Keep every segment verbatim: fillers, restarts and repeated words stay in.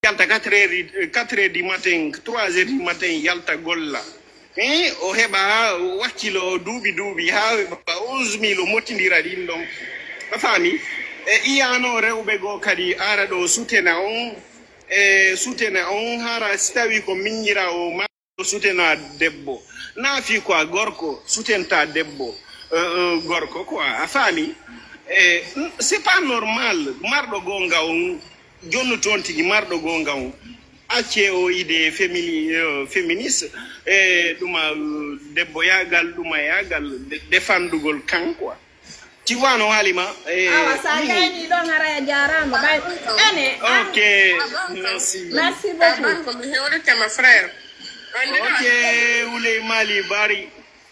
yalta quatre heures, quatre heures du matin, trois heures du matin, yalta golla. Eh, o heɓa wakkilo duuɓi duuɓi haa heɓa onze mille, o mottindira ɗin ɗon. A faami? E iyano rewɓe goo kadi ara ɗo sutena on, e sutena on hara si tawi ko miñira o ma o sutena debbo. Naafi quoi, gorko sutenta debbo, euh, euh, gorko quoi. A faami? E, c'est pas normal. Marɗo goonga on, jonnu toon tigi marɗo goonga on. Acce o idée fémini-, euh, féministe, e ɗuma, euh, debbo yaagal, ɗuma yaagal, de-, defandugol kan quoi. Tu vois no Halima? E, awa sa mm. Gayni ɗon haray a jarama ɓay ene an. Ok. Merci. Merci beaucoup. Ko mi hewritema frère. Ok. Wuley Mali bari.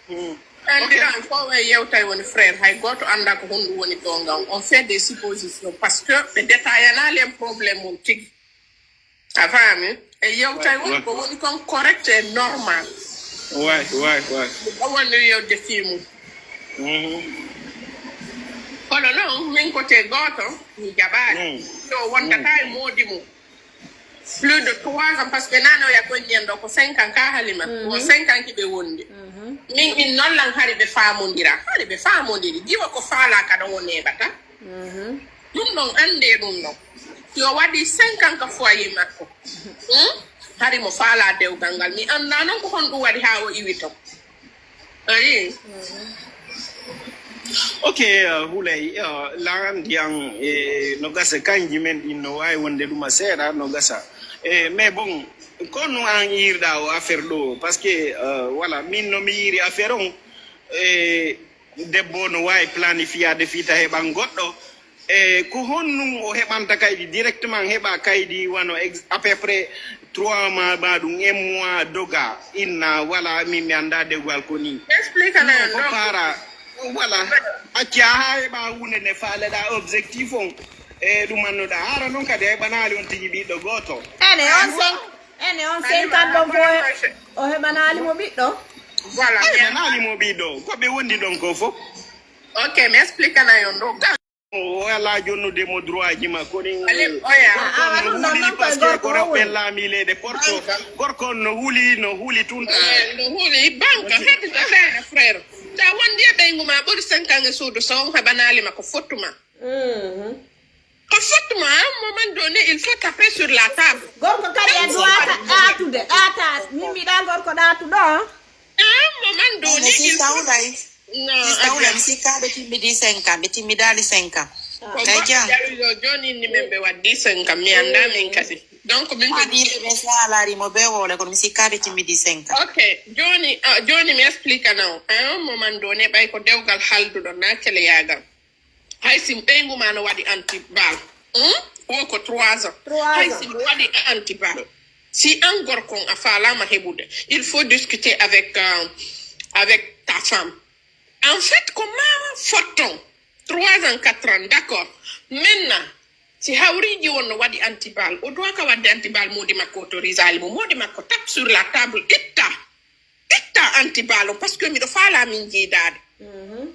Mm. Andiran ko way yewtay woni frère, hay goto anda ko honɗum woni ɗo ngam on fait des suppositions parce que ɓe détaillanaali en problème mum tigi. A faami? E yewtay woni ko woni kon correct e normal. Way, way, way. Ko woni yewde fii mum. Mhm. Kono noon min ko te gooto mi jaɓaali. Mm. Yo wondata e moodi mum. Plus de trois ans, parce que nano ya ko ñen ɗo ko cinq ans ka Halima. Mhm. Ko cinq ans ki ɓe wondi. Mhm. Min in noon lan hari ɓe faamondira. Hari ɓe faamondiri. Jiwa ko faala ka ɗo o neɓata. Mhm. Ɗum ɗon annde ɗum ɗon. Yo waɗi cinq ans ka foyer makko. Hmm? Hari mo faala dewgal ngal. Mi annda noon ko honɗum waɗi haa o iwi ton. Ayi. Ok, uh, Huley, uh, laan ndiyan e no gasa kanji men ɗin no waawi wonde ɗuma seeɗa no gasa. E, mais bon, ko no an yiirɗa o affaire ɗo, parce que, uh, voilà, min no mi yiiri affaire on, e, debbo no waawi planifiyaade fii ta heɓan goɗɗo. E ko honɗum o heɓanta kaydi directement, heɓa kaydi wano ex-, à peu près trois mois, ma ɗum un mois doga, inna, wala, min mi annda dewgal ko ni. Explique na non, ko para, wala, acca haa heɓa huunde nde faaleɗa objectif on. E ɗum annuɗa, hara noon kadi a heɓanaali on tigi ɓiɗɗo gooto. Ene on cinq, ene on cinq ans ɗon fof o heɓanaali mo ɓiɗɗo? Voilà. A heɓanaali mo ɓiɗɗo, ko ɓe wondi ɗon ko fof. Ok, mi explique na yon ɗo. O alaa jonnude mo droit ji makko ɗin. Alim, oya. Gorko on no huli parce que ko rewɓe laami leyɗe Porto. Gorko on no huli, no huli tun. Eh, no huli. Banque, heddi to seeɗa, frère. Sa wondi e ɓeyngu ma ɓuri cinq ans e suudu, so on heɓanaali ma ko fottu ma. Mhm. Ko fottu ma, à un moment donné, il faut taper sur la table. Gorko kadi e droit ka ɗaatude, ɗaata. Min mbiɗa gorko ɗaatuɗo, hein? À un moment donné, il faut. Non, sista Hulay, mi sikka ɓe timmidi cinq ans, ɓe timmidaali cinq ans. Ko goɗɗo jawi ɗo, jooni inni men ɓe waddi cinq ans, mi annda min kadi. Donc, min ko. Adi ɓe ɓe si a laari mo ɓe wowle, kono mi sikka ɓe timmidi cinq ans. Ok, jooni, ah, jooni mi explique na on. À un moment donné, ɓay ko dewgal halduɗo, na keleyaagal. Hay si ɓeyngu ma no waɗi antibal. Hmm? Wo ko trois ans. Trois ans. Hay si mi waɗi antibal. Si an gorko on a faalaama heɓude, il faut discuter avec, euh, avec ta femme. En fait, ko ma fotton. Trois ans, quatre ans, d'accord. Maintenant, si hawriiji won no waɗi antibal, o doit ka waɗde antibal, moodi makko autorisaali mo. Moodi makko tape sur la table, itta. Itta antibal on, parce que miɗo faalaa min jiidaade. Mhm.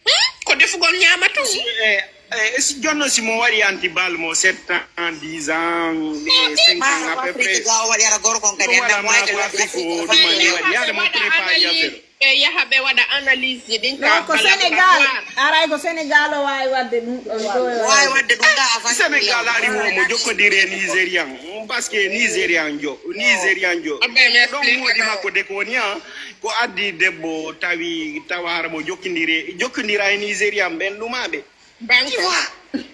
Hmm? Ko defugol ñaama tun. Si, eh, eh, si jonno si mo waɗi antibal mo sept ans, dix ans, eh, cinq ans à peu près. Ga o waɗi ara gorko on kadi. Ɗum wala ma ko Afrique o ɗum mani waɗi. Yaade mo préparé affaire. Ɓe yaha ɓe waɗa analyse ji ɗin ka. Non, ko Sénégal. Aray ko Sénégal o waawi waɗde ɗum ɗon. Waawi waɗde ɗum ɗa avant. Sénégal ari wo mo jokkondire Nigérian. Parce que Nigérian jo, Nigérian jo. Ɗon moodi makko de ko woni, ah, ko addi debbo tawi tawa hara mo jokkondire, jokkondira e Nigérian ɓen ɗumaɓe. Banque.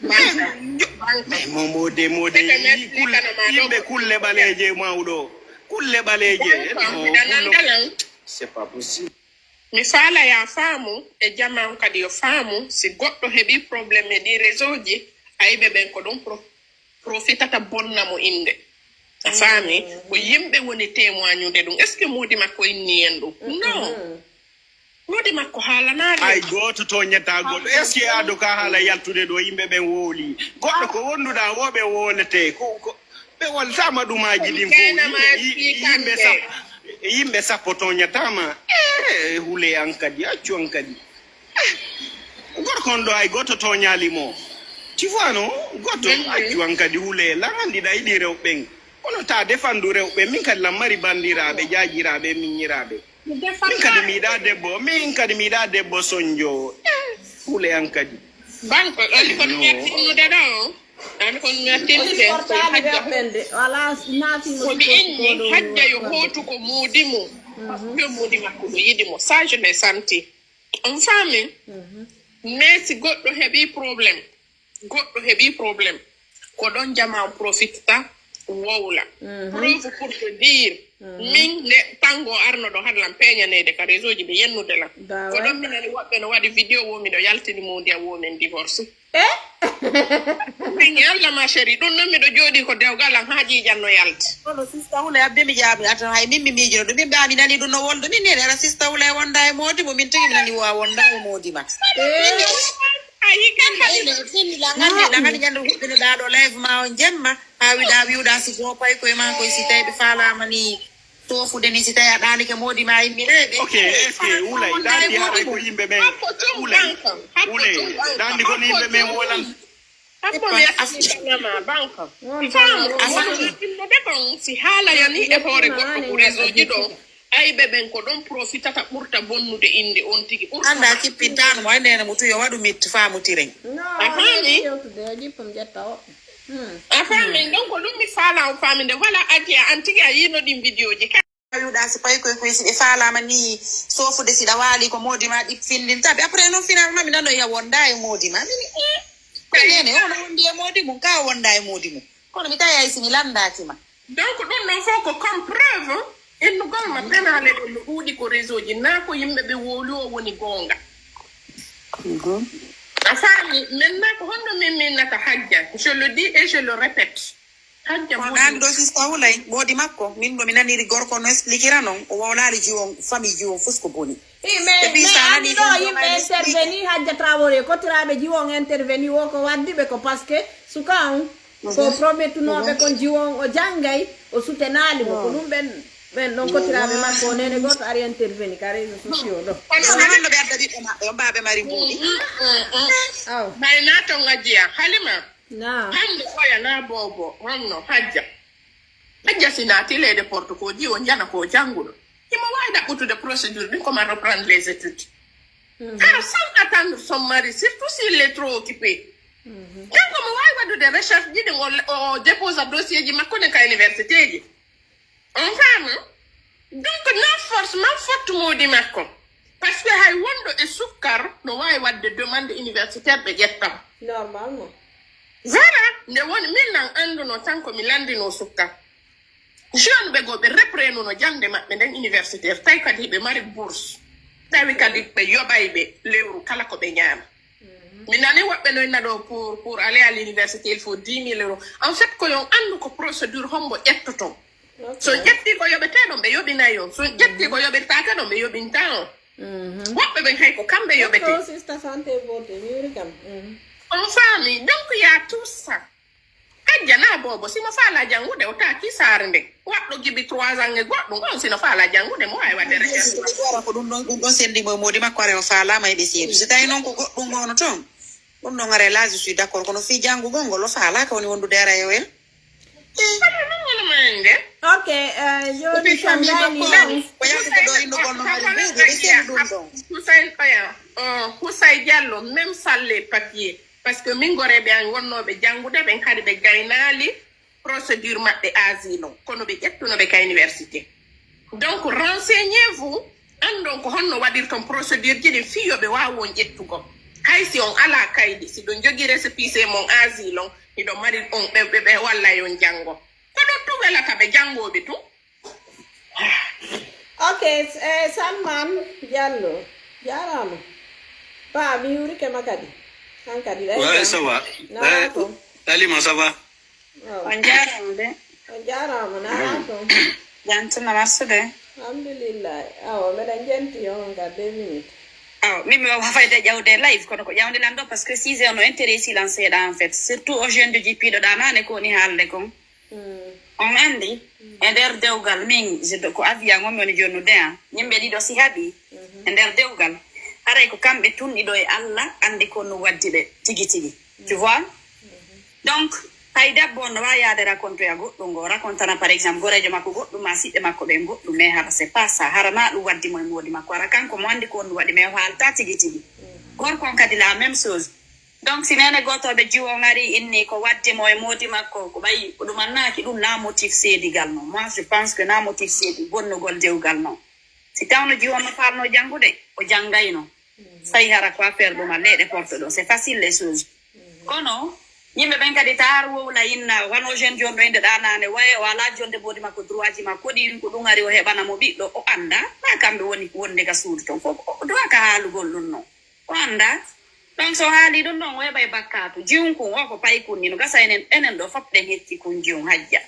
Banque. Banque. Mais mo mode, mode, yimɓe kulle ɓaleeje mawɗo. Kulle ɓaleeje. C'est pas possible. Mi faala ya faamu, e jamaa on kadi yo faamu, si goɗɗo heɓi problème e ɗi réseau ji, ayɓe ɓen ko ɗum pro-, profitata bonna mo innde. A faami? Ko yimɓe woni témoignude ɗum. Est-ce que moodi makko inni en ɗum? Non. Moodi makko haalanaali. Hay gooto toññataa goɗɗo. Est-ce que ado ka haala yaltude ɗo yimɓe ɓen wowli? Goɗɗo ko wonduɗa wo ɓe wowlete. Ko, ko, ɓe woltaama ɗumaaji ɗin fof. Yimɓe, yi-, yimɓe sappo, yimɓe sappo toñataama. Eh, hule an kadi, accu an kadi. Eh, gorko on ɗo hay gooto toñaali mo. Tu vois, non? Gooto, accu an kadi, hule lan anndi ɗa yiɗi rewɓe ɓen. Ta defandu rewɓe, min kadi lan mari banndiraaɓe, jaajiraaɓe, miñiraaɓe. Min kadi mi yiɗaa debbo, min kadi mi yiɗaa debbo sonjo. Eh, huule an kadi. Banko, ɗon ko mi yettinnude ɗo. An ko mi yettinnude. Ko hajja. Wala naati mo. Ko mi inni hajja yo hootu ko moodi mum. Yo moodi makko ɗo yiɗi mo. Ça, je l'ai senti. On faami? Mais si goɗɗo heɓi problème, goɗɗo heɓi problème, ko ɗon jama on profitata wowla. Preuve pour te dire, min nde tango arno ɗo haɗa lan peñaneede ka réseau ji ɓe yennude lan. Ko ɗon minani woɓɓe no waɗi vidéo wo miɗo yaltini modi a wo min divorce. Eh? Min yalla ma chérie, ɗum noon miɗo jooɗi ko dewgal am haa ƴiiƴan no yalti. Kono sista Hule abbe mi jaabi atan hay min mi miijino ɗum min ɓe ami nani ɗum no woldo min nene ara sista Hule wonda e moodi mo min tigi mi nani wa wonda e moodi ma. Eh. Ayi kan kadi. Fini langani langani ñande huɓɓino ɗa ɗo live ma on jemma ha wiɗa wiwɗa si go pay koye ma koye si tawi ɓe falama ni. Tofude ni si tawi a ɗaalike moodi ma yimɓe ɓe. Ok, est-ce que Wulay dandi haray ko yimɓe men Wulay dandi kon yimɓe men wolan. Hakko mi yasitama banko. Faamu yimɓe ɓe kon si haala yani e hoore goɗɗo ko réseau ji ɗo. Ayɓe ɓen ko ɗon profitata ɓurta bonnude innde on tigi ɓurta. Anda kippintano mo ay nene mo tuyo waɗu mit faamu tiren. A faami? A faami donc ɗum mi faala on faaminde voilà aji an tigi a yino ɗin vidéo ji. Yuɗa si payi koye koye si ɓe faalama ni sofude siɗa waali ko moodi ma ɗi findinta ɓe après noon finalement mi nano ya wonda e moodi ma mini ko nene ono wondi e moodi mum ka wonda e moodi mum kono mi tawi ay si mi landaki ma. Donc ɗum ɗon fof ko comme preuve innugol ma penaale ɗum no ɗuuɗi ko réseau ji na ko yimɓe ɓe wowli o woni goonga. A faami maintenant ko honno min minnata hajja je le dis et je le répète. Hajja ko ɗan ɗo sista Hulay moodi makko min ɗo mi naniri gorko no expliquera noon o wowlali jiwon famille jiwon fus ko boni. Ɓe ɓi sa nani ɗo yimɓe interveni hajja trawore kotiraɓe jiwon interveni wo ko waddiɓe ko parce que suka on ko promettunoɓe kon jiwon o janggay o soutenali mo ko ɗum ɓen ɓen ɗon kotiraɓe makko o nene goto ari interveni ka réseau sociaux ɗo. Kono hannde ɓe adda ɓiɓɓe maɓɓe on baaɓe mari mbuuɗi. Aw. Bay naton ajiya halima. Hannde oya na boobo honno hajja. Hajja si naati leyde porte ko jiwo njana ko jannguɗo. Himo waawi ɗaɓɓutude procédure ɗin koma reprendre les études. Hara sans attendre son mari surtout s'il est trop occupé. Kanko mo waawi waɗude recherche ji ɗin o déposa dossier ji makko ɗen ka université ji. On faama? Donc non forcément fottu moodi makko. Parce que hay wonɗo e sukkar no waawi waɗde demande universitaire ɓe ƴettam. Normalement. Voilà nde woni min nan annduno tan ko mi lanndino sukkar. Jeune ɓe goo ɓe reprenuno jannde maɓɓe nden universitaire tawi kadi hiɓe mari bourse. Tawi kadi ɓe yoɓay ɓe lewru kala ko ɓe ñaama. Mi nani woɓɓe no inna ɗo pour pour aller à l'université il faut dix mille euros. En fait ko yon anndu ko procédure hombo ƴettoton. So ƴetti ko yoɓetee ɗon ɓe yoɓinay on so ƴetti ko yoɓirtaake ɗon ɓe yoɓinta on. Woɓɓe ɓen hay ko kamɓe yoɓetee. Sista santé bote miwri kam. On faami donc ya tout ça. Ajjana boobo simo faala janngude o taaki saare nde waɗɗo gibi trois ans e goɗɗum on sino faala janngude mo waawi waɗde recherche. Ko ɗum ɗon ɗum ɗon sendi mo e moodi makko are o faalama eɓe seedu si tawi noon ko goɗɗum wano toon. Ɗum ɗon are là je suis d'accord kono fii janngugol ngol o faalaaka woni wondude ara e oya. Ok, joni ko yaltude ɗo innugol no hari mbuuɗi ɓe seni ɗum ɗon. Husay Diallo même salle papier parce que min goreɓe an wonnooɓe janngude ɓen hari ɓe gaynaali procédure maɓɓe asile on kono ɓe ƴettuno ɓe ka université. Donc renseignez vous anndon ko honno waɗirton procédure ji ɗin fii yo ɓe waaw on ƴettugol. Hay si on alaa kaydi si ɗon jogii récépissé mon asile on hiɗon mari on ɓe ɓe wallay on janngo. Ko ɗum tun welata ɓe janngooɓe tun. Ok, eh, Salman Diallo, jaaraama. Pa, mi yuurike ma kadi. Han kadi ɗay. Ouais, ça va. Eh, Alima, ça va. On jaaraama de. On jaaraama, na toon. Jantuma marsude. Alhamdulillah. Awa, mbeɗa jenti on ka deux minutes. Awa, min mi wawa fayde ƴawde live kono ko ƴawde lan ɗo parce que sujet on no intéressé lan seeɗa en fait surtout o jeune de ji piɗoɗa nane ko woni haalde kon. On anndi e nder dewgal min ko avion on mi woni jonnude an yimɓe ɗiɗo si haɓi e nder dewgal haray ko kamɓe tun ɗiɗo e Allah anndi ko no waddi ɓe tigi tigi tu vois. Donc Hay debbo on no waawi yaade racontoya goɗɗum ngo racontana par exemple goreejo makko goɗɗum ma siɓɓe makko ɓen goɗɗum mais hara c'est pas ça hara na ɗum waddi mo e moodi makko hara kanko mo anndi ko on ɗum waɗi mais o haalta tigi tigi gorko on kadi la même chose. Donc si nene gotoɓe jiwo ngari inni ko waddi mo e moodi makko ko ɓayi ko ɗum annaaki ɗum na motif seedigal non moi je pense que na motif seedi bonnugol dewgal non. Si tawno jiwo no faalno janngude o janngayno. Tawi hara ko affaire ɗum a leeɗe porte ɗo c'est facile les choses. Kono yimɓe ɓen kadi taar wowla inna wano jeune jon ɗo inde ɗanane waye o ala jonde modi makko droit ji makko ɗin ko ɗum ari o heɓana mo ɓiɗɗo o annda ma kamɓe woni wonde ka suudu ton fof o droit ka haalugol ɗum non o annda. Donc so haali ɗum ɗon o heɓa e bakkatu jiwun kun o ko paykun ni no gasa enen enen ɗo fof ɗen hecci kun jiwun hajja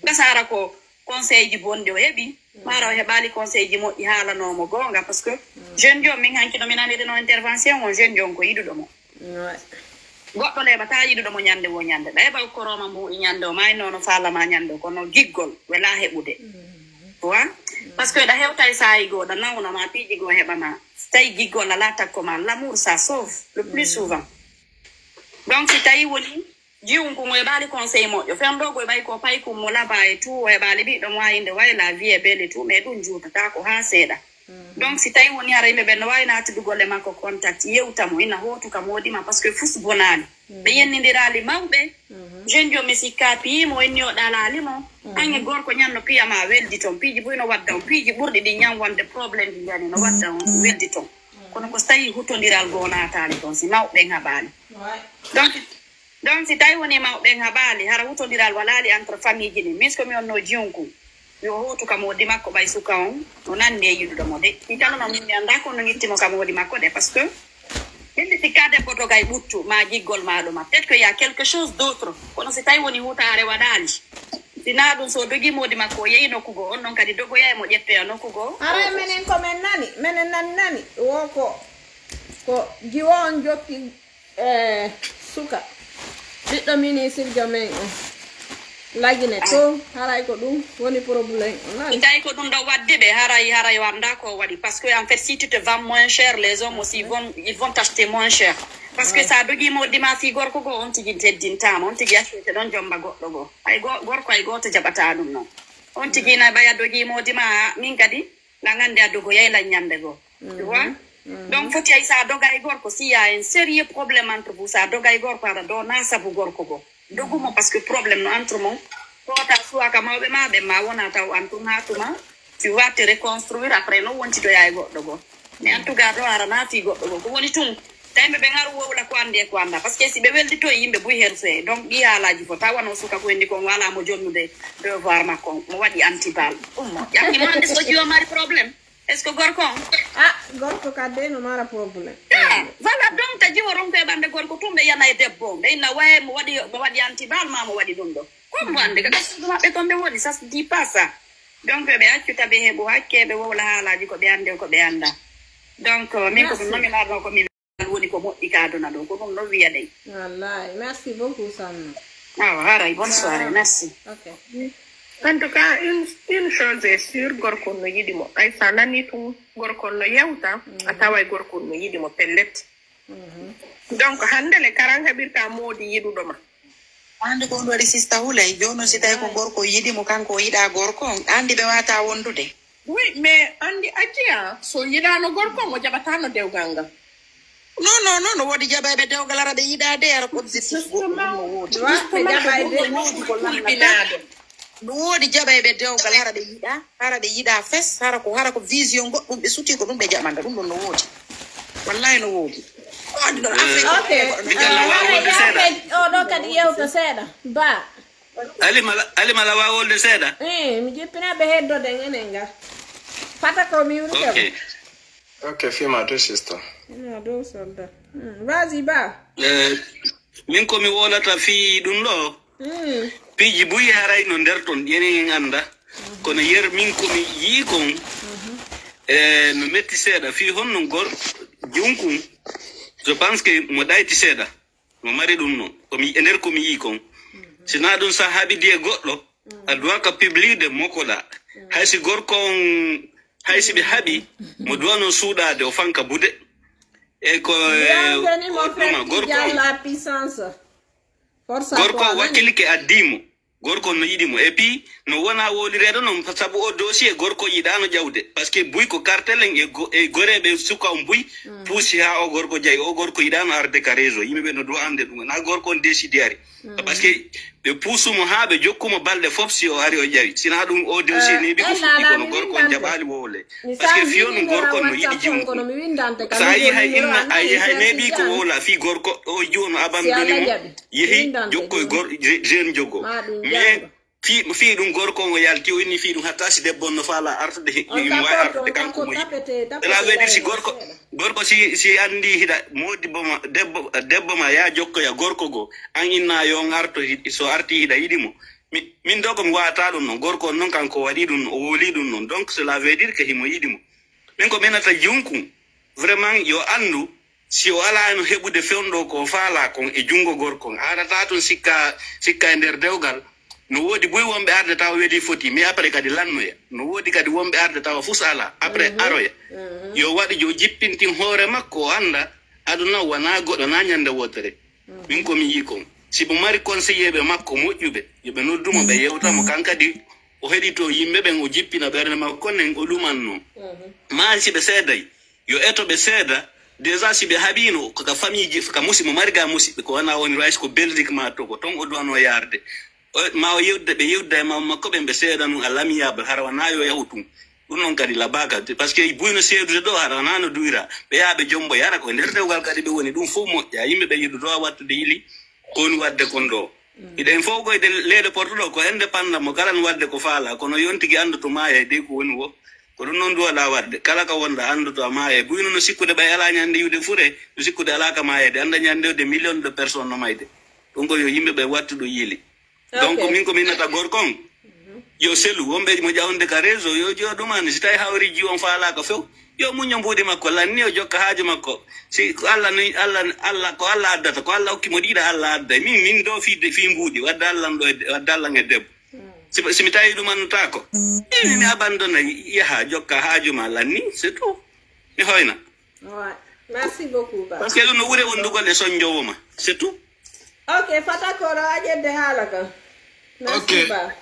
gasa ara ko conseil ji bonɗi o heɓi mara o heɓali conseil ji moƴƴi haalanomo goonga par ce que jeune jom min hanki no min aniri no intervention on jeune jom ko yiɗuɗo mo goɗɗo leɓata yiɗuɗo mo ñande wo ñande ɗa heɓa koroma mbuɗi ñande o may nono falama ñande o kono giggol wela heɓude wa par ce que ɗa hewta e sayi goo ɗa nawna ma piiji goo heɓa ma tawi giggol ala takko ma l'amour ça sauve le plus souvent donc si tawi woni Jiwun kun o heɓaali conseil moƴƴo. Fewndo go e ɓay ko pay kun mo laba e tout o heɓaali ɓiɗɗo mo ayinde way la vie est belle et tout mais ɗum juutata ko haa seeɗa. Donc si tawi woni hara yimɓe ɓen no waawi naatudugol e makko contact yewta mo ina hootu ka moodi ma parce que fus bonaali. Ɓe yennindiraali mawɓe. Jeune jo mi sikka piyi mo inni o ɗalaali mo. Ange gorko ñan no piya ma weldi ton piiji buy no wadda on piiji ɓurɗi ɗi ñan wonde problème ji jani no wadda on weldi ton. Kono ko so tawi hutondiral goo naataali ton si mawɓe ɓen haɓaali. Donc Donc si tawi woni mawɓe ɓen haɓaali hara hutondiral walaali entre famille ji ɗin min so ko mi wonno jiyunku yo hootu ka moodi makko ɓay suka on no nanndi e yiɗuɗo mo de mi kala no min mi annda ko no ngitti mo ka moodi makko de parce que min mi sikka debbo dogay ɓuttu ma giggol ma ɗuma peut être que y a quelque chose d' autre kono si tawi woni hutaare waɗaali si na ɗum so dogi moodi makko o yehi nokku goo on noon kadi dogoya e mo ƴettoya nokku goo haray menen ko men nani menen nani nani wo ko ko jiwo on jokki Eh, suka ɓiɗɗo ministirjo men o lagine to haray ko ɗum woni problème o nani tawi ko ɗum ɗo waddi ɓe haray haray wanda ko waɗi parce que en fait si tu te vends moins cher les hommes aussi vont ils vont t'acheter moins cher parce que sa dogima o dima fi gorko goo on tigi teddintama on tigi accete ɗon jomba goɗɗo goo ay gorko ay goto jaɓata ɗum noon on tigi na ɓaya dogima o dima min kadi Nga ngannde a dogoyay lan ñande goo. Tu vois? Donc foti ay sa doga e gorko si y a un sérieux problème entre vous sa doga e gorko aɗa do na sabu gorko goo. Dogu mo parce que problème no entre mon. Kota suwaka mawɓe ma ɓe ma wona taw antum ha tuma. Tu vas te reconstruire après no wontitoya e goɗɗo goo. Mais en tout cas ɗo ara na fi goɗɗo goo ko woni tun. Tawi ɓe ɓe ngaru wowla ko anndi e ko annda parce que si ɓe welditoyi yimɓe buy hersoye donc ɗi haalaaji fof tawa wano suka ko enndi kon wala mo jonnude devoir makko on mo waɗi antibal ɗum mo ƴakki mo annde so jiwo mari problème est ce que gorko on ah gorko kadde no mara problème ah voilà donc ta jiwo ronko e ɓannde gorko tun ɓe yana e debbo on ɓe inna waye mo waɗi mo waɗi antibal ma mo waɗi ɗum ɗo comme wande ka gassudu maɓɓe kon ɓe woni ça se dit pas ça donc ɓe accu tabi heɓu hakke ɓe wowla haalaaji ko ɓe annde ko ɓe annda donc min ko ɗum nomi marno ko min woni ko moƴƴi ka aduna ɗo ko ɗum ɗon wiya ɗen wallahi merci beaucoup sanna awa haray bonne soirée merci ok en tout cas une, une chose est sûre gorko no yiɗi mo ay sa nani tun gorko no yewta a taway gorko no yiɗi mo pellet donc hande le karan heɓirta moodi yiɗuɗo ma Andi ko ɗum waɗi sista Huley, jooni noon si tawi ko gorko yiɗi mo kanko o yiɗa gorko on, andi ɓe wata wondude. Oui, mais andi Ajiya, so yiɗano gorko mo jaɓatano dewgal ngal. Non, non, non, no woodi jaɓayɓe dewgal ara ɓe yiɗa de ara ko objectif goɗɗum ɗum no woodi. Ɗum no woodi ko lannata. No woodi jaɓayɓe dewgal hara ɓe yiɗa, hara ɓe yiɗa fes, hara ko hara ko vision goɗɗum ɓe suti ko ɗum ɓe jaɓanta ɗum ɗon no woodi. Wallahi no woodi. Ko addi ɗon Afrique. Ok. Oɗo kadi yewta seeɗa ba. Alimala alimala wawolde seeɗa. Eh, mi jippina ɓe heddoden enen ga. Fata ko mi wurke. Ok. Ok, fima to sister. Ina do solda. Hmm. Vas-y ba. Eh, min ko mi wolata fi ɗum ɗo. Piiji buy haray no nder ton ƴeni en annda kono yer min komi yii kon e no metti seeɗa fii honno gor junkun je pense que mo ɗayti seeɗa mo mari ɗum no komi e nder komi yii kon sina ɗum sa haɓidi e goɗɗo a duwaka publide mokoɗa hay si gorko on hay si ɓe haɓi mo duwano suuɗade o fanka bude e ko e ɗuma gorko on Gorko wakkilike addimo. Gorko no yiɗi mo. Et puis, no wona wolireeɗo noon, sabu o dossier gorko yiɗaano ƴawde. Parce que buy ko cartel en e go-, e goreeɓe suka on buy, puusi haa o gorko jayi. O gorko yiɗaano arde ka réseau. Yimɓe ɓe no dow annde ɗum. Na gorko on décidé ari. Parce que ɓe puusumo haa ɓe jokkumo balɗe fof si o ari o ƴawi. Sina ɗum o dossier neeɓi ko fuɗɗi kono gorko on jaɓaali wowle. Parce que fiyo ɗum gorko on no yiɗi jiwŋ. Sa yi hay inna, a yi hay neeɓi ko wowla fii gorko o jiwo no abandoni mo. Yehi jokkoy gor-, je-, jeune jogo. Mais fii, fii ɗum gorko on o yalti o inni fii ɗum hatta si debbo on no faala artude he-, imo wawi artude kanko mo yiɗi. Cela veut dire si gorko, gorko si, si andi hiɗa modibbo ma, debbo, debbo ma ya jokkoya gorko go, an inna yo on arto hi-, so arti hiɗa yiɗi mo. Mi-, min ɗo ko mi wawata ɗum noon. Gorko on noon kanko waɗi ɗum, o woli ɗum noon. Donc cela veut dire que himo yiɗi mo. Min ko minata junku, vraiment yo anndu, si o alaa no heɓude fewndo ko o faalaa kon e junngo gorko on, a haɗataa tun sikka, sikka e nder dewgal. No woodi buy wonɓe arde tawa weeli foti, mais après kadi lannoya. No woodi kadi wonɓe arde tawa fus alaa, après aroya. Yo waɗu jo jippintin hoore makko, o annda aduna wonaa goɗɗo, na ñande wootere. Min ko mi yii kon. Si mo mari conseiller ɓe makko moƴƴuɓe, yo ɓe noddu mo, ɓe yewta mo, kan kadi o heɗito yimɓe ɓen, o jippina ɓernde makko nen o lumanno. Maa si ɓe seeday, yo eto ɓe seeda. Déjà si ɓe haɓiino ko ka famille ji, ka musi-, mo mari ga musiɓɓe, ko wona woni rice ko Belgique ma to, ko ton o duwano yaarde. O, ma o yewda, ɓe yewda e mamma makko ɓen, ɓe seeda nun à l'amiable, hara wona yo yahu tun. Ɗum noon kadi labaka, parce que buy no seedude ɗo, hara wona no duwira. Ɓe yaha ɓe jombo yara, ko e nder dewgal kadi ɓe woni, ɗum fof moƴƴa. Yimɓe ɓe yiɗu ɗo wattude yili, ko woni wadde kon ɗo. Hiɗen fof ko eɗen leyɗe porto ɗo, ko indépendant mo kala no wadde ko faala, kono yontigi anndu to maaya e dey ko woni wo. Ko ɗum noon duwala wadde, kala ka wonda anndu to a maaya. Buy no, no sikkude ɓay ala ñande yiwde fure, no sikkude ala ka maaya de, annda ñande de million de personnes no mayde. Ɗum ko yo yimɓe ɓe wattu ɗo yili. Donc min ko min nata gorko on, yo selu, wonɓe mo ƴawnde ka réseau, yo jo ɗum an, si tawi hawri ji on faalaaka few, yo muño mbuuɗi makko, lanni o jokka haaju makko. Si ko Allah ni, Allah, Allah, ko Allah addata, ko Allah hokki mo ɗiɗa Allah adda. Min, min ɗo fii, fii mbuuɗi, wadde Allah ɗo e, wadde Allah e debbo. Si, si mi tawi ɗum annutaako, mi, mi abandona, yaha, jokka haaju ma, lanni, c'est tout. Mi hoyna. Ouais. Merci beaucoup, Ba. Parce que ɗum no ɓure wondugol e sonjowo ma, c'est tout. Ok, Fatako, ɗo a ƴedde haala kan. Ok. Merci, Ba.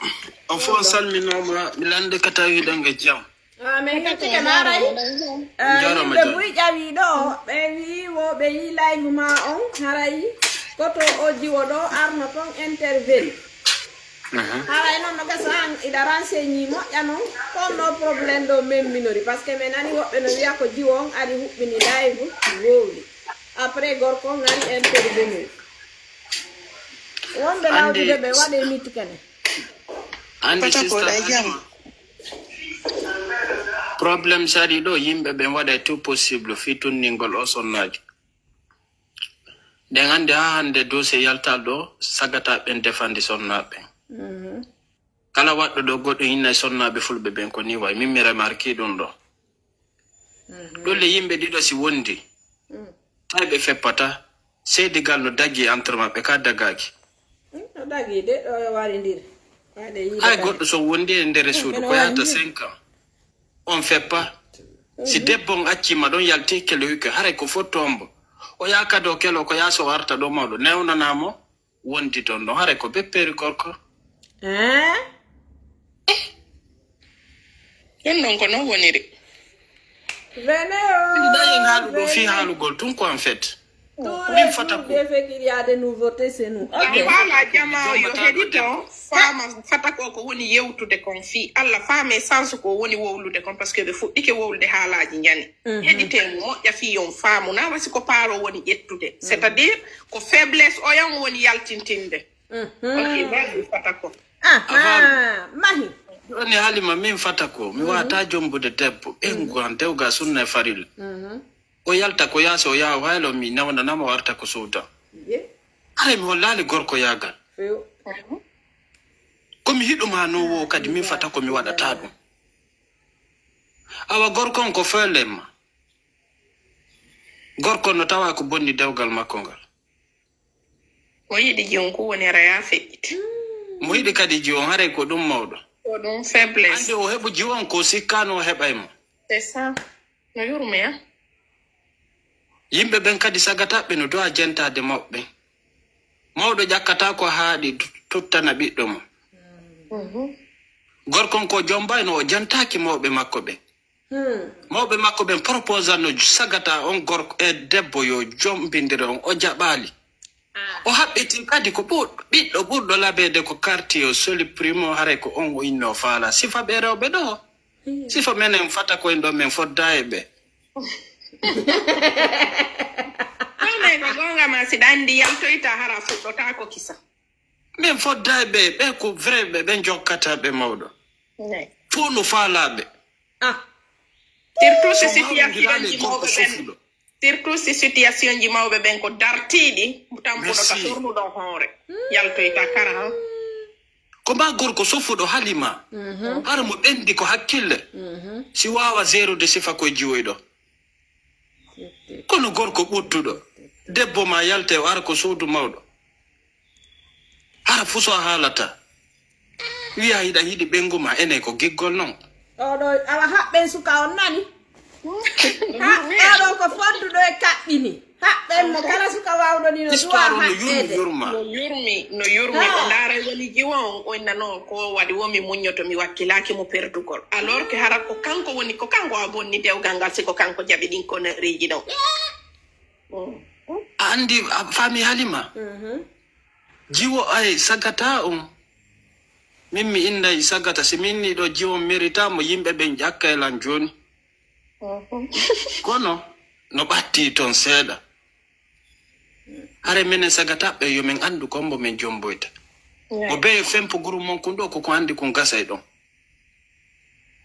O fof salminaama, mi lande ka tawi ɗen e jam. Ah, min yettike ma haray. Ah, yimɓe buy ƴawi ɗo, ɓe wi'i wo ɓe yi live ma on, haray koto o jiwo ɗo arno ton intervene. Haray noon no gasa an iɗa renseigné moƴƴa noon, ko on ɗo problème ɗo min minori, parce que mi nani woɓɓe no wiya ko jiwo on ari huɓɓini live wowli. Après gorko on ari intervenir. Wonɓe lawdude ɓe waɗe mit kene. Andi sister Halima. Problème sari ɗo, yimɓe ɓen waɗa tout possible fii tunningol o sonnaajo. Nden andi haa hannde dossier yaltal ɗo, sagata ɓen defandi sonnaaɓe ɓen. Kala waɗɗo ɗo goɗɗo inna e sonnaaɓe fulɓe ɓen ko ni wayi. Min mi remarqué ɗum ɗo. Ɗum le yimɓe ɗiɗo si wondi, tawi ɓe feppata, seedigal no dagi entre maɓɓe ka dagaki. No dagi de, ɗo e warindir. Hay goɗɗo so wondi e nder suudu, ko yahata cinq ans. On feppa. Si debbo on accima ɗon yalti kelowike, haray ko fotto ombo. O yaha kadi o kelo ko yaha so o arta ɗo mawɗo, newnanamo wondi ɗon ɗon, haray ko beppeeri gorko. Eh? Ɗum ɗon ko non woniri. Venez, oh, venez. Haalugol tun ko en fait. Tous les jours, Dieu fait qu'il y a des nouveautés, c'est nous. Ok. Mi faala jama yo heɗito, faama Fatako ko woni yewtude kon fii. Allah faame sens ko woni wowlude kon, parce que ɓe fuɗɗike wowlude haalaaji njani. Heɗite mo moƴƴa fii yon faamu. Na wasi ko paaro woni ƴettude. C'est-à-dire, ko faiblesse o yan woni yaltintinde. Ok, vas-y, Fatako. Aha, Mahi. Joni Halima, min Fatako, mi wata jombude debbo. Engu an dewga sunna e farilla. O yalta ko yaasi, o yaha o haylo, mi nawnanama, o arta ko sowda. Haray mi hollaali gorko yaagal. Ko mi hiɗuma no wo kadi min Fatako mi waɗata ɗum. Awa gorko on ko feelemma. Gorko on no tawa ko bonni dewgal makko ngal. Mo yiɗi jiwon ko woni ara ya feƴƴit. Mo yiɗi kadi jiwon haray ko ɗum mawɗo. Ko ɗum faiblesse. Andi o heɓu jiwon ko sikkano o heɓay mo. C'est ça. No yurmi ya. Yimɓe ɓen kadi sagata ɓe no dowa jentade mawɓe ɓen. Mawɗo ƴakkata ko haaɗi tuttana ɓiɗɗo mum. Gorko on ko jombayno, o jantaaki mawɓe makko ɓen. Mawɓe makko ɓen proposanno sagata on gorko e debbo yo jombindire on, o jaɓaali. O haɓɓitin kadi ko ɓiɗɗo ɓurɗo labeede ko quartier o soli primo, haray ko on o inno faala. Sifa ɓe rewɓe ɗo, sifa menen fata ko en ɗo, men fodda e ɓe. Ɗum ko goonga ma, si ɗa anndi yaltoyta hara fuɗɗotaako kisa. Min fodda e ɓe, ɓe ko vrai ɓe, ɓe jokkata ɓe mawɗo. Fof no faalaaɓe. Ah. Surtout si situation ji mawɓe ɓen. Surtout si situation ji mawɓe ɓen ko dartiiɗi, tampuɗo ka sornuɗo hoore. Yaltoyta kara han. Ko ma gorko sofuɗo Halima. Hara mo ɓendi ko hakkille. Si waawa zerude sifa koye jiwoyɗo. Kono gorko ɓuttuɗo, debbo ma yalte o ara ko suudu mawɗo. Hara fuso a haalata. Wiya hiɗa yiɗi ɓengu ma, ene ko giggol non. Oɗo awa haɓɓen suka on nani. Haɓɓe oɗo ko fodduɗo e kaɓɓini. Haɓɓen mo kala suka wawɗo ni no duwa haɓɓede. Yurma. No yurmi, no yurmi. O ndaara woni jiwo on, o inna noon ko waɗi wo mi muññoto, mi wakkilaaki mo perdugol. Alors que hara ko kanko woni, ko kanko a bonni dewgal ngal, si ko kanko jaɓi ɗin konnerie ji ɗon. A anndi a faami Halima? Jiwo ay sagata on. Min mi innday sagata. Si mi inni ɗo jiwo merita mo, yimɓe ɓen ƴakka e lan jooni. Kono no ɓattii ton seeɗa. Hare minen sagataɓɓe yo min anndu kombo min jomboyta. Mo beye fempo guru mon kun ɗo koko anndi kun gasay ɗon.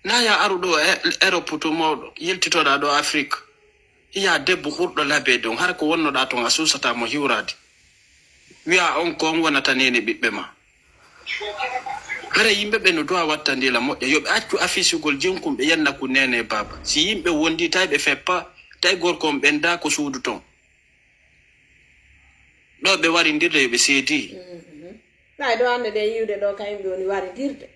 Na ya aru ɗo Europe to mawɗo, yiltitoɗa ɗo Afrique. Iya debbo ɓurɗo labeede on, hara ko wonnoɗa ton a suusata mo hiwraade. Wiya on ko on wonata neene ɓiɓɓe ma. Hara yimɓe ɓe no duwa wattandila moƴƴa, yo ɓe accu afisugol jonkun ɓe yenna kun neene baaba. Si yimɓe wondi tay ɓe feppa, tay gorko on ɓenda ko suudu ton. Ɗo ɓe warindirde yo ɓe seedi. Ɓay ɗo hannde ɗe yiwde ɗo kañum ɓe woni warindirde.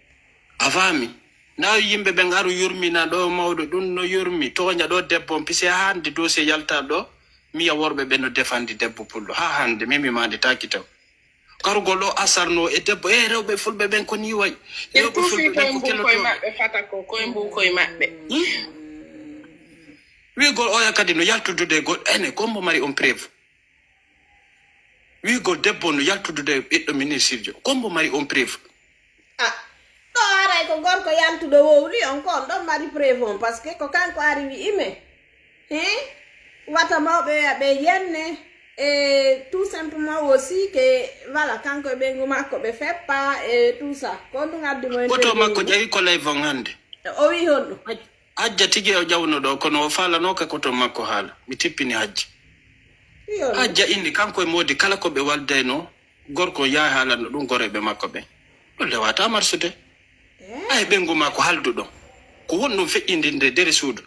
A faami? Na yimɓe ɓen aru yurmina ɗo mawɗo ɗum no yurmi tooña ɗo debbo on pise haa hannde dossier yalta ɗo. Miya worɓe ɓe no defandi debbo pullo haa hannde min mi maanditaaki taw. Karugol ɗo asarno e debbo e rewɓe fulɓe ɓen ko ni way. Rewɓe fulɓe ɓen ko kelo koye maɓɓe fata ko koye mbu koye maɓɓe. Wiigol oya kadi no yaltudude e goɗɗo ene kombo mari on preuve. Wiigol debbo no yaltudude e ɓiɗɗo ministirjo kombo mari on preuve. Ah, ɗo haray ko gorko yaltuɗo wowli on ko on ɗon mari preuve on parce que ko kanko ari wi'ime. Hein? Wata mawɓe wi'a ɓe yenne e tout simplement aussi que voilà kanko e ɓeyngu makko ɓe feppa e tout ça ko ɗum addi mo. Koto makko ƴawi ko live on hannde. O wi honɗum? Ajja tigi o ƴawno ɗo kono o faalanooka koto makko haala mi tippini hajja. Hajja inni kanko e moodi kala ko ɓe waldayno gorko yaha haalanno ɗum goreeɓe makko ɓen ɗum lewata marsude. Ay ɓengu ma ko halduɗo ko won ɗum feƴƴindinde dere suudu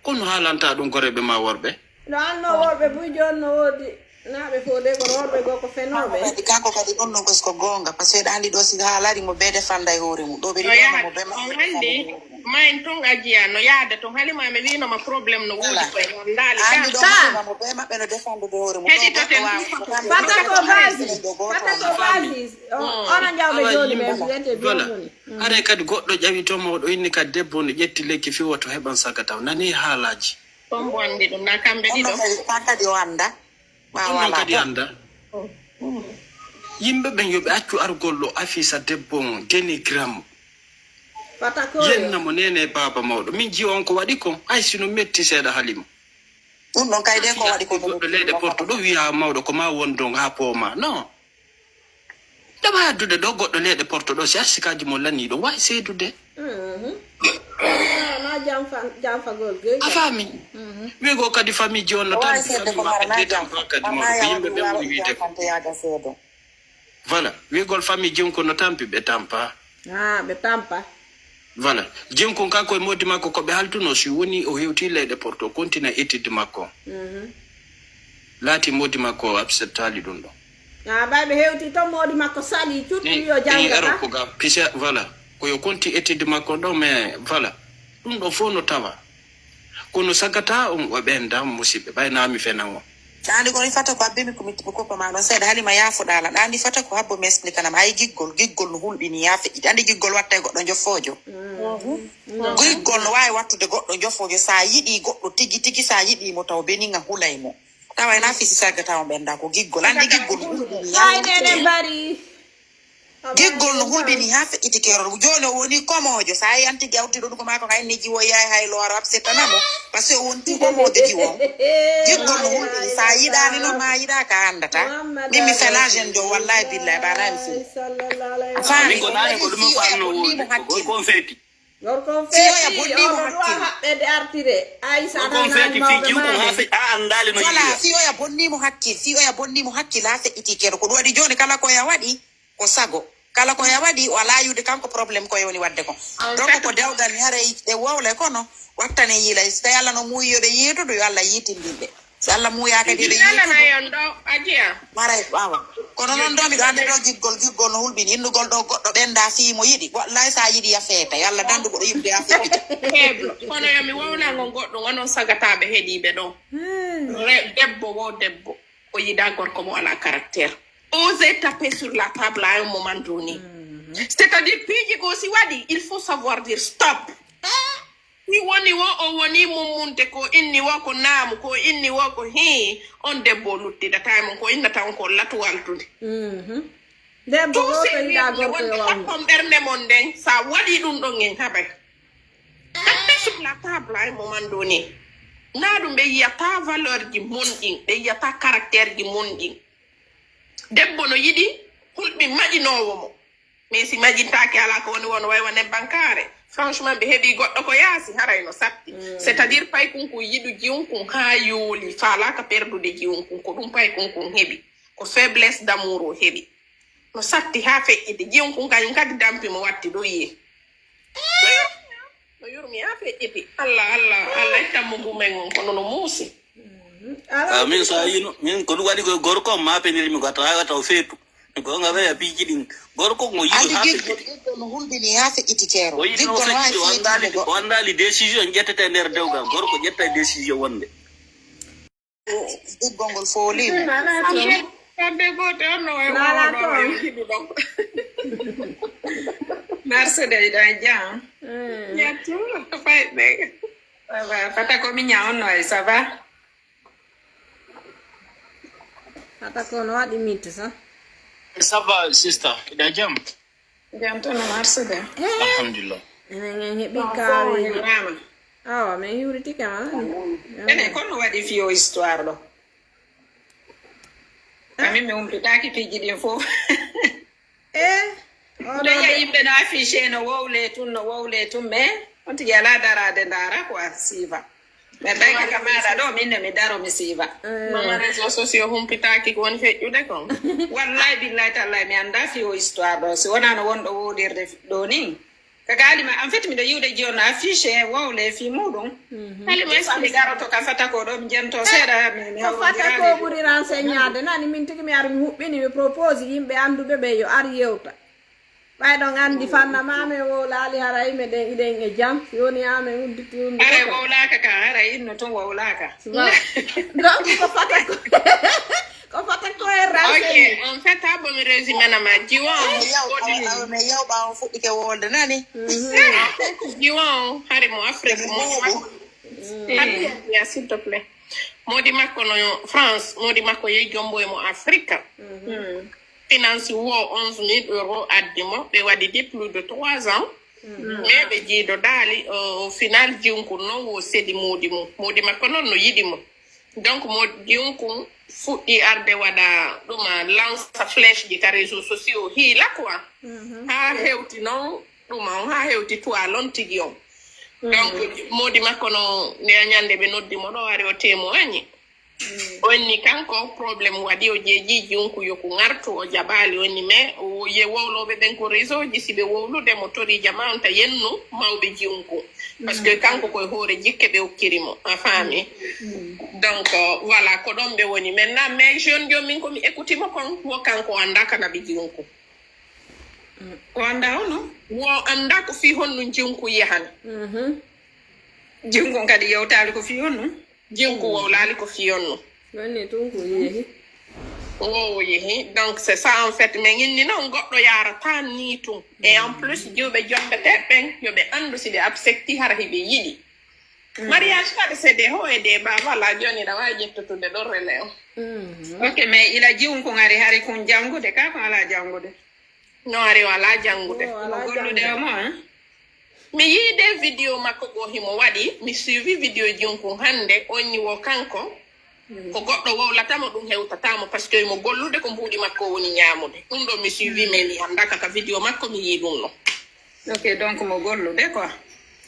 kono haalanta ɗum goreeɓe ma worɓe. No anno worɓe buy jooni no woodi. Naaɓe fof de ko rewɓe goo ko fenooɓe. Kadi kanko kadi ɗum ɗon ko goonga par ce que ɗo anndi ɗo si haalari mo bee defanday hoore mum ɗo ɓe ɗiɗo mo bee maɓɓe. Ma en tun ajiya no yaada tun halima mi wiino ma problème no woodi koye mon ndaali ka. Anndi ɗo mo bee maɓɓe no defandude hoore mum ɗo goɗɗo waawa. Fata ko vasi fata ko vasi. Ona njawɓe jooni ɓe mbiyete biomoni. Haray kadi goɗɗo ƴawi to mawɗo inni kadi debbo no ƴetti lekki fii woto heɓan saga taw nani haalaaji. Kombo anndi ɗum na kamɓe ɗiɗo. Ɗum kadi o annda. Ɗum noon kadi annda. Yimɓe ɓen yo ɓe accu argol ɗo afisa debbo on dénigre mo. Yenna mo neene e baaba mawɗo. Min jiya on ko waɗi kon. Ay si no metti seeɗa Halima. Ɗum ɗon kay de ko waɗi ko goɗɗo leyɗe porto ɗo wiya mawɗo ko ma won don ha pooma. Non. Ɗaɓa addude ɗo goɗɗo leyɗe porto ɗo si arsikaaji mo lannii ɗum waawi seedude. A faami. Wiigol kadi famille ji on no tampi famille maɓɓe de tampa kadi mawɗo ko yimɓe ɓe woni wiide ko. Voilà. Wiigol famille ji on ko no tampi ɓe tampa. Haa ɓe tampa. Voilà. Jinkun kanko e moodi makko ko ɓe halduno si woni o hewti leyɗe porto o kontina étude makko. Laati moodi makko o acceptali ɗum ɗo. Ah, ɓay ɓe hewti ton moodi makko sali cuɗɗi wi o jangata. Ero ko ga pise voilà ko yo konti étude makko ɗo mais voilà ɗum ɗo fof no tawa kono sagata on o ɓen dam musiɓɓe ɓay nami fenan on. Ɗaandi ko ni fata ko abbe mi ko mi ko ko ma ɗon seeɗa. Halima yaafuɗa ala. Ɗaandi fata ko habbo mi explique nam. Hay giggol, giggol no hulɓini yaa feƴƴiti. Andi giggol watta e goɗɗo joffoojo. Giggol no waawi wattude goɗɗo joffoojo. So a yiɗi goɗɗo tigi tigi, so a yiɗi mo taw beninga hulay mo. Tawa ena fisi sarga tawa ɓenda ko giggol. Andi giggol no hulɓini yaa Ay, nene feƴƴiti. Bari. Giggol no hulɓini haa feƴƴiti keerol. Jooni o woni komoojo. So a yanti gawti ɗo ɗum ko maa ko hay ne jiwo yaay hay looro absetana mo. Parce que o wonti komoojo jiwo. Giggol no hulɓini. So a yiɗaani noon ma a yiɗaaka a anndata. Min mi felagen jo wallahi billahi ba nani fo. Faami Min ko naane ko ɗum o falno wonde ko gorko on feeti. Gorko on Fiyoya feeti, bonnimo oɗo ɗo hakkil. Haɓɓede artire. Aysa Gorko on feeti fii jiwko haa fe a anndaali no Voilà, yiya. Fiyoya bonnimo hakkil. Fiyoya bonnimo hakkil haa feƴƴiti keerol. Ko ɗum waɗi jooni kala ko ya waɗi ko sago. Kala ko ya waɗi o alaa yiwde kanko problème ko yewni waɗde ko. Donc ko dewgal mi haray ɗe wowle kono wattane yiilay. So tawi Allah no muuyi yo ɓe yiitudu yo Allah yiitindin ɓe. So Allah muuyaaka de ɓe Yalana yiitudu. Yon ɗo ajiya. Maray ɓaawa. Kono noon ɗo miɗo anndi ɗo giggol giggol no hulɓini innugol ɗo goɗɗo ɓenda fii mo yiɗi. Wallahi so a yiɗi a feeta. Yo Allah danndu goɗɗo yiɗde a feƴƴita. Faible. Kono yo mi wowla ngon goɗɗum onon sagataɓe heɗiɓe ɗo. Re- Debbo wo debbo. O yida gorko mo ala caractère. Oser taper sur la table à un moment donné. C'est-à-dire piiji ko si waɗi il faut savoir dire stop. Si woni wo o woni mummunte ko inni wo ko naamu ko inni wo ko hii on debbo o luttidata e mon ko innata on ko latu waltude. Debbo Tout goto c'est yiɗa bien gorko yo wonde wawno. Hakkon ɓernde mon nden sa waɗi ɗum ɗon en haɓay. Tappe sur la table à un moment donné. Na ɗum ɓe yiyata valeur ji mon ɗin ɓe yiyata caractère ji mon ɗin. Debbo no yiɗi hulɓi maƴinoowo mo. Mais si maƴintaake alaa ko woni won waywa nebban kaare. Franchement ɓe heɓi goɗɗo ko yaasi haray no satti. C'est-à-dire paykunkun yiɗu jiwunkun haa yooli faalaka perdude jiwunkun ko ɗum paykunkun heɓi. Ko faiblesse d'amour o heɓi. No satti haa feƴƴiti jiwunkun kañum kadi dampi mo watti ɗo yiye. No yurmi haa- no yurmi haa feƴƴiti. Allah Allah Allah ittan mo gumen on kono no muusi. Ala Ah, min so a yino min ko ɗum waɗi koye gorko on mapenirmi ko a tawa taw feetu. Gonga ɓe a piiji ɗin gorko mo yiɗo Andi ha giggol giggol no hulɓini haa feƴƴiti keerol. O yiɗi no Giggol no waawi feƴƴiti o anndali feƴƴitinde o anndali décision ƴettete nder dewgal gorko ƴetta décision wonde. Giggol ngol fooliima. Fadde gooto on no way Lala wowoɗo toon. Hiɗu ɗon. Marsude iɗo e jam. Yettu fayɓe. Ça va? Fata ko mi ña on no e ça va? Hata ko no waɗi minti sa. Ça va, sister? Iɗa jam? Jam tono Marsude. Alhamdulillah. Enen en heɓi Fof kaaweji. Hiwrama. Awa min hiwritike ma. Ene kono waɗi fiyo histoire ɗo? Amin mi umpitaki piiji ɗin fof. E oɗo Ɗoya yimɓe no affiché no wowle tun no wowle tun mais on tigi ala darade ndara quoi siifa. Mais ɓay kaka maɗa ɗo minne mi daro mi siifa. Mama réseau sociaux humpitaki ko woni feƴƴude kon. Wallahi billahi tallahi mi anda fiyo histoire ɗo si wonano wonɗo woɗirde ɗo ni. Ka gaali ma en fait miɗo yiwde jiyo no affiché wowle fi muɗum. Halima Fa mi daroto ka fata ko ɗo mi jento seeɗa mi mi ko fata ko hawrondirani. Ɓuri renseignaade nani min tigi mi ari mi huɓɓini mi propose yimɓe annduɓe ɓe yo ar yewta. Ɓay ɗon anndi fanna ma amen wowlaali haray meɗen iɗen e jam si woni amen udditi undi Haray wowlaka ka haray inno tun wowlaka. Donc ko fata ko ko fata ko e Ok, renseigné. En fait, abo mi résumé na ma jiwo Mais yaw awa mais yaw ɓaawo fuɗɗike wolde nani. Jiwo hari mo Afrique mo. Hadi ya s'il te plaît. Modi makko no France, modi makko yehi jombo e mo Afrique. Finance wo onze mille euros addi mo ɓe waɗi di plus de trois ans. Mais ɓe jiido daali au final jiwnkun noon wo sedi modi mum. Modi makko noon no yiɗi mo. Donc mo jiwnkun fuɗɗi arde waɗa ɗuma lance flèche ji ka réseau sociaux hiila quoi. Ha hewti noon ɗuma on ha hewti toile on tigi on. Donc modi makko no nde a ñande ɓe noddi mo ɗo ari o témoigne. O inni kanko problème waɗi o jeeji jiwunku yoku ngartu o jaɓaali o inni mais ye wowlooɓe ɓen ko réseau ji si ɓe wowlude mo tori jama on ta yennu mawɓe jiwunku. Parce que kanko koye hoore jikke ɓe okkiri mo a faami. Donc voilà ko ɗon ɓe woni maintenant mais jeune jom min komi écouti mo kon wo kanko o annda ka naɓi jiwunku. O annda hono? Wo annda ko fii honɗum jiwunku yahani. Jiwunku kadi yewtaali ko fii honɗum? Jiwunku wowlaali ko fii honɗum. Jonni tun ko yehi. O yehi. Donc, c'est ça, en fait. Mais inni noon goɗɗo yaarata ni tun. Et en plus, jiwɓe jobbete ɓen, yo ɓe anndu si ɓe accepti hara hiɓe yiɗi. Mariage kadi c'est des hauts et des bas. Voilà, joni ɗa waawi ƴettutude ɗon relais on. Ok, mais ila jiwun kun ari hari kun janngude ka, kun alaa janngude? No ari wala janngude. Mo gollude o mo, hein? Mi yii de vidéo makko goo himo waɗi, mi suivi vidéo jiwun kun hannde, on ñiwo kanko. Ko goɗɗo wowlatamo ɗum hewtatamo, parce que mo gollude ko mbuuɗi makko woni ñaamude. Ɗum ɗo mi suivi, mais mi annda kaka vidéo makko mi yii ɗum ɗo. Ok, donc mo gollude quoi.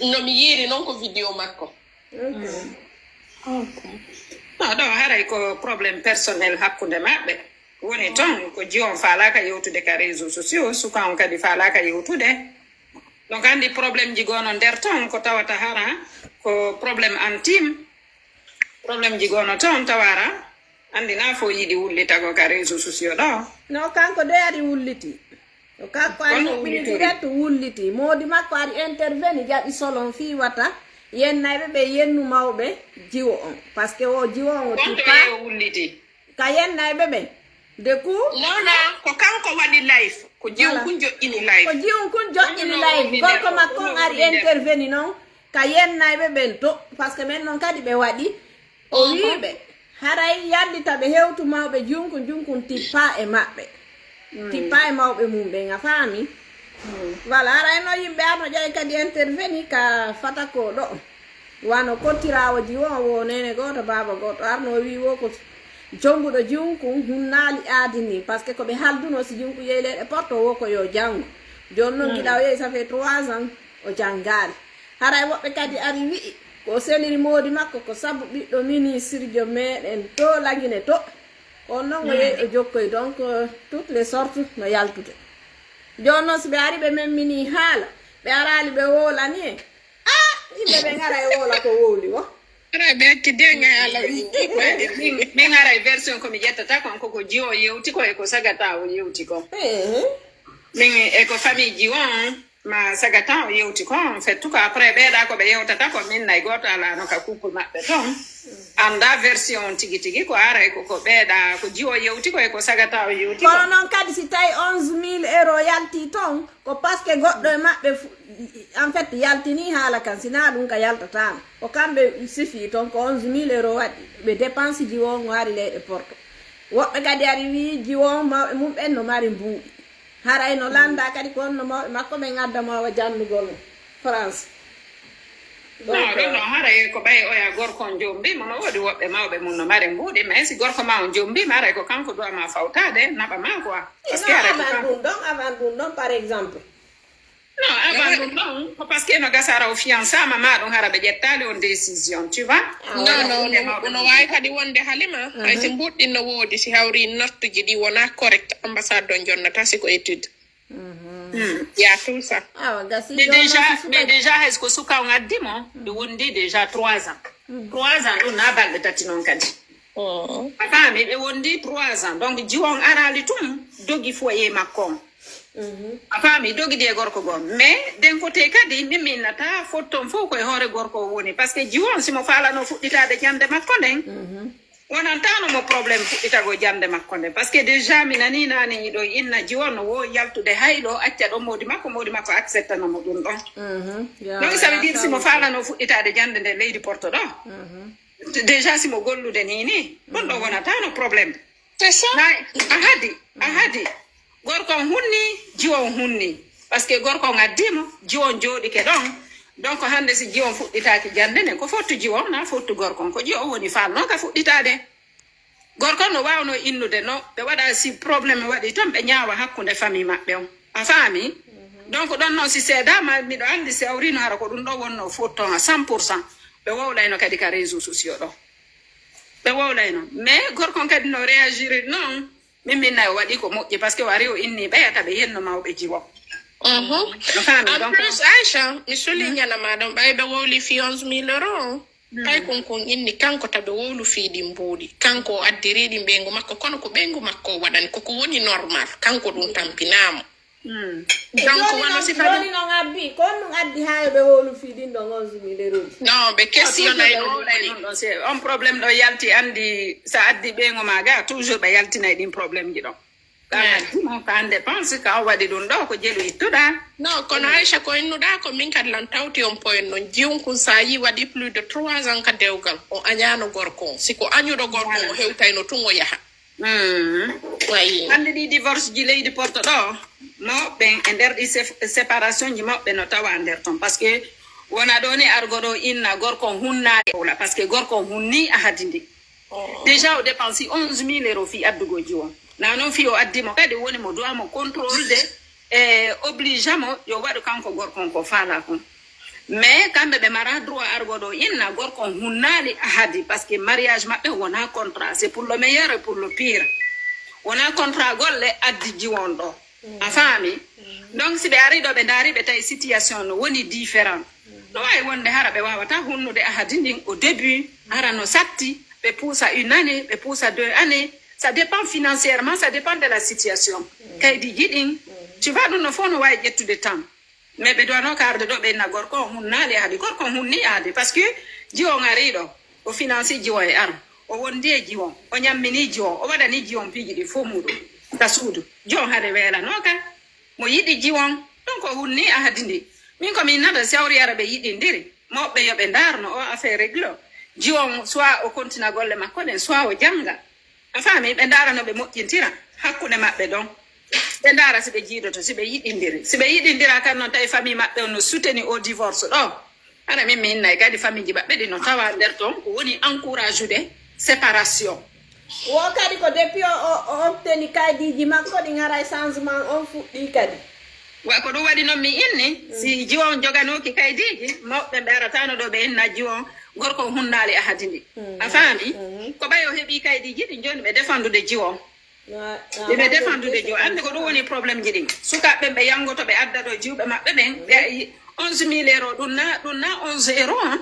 No mi yiiri noon ko vidéo makko. Ok. No ɗo haray ko problème personnel hakkunde maɓɓe woni toon, ko jiwon faalaka yewtude ka réseau sociaux, suka on kadi faalaka yewtude. Donc anndi problème ji gono nder toon ko tawata hara ko problème intime. Problème ji gono toon tawara anndi na fo yiɗi wullitago ka réseau sociaux ɗo. No, kanko de ari wulliti. O kanko ari huɓɓini direct, wulliti. Moodi makko ari interveni, jaɓi solon fii wata yennayɓe ɓe yennu mawɓe jiwo on, parce que o jiwo on o Wonto tippa yeeyo wulliti. Ka yennayɓe ɓen de ku. Non, non, ko kanko waɗi live. Ko jiwun kun joƴƴini live. Ko jiwun kun joƴƴini live. Gorko makko on ari interveni non ka yennayɓe ɓen to, parce que ɓen non kadi ɓe waɗi. O wii ɓe, haray yallita ɓe hewtu mawɓe junkun junkun tippa e maɓɓe, tippa e mawɓe mum ɓen, a faami? Voilà, haray no yimɓe arno ƴay kadi interveni ka fata ko ɗo. Wano kottirawo jiwo o wo nene goto, baba goto arno o wi wo ko jonguɗo junkun hunnaali aadi ni, parce que ko ɓe halduno si junku yehi leyɗe porto wo ko yo jangu. Joni non giɗa o yehi, ça fait trois ans o jangaali. Haray woɓɓe kadi ari wi'i ko o seliri moodi makko ko sabu ɓiɗɗo ministirjo meɗen to Lagine to. On non o yehi o jokkoy, donc euh, toutes les sortes no yaltude. Joni non si ɓe ari ɓe memmini haala, ɓe arali ɓe wolani en. Ah, yimɓe ɓen haray wola ko wowli wo. Haray ɓe acci de ngay ala wi. Min haray version ko mi ƴettata kon koko jiwo yewti ko e ko sagata o yewti ko. Ehe. Min e ko famille jiwo on ma sagata o yewti ko, en fait, tout cas après ɓeeɗa ko ɓe yewtata ko min nay goto alano ka couple maɓɓe ton. Anda version on tigi tigi ko aray ko ko ɓeeɗa ko jiwo yewti ko e ko sagata o yewti ko. Kono non kadi si tawi onze mille euro yalti ton, ko parce que goɗɗo e maɓɓe fu- en fait yaltini haala kan, sina ɗum ka yaltatano. Ko kamɓe sifi ton ko onze mille euro waɗi ɓe dépense jiwo on o ari leyɗe porto. Woɓɓe kadi ari wi jiwo on mawɓe mum ɓen no mari mbuuɗi. Haray no landa kadi ko honno mawɓe makko ɓen adda mo awa jannugol France. No ɗum no haray ko ɓay oya gorko on jombimo, no woodi woɓɓe mawɓe mum no mari mbuuɗi, mais si gorko ma on jombima haray ko kanko duwa ma fawtade naɓa ma quoi. Parce que Non, haray ko avant kanko ɗum ɗon, avant ɗum ɗon par exemple. Non, avant ɗum ɗon ko parce que no gasara o fiancama ma ɗum hara ɓe ƴettali on décision, tu vois? Non, non, no, no waawi kadi wonde Halima, hay si mbuuɗi ɗin no woodi, si hawri nattuji ɗi wona correct, ambassade on jonnata si ko étude. Ya tout ça. Awa gasi Mais ɗon déjà, non si mais suka- déjà hay ko suka on addi mo ɓe wondi déjà trois ans. Trois ans ɗum na balɗe tati noon kadi. Oh. A faami, ɓe wondi trois ans, donc jiwo on arali tun dogi foyer makko on. A faami, dogidi e gorko goo. Mais den kote kadi min minnata fotton fof koye hoore gorko o woni, parce que jiwo on simo faalano fuɗɗitade jande makko nden, wonantano mo problème fuɗɗitagol jande makko nden, parce que déjà mi nani nani ɗo inna jiwo no wo yaltude hayɗo acca ɗon modi makko, modi makko acceptana mo ɗum ɗon. Mhm. Ya, Donc ça veut ya, dire ça simo veut faalano fuɗɗitade jande nde leydi porto ɗo, déjà simo gollude ni ni ɗum ɗo wonatano problème. C'est ça. Na a hadi, a hadi. Gorko on hunni, jiwo on hunni. Parce que gorko on addimo, jiwo on jooɗike ɗon. Donc hande si jiwo on fuɗɗitaki jande nden, ko fottu jiwo on na fottu gorko on, ko jiwo on woni falno ka fuɗɗitade. Gorko on no wawno innude no ɓe waɗa si problème waɗi ton ɓe ñaawa hakkunde famille maɓɓe on. A faami? Donc ɗon noon si seedama miɗo andi si awrino hara ko ɗum ɗo wonno fotton à cent pour cent. Ɓe wowlayno kadi ka réseau sociaux ɗo. Ɓe wowlayno. Mais gorko on kadi no réagir noon. Min min nayo waɗi ko moƴƴi parce que o ari o inni ɓeyata ɓe yenno mawɓe jiwo. Mhm. No faami En donc. Plus, Aïcha, mi suli ñana ma ɗon ɓay ɓe wowli fi onze mille euro on. Kay kun kun inni kanko taɓe wowlu fi ɗin mbuuɗi. Kanko o addiri ɗin ɓeyngu makko kono ko ɓeyngu makko o waɗani koko woni normal. Kanko ɗum tampinamo. Hmm. Donc, joni wano non, sifa joni non abbi, ko on ɗum addi haa yo ɓe wowlu fii ɗin ɗon onze mille euros ji? Non, ɓe question ay ɗo wowlay ɗum ɗon. C'est un problème ɗo yalti, anndi sa addi ɓeyngu ma ga, toujours ɓe yaltinay ɗin problème ji ɗon. Ka addi mo, ka dépense, ka waɗi ɗum ɗo, ko jelu ittuɗa. Non, kono Aisha, ko innuɗa ko min kadi lan tawti on point non. Jiwun kun sa yi waɗi plus de trois ans ka dewgal, o añaano gorko on. Si ko añuɗo gorko on, o hewtayno tun o yaha. Mm. Wayi. Hannde ɗi divorce ji leydi Porto ɗo, mawɓe e nder ɗi sef-, séparation ji mawɓe no tawa nder ton. Parce que wona ɗo ni argo ɗo inna gorko on hunnaade owla. Parce que gorko on hunni ahadi ndi. Déjà o dépense onze mille euros fii addugo jiwon. Na non fii o addi mo kadi woni mo doit mo contrôle de, e oblige mo yo waɗu kanko gorko on ko faala kon. Mais kamɓe ɓe mara droit argo ɗo inna gorko on hunnaali ahadi, parce que mariage maɓɓe wona contrat, c'est pour le meilleur et pour le pire. Wona contrat golle addi jiwon ɗo. A faami? Donc si ɓe ari ɗo ɓe ndaari ɓe tawi situation no woni différent. No waawi wonde hara ɓe waawata hunnude ahadi ndin au début, hara no satti, ɓe puusa une année, ɓe puusa deux années. Ça dépend financièrement, ça dépend de la situation. Kaydiji ɗin, tu vois, ɗum no fof no waawi ƴettude temps. Mais ɓe doit no ka arde ɗo ɓe inna gorko on hunnaali ahadi, gorko on hunni ahadi, parce que jiwon ari ɗo, o finance jiwon e ar, o wondi e jiwon, o ñammini jiwon, o waɗani jiwon piiji ɗi fof muɗum ka suudu. Jiwon hade weelano ka, mo yiɗi jiwon, donc o hunni ahadi ndi. Min ko mi innata sawri ara ɓe yiɗindiri, mawɓe yo ɓe ndaarno o affaire réglo. Jiwon soit o continue golle makko ɗen, soit o jannga. A faami, ɓe ndaara no ɓe moƴƴintira hakkunde maɓɓe ɗon. Ɓe ndaara si ɓe jiidoto, si ɓe yiɗindiri. Si ɓe yiɗindira kan non tawi famille maɓɓe on no soutenir o divorce ɗo. Hara min mi innay kadi famille ji maɓɓe ɗi no tawa nder ton ko woni encourage ude séparation. Wo kadi ko depuis o, o, o obteni kaydiji makko ɗi ngaray changement on fuɗɗi kadi. Wa ko ɗum waɗi non mi inni, si jiwon joganooki kaydiji, mawɓe ɓe aratano ɗo ɓe inna jiwon gorko on hunnaali ahadi ndi. A faami? Ko ɓay o heɓi kaydiji ɗin joni ɓe défendude jiwon. Ɓe défendude jiwon. Anndi ko ɗum woni problème ji ɗin. Sukaaɓe ɓe yangoto ɓe adda ɗo jiwɓe maɓɓe ɓen, ɓe ayi onze mille euros, ɗum na, ɗum na onze euros, hein?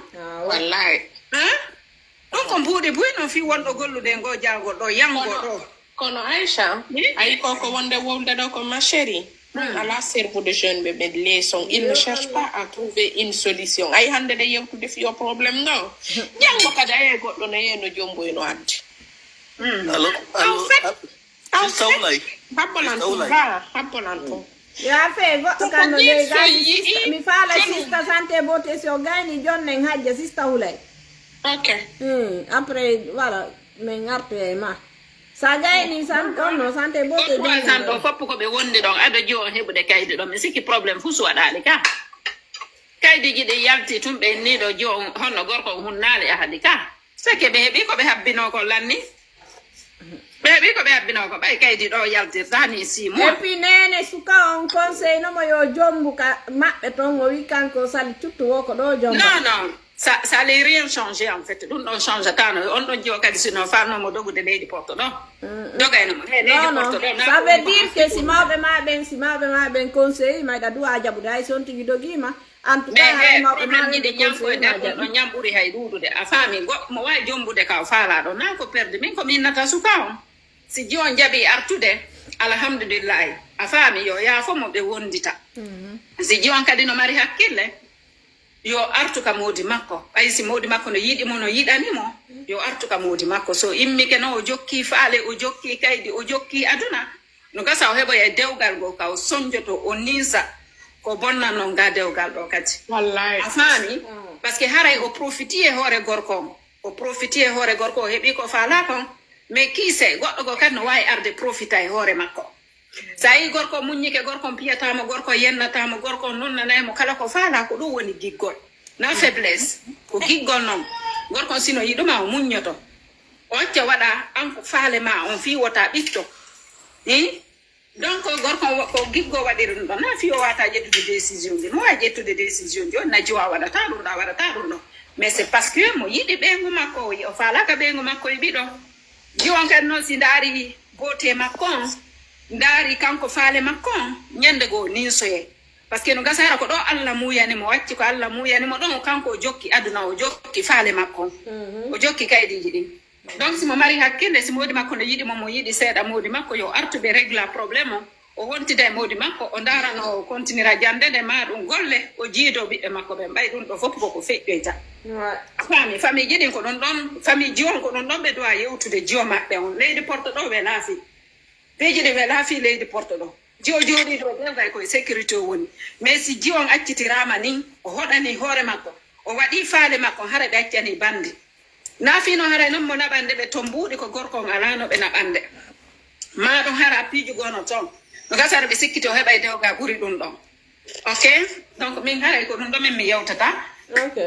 Wallahi. Hein? Ɗum ko mbuuɗi buy non fii wonɗo gollude ngo jaagol ɗo, yango ɗo. Kono Aisha, ayi ko ko wonde wowlde ɗo ko ma chérie. Ɗum ala serbude jeune ɓe ɓe leçon. Il ne cherche pas à trouver une solution. Ayi hannde ɗe yewtude fii o problème ɗo. Janngo kadi ayi goɗɗo no yeeno jomboy no addi. Allo, allo, sista Wulay. Habbolan to, ba, habbolan to. Ya fe goɗɗo kan no ley gayni sista, mi faala sista santé beauté si o gayni jonnen hajja sista Wulay. Ok. Hmm, après, voilà, min ngartoya e ma. Sa gayni san, on no santé beauté. Trois ans ɗo fof ko ɓe wondi ɗon, ado jiwo on heɓude kaydi ɗon. Mi sikki problème fuu suwaɗaali ka. Kaydiji ɗi yalti tun ɓe inni ɗo jiwo on, honno gorko on hunnaali ahadi ka. Seke ɓe heɓi ko ɓe habbinoo ko lanni. Ɓe heɓi ko ɓe habbinoo ko ɓay kaydi ɗo yaltirta ni six mois. Et puis nene suka on conseil no mo yo jombu ka maɓɓe ton o wi kanko sali cuttu wo ko ɗo jomba. Non, non. Ça, ça allait rien changer en fait. Ɗum ɗon change tano. On ɗon jiwo kadi sino fanno mo dogude leydi Porto ɗo. Dogayno mo. He leydi Porto ɗo. Ça veut dire que si mawɓe ma ɓen, si mawɓe ma ɓen conseil ma ɗa duwa jaɓude hay si on tigi dogima. En tout cas, haray mawɓe ma ɓen ɓe conseil ma ɗum ɗon ñam ɓuri hay ɗuuɗude. A faami, goɗɗo mo waawi jombude ka o faalaa ɗo, naa ko perdi. Min ko mi innata suka on. Si jiwon jaɓi artude, alhamdulillahi. A faami, yo yaafo mo ɓe wondita. Si jiwon kadi no mari hakkille, yo artu ka moodi makko. Ɓay si moodi makko no yiɗi mo, no yiɗani mo, yo artu ka moodi makko. So immike no o jokki faale, o jokki kaydi, o jokki aduna, no gasa o heɓoya e dewgal ngoo ka o sonjoto, o ninsa ko bonnanno nga dewgal ɗo kadi. Wallahi. A faami? Parce que haray o profiti e hoore gorko on. O profiti e hoore gorko o heɓi ko faalaa kon. Mais kiise, goɗɗo goo kadi no waawi arde profita e hoore makko. Sa yii gorko muññike, gorko on piyataamo, gorko yennataamo, gorko on nonnanaymo kala ko faalaa, ko ɗum woni giggol. Na faiblesse. Ko giggol non. Gorko on sino yiɗuma o muññoto. O acca waɗa an ko faale ma on fii wota ɓitto. Hi? Donc gorko on wo-, ko giggo waɗiri ɗum ɗon. Na fii o wata ƴettude décision ji. No wawi ƴettude décision ji. On na jiwa waɗata ɗum ɗo, a waɗata ɗum ɗo. Mais c'est parce que mo yiɗi ɓeyngu makko, o yi-, o faalaka ɓeyngu makko e ɓiɗo. Jiwon kadi noon si ndaari beauté makko on, ndaari kanko faale makko on, ñande goo ninsoye. Parce que no gasa hara ko ɗo Allah muuyani mo, wacci ko Allah muuyani mo ɗon, kanko o jokki aduna, o jokki faale makko on. O jokki kaydiiji ɗin. Donc si mo mari hakkille, si moodi makko no yiɗi mo, mo yiɗi seeɗa moodi makko, yo artu ɓe régla problème on. O wontida e moodi makko, o ndaara no o kontinira jannde nde, maa ɗum golle, o jiidoo ɓiɓɓe makko ɓen. Ɓay ɗum ɗoo fof ko ko feƴƴoyta. A faami? Famiiji ɗin ko ɗum ɗon, famiiji on ko ɗum ɗon ɓe duwa yewtude jiwo maɓɓe on. Leydi Porto ɗoo welaa fii. Piiji ɗi welaa fii leydi Porto ɗoo. Jiwo jooɗii ɗoo dewgay koye sécurité o woni. Mais si jiwo on accitiraama nin, o hoɗanii hoore makko, o waɗii faale makko, hara ɓe accanii bandi. Naa fii non haray non mo naɓande ɓe ton mbuuɗi ko gorko on alaa no ɓe naɓande. Maa ɗum hara piiji gono ton. No gasara ɓe sikkiti o heɓay dewga ɓuri ɗum ɗon. Ok? Donc min haray ko ɗum ɗo min mi yewtata.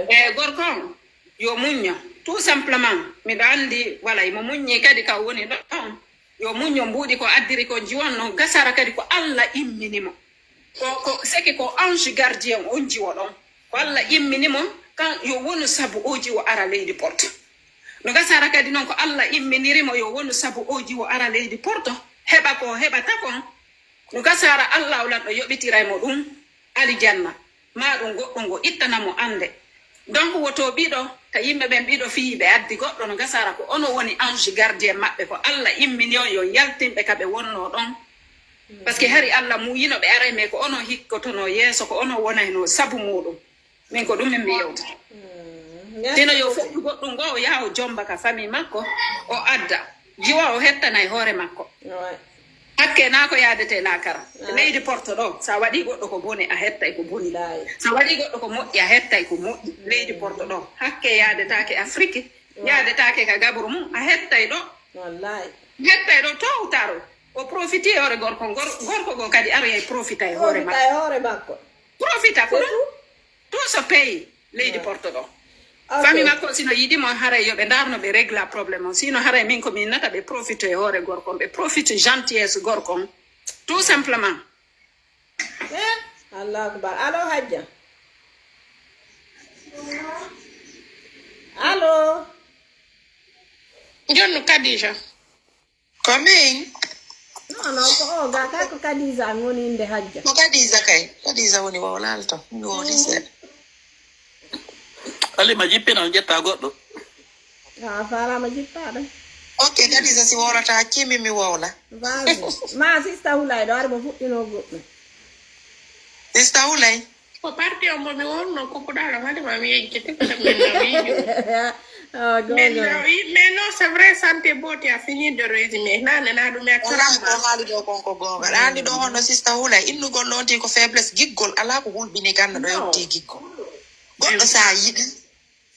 E gorko on, yo muñño. Tout simplement, miɗo anndi wala imo muññi kadi ka o woni ɗon. Yo muñño mbuuɗi ko addiri ko jiwon non gasara kadi ko Alla immini mo. Ko, ko, seki ko ange gardien on jiwo ɗon. Ko Alla immini mo, kan yo wonu sabu o jiwo ara leydi Porto. No gasara kadi non ko Alla imminiri mo yo wonu sabu o jiwo ara leydi Porto, heɓa ko heɓata kon. No gasara Alla o lanɗo yoɓitiray mo ɗum alijanna. Maa ɗum goɗɗum ngo ittana mo annde. Donc woto ɓiɗo ka yimɓe ɓen ɓiɗo fii ɓe addi goɗɗo no gasara ko ono woni ange gardien maɓɓe ko Alla immini on yo yaltinɓe ka ɓe wonno ɗon. Parce que hari Alla muuyino ɓe aray mais ko ono hikkotono yeeso ko ono wonayno sabu muɗum. Min ko ɗum min mi yewta. Sino yo foɗɗu goɗɗum ngo o yaha o jomba ka famille makko o adda. Jiwa o hettanay hoore makko. Hakke naa ko yaadete laakara. Leydi Porto ɗo, sa waɗi goɗɗo ko bone, a hettay ko boni. Sa waɗi goɗɗo ko moƴƴi, a hettay ko moƴƴi. Leydi Porto ɗo, hakke yaadetake Afrique, yaadetake ka gaburu mum, a hettay ɗo. Hettay ɗo tôt ou tard. O profiti e hoore gorko, gor-, gorko go kadi aroyay profita e hoore makko. Profita ko ɗum. Tout se paye. Leydi Porto ɗo. Famille makko sino yiɗi mo haray yo ɓe ndarno ɓe régla problème on. Sino haray min ko min nata ɓe profite e hoore gorko on. Ɓe profite gentillesse gorko on. Tout simplement. Eh, Allahu akbar. Allo, Hajja. Allo. Jonno Kadija. Ko min? Non, non, ko o ga kay ko Kadija ngoni inde Hajja. Ko Kadija kay. Kadija woni wawlal to. Mi wowli seeɗa. Alima jippina on ƴetta goɗɗo. A faalama jippaɗo. Ok, Kadija si wowlata hakkimi mi wowla. Vas-y. Ma sista Hulay ɗo ari mo fuɗɗino goɗɗo. Sista Hulay. Ko parti on mbo mi wonno kukuɗaɗo hade ma mi yejjete ko ɗum min nawi. Mais non, c'est vrai, santé beauté a fini de résumé. Nane na ɗum e Wala ko haali ɗo kon ko goonga. Ɗa andi ɗo honno sista Hulay innugol lonti ko faiblesse giggol ala ko hulɓini ganna ɗo yewti giggol. Goɗɗo sa yiɗi,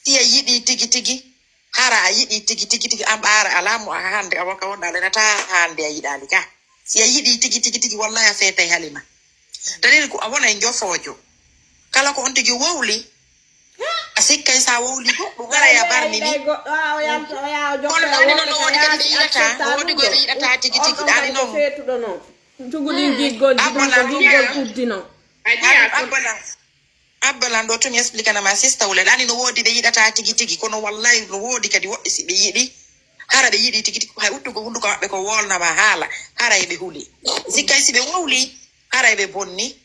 si a yiɗi tigi tigi, hara a yiɗi tigi tigi tigi an ɓaara ala mo a hande a waka wonɗa lenata hande a yiɗali ka. Si a yiɗi tigi tigi tigi wallahi a fetay Halima. Dalil ko a wonay njofoojo. Kala ko on tigi wowli, a sikkay sa wowli goɗɗum ara ya barni ni. Kono ɗani noon no wodi kadi ɓe yiɗata, no wodi goy ɓe yiɗata tigi tigi ɗani noon. Tuguli giggol giggol uddino. Abba lan ɗo tumi expliqué na ma sista wule ɗani no wodi ɓe yiɗata tigi tigi kono wallahi no wodi kadi woɓɓe si ɓe yiɗi hara ɓe yiɗi tigi tigi hay uttugo hunduko maɓɓe ko wolna ma haala hara eɓe huli sikkay si ɓe wowli hara eɓe bonni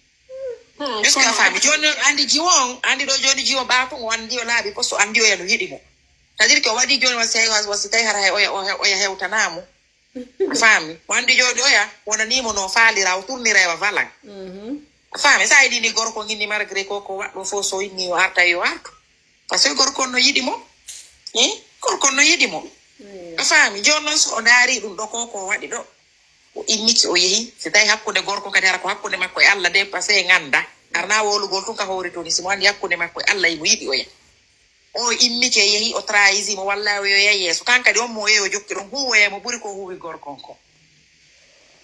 est-ce que a faami joni andi jiwo on andi ɗo joni jiwo ɓa tun o andi o laaɓi posto andi oya no yiɗi mo c'est-à-dire que o waɗi joni wasi hay wasi tawi hara hay oya oya hewtanamo a faami o andi joni oya wonanimo no faalira o tournira ewa valan a faami sa yiɗini gorko inni malgré ko ko waɗɗo fof so inni o arta yo artu parce que gorko on no yiɗi mo i gorko on no yiɗi mo a faami joni noon so o ndaari ɗum ɗo ko ko waɗi ɗo o immiki o yehi si tawi hakkunde gorko kadi hara ko hakkunde makko e allah de parce que ganda arna wolugol tun ka hoore toni simo andi hakkunde makko e allah imo yiɗi oya o immike yehi o trahisi mo walla o yoya yeeso kan kadi on mo yeyo jokki ɗon huwoya mo ɓuri ko huwi gorkon ko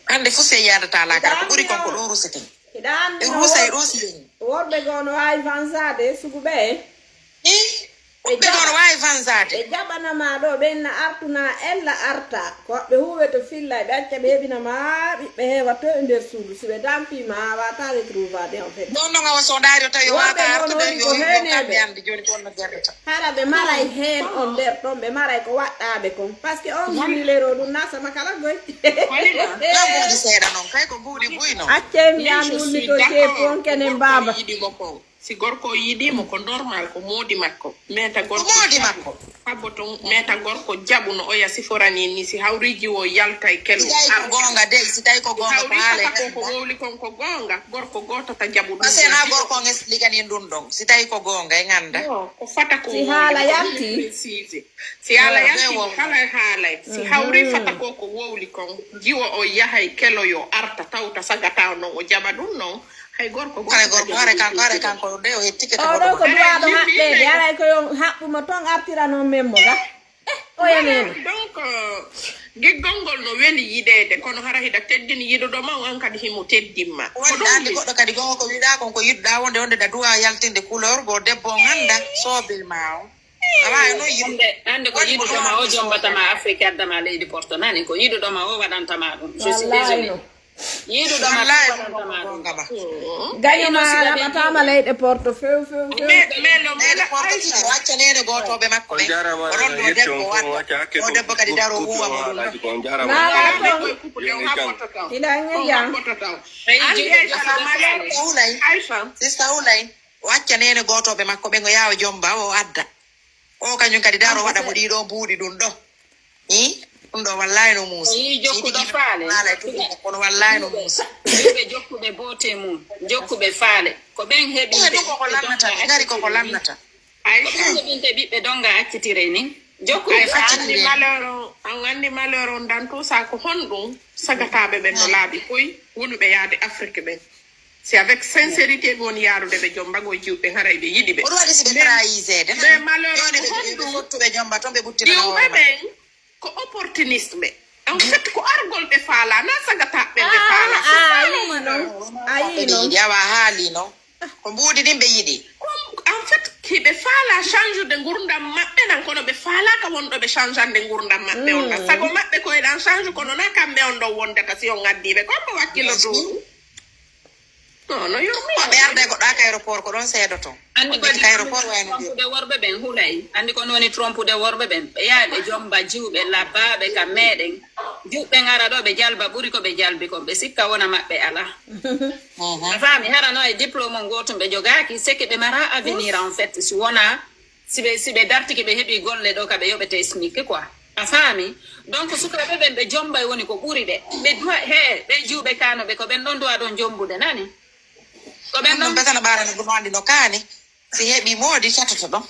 hande fof se yadata lakara ko ɓuri kon ko ɗo rusete e rusa e ɗo si yehi worɓe goo no waawi fansaade sugu ɓe i ɓe goo no waawi fansaade ɓe jaɓana ma ɗo ɓen na artuna ella arta ko ɓe huwe to filla ɓe acca ɓe heɓina ma ɓiɓɓe heewa to e nder suudu si ɓe dampi ma a wata retrouvaade en fait ɗon noon awa so ndaari o tawi o wata artude yo kamɓe ande joni ko wonno gerdata hara ɓe maray heen on nder ɗon ɓe maray ko waɗɗaaɓe kon parce que on jumilero ɗum nasama kala goy ɗon mbuuɗi seeɗa noon kay ko mbuuɗi buy noon accemi an wullito ceepu on kenen baaba yiɗimo kon si gorko o yiɗimo ko normal ko moodi makko mais ta gorko moodi makko Boton meta gorko jaɓu no oya siforani ni si hawriji wo yaltay kelu. Si tawi ko goonga dey, si tawi ko goonga ko haalay hawri kata ko ko wowli kon ko goonga, gorko gootata jaɓu ɗum. Parce que na gorko on explique ni ɗum ɗon. Si tawi ko goonga e ngannda. Yo, ko fata ko si haala yalti. Si haala yalti kala e haalay. Si hawri fata ko ko wowli kon. Jiwo o yahay kelo yo arta tawta sagata o non o jaɓa ɗum non. Hay gorko goto kala gorko hare kanko hare kanko de o hettike to oɗo ko duwaɗo haɓɓede aray ko yo haɓɓumo toon artira noon memmo ga. Eh, o yameno. Donc giggol ngol no weli yiɗeede kono hara hiɗa teddini yiɗuɗo ma o an kadi himo teddimma. Wonde andi goɗɗo kadi gongo ko wiɗa kon ko yiɗɗa wonde wonde da duwa yaltinde couleur go debbo o ganda sobe ma o. Awa no yiɗde. Ande ko yiɗuɗoma o jombatama Afrique addama leydi Porto nani ko yiɗuɗoma o waɗantama ɗum. Je suis désolé. Yiɗuɗo ma waɗantama ɗum. Gaño ma raɓatama leyɗe Porto few few few. Mais mais no mela Porto tigi o acca nene gotoɓe makko ɓe. O ɗon ɗo debbo waɗɗo o debbo kadi daro huwa mo ɗum ɗo. Ila ñeña. Andi Aïcha ma lero Aïcha. Sista Hulay o acca nene gotoɓe makko ɓe ngo yawa jomba o adda. O kañum kadi daro waɗa mo ɗiɗo mbuuɗi ɗum ɗo. I ɗum ɗo wallahi no muusi. Yi jokkuɗo faale. Kono wallahi no muusi. Ɓe jokkuɓe boote mum, jokkuɓe faale. Ko ɓen heɓi ɗum koko lannata, ɓe ngari koko lannata. Ko ɓen heɓinte ɓiɓɓe donga accitire ni. Jokkuɓe faale. An andi malheur on dan tout ça ko honɗum sagataɓe ɓen no laaɓi koy wonuɓe yaade Afrique ɓen. C'est avec sincérité ɓe woni yaarude ɓe jomba go jiwɓe haray ɓe yiɗi ɓe. Ko ɗum waɗi si ɓe trahise de mais malheur ɓe fottuɓe jomba toon ɓe ɓuttira jiwɓe ɓen ko opportuniste ɓe en fait ko argol ɓe faala na sagataɓe ɓe faala. Ayi noon. Ayi noon. Awa haali noon. Ko mbuuɗi ɗin ɓe yiɗi. En fait hiɓe faala change de ngurdam maɓɓe nan kono ɓe faalaka wonɗo ɓe changeande ngurdam maɓɓe on na sago maɓɓe koye ɗan change kono na kamɓe on ɗon wondata si on addiɓe ko ɓe wakkilo dow. Ko ɓe arda e goɗɗo aka aéroport ko ɗon seedoto. Andi ko woni trompude worɓe ɓen hulay. Andi ko woni trompude worɓe ɓen ɓe yaha ɓe jomba jiwɓe labbaaɓe ka meɗen. Jiwɓe ngara ɗo ɓe jalba ɓuri ko ɓe jalbi kon ɓe sikka wona maɓɓe ala. A faami hara no e diplôme on gotum ɓe jogaaki seke ɓe mara avenir en fait si wona si ɓe si ɓe dartiki ɓe heɓi golle ɗo ka ɓe yoɓete smic quoi. A faami donc sukaaɓe ɓen ɓe jombay woni ko ɓuri ɓe ɓe duwa he ɓe jiwɓe kano ɓe ko ɓen ɗon duwa ɗon jombude nani. Ko ɓen ɗon betana ɓaarani ɗum andi no kaani si heɓi moodi catoto ɗon.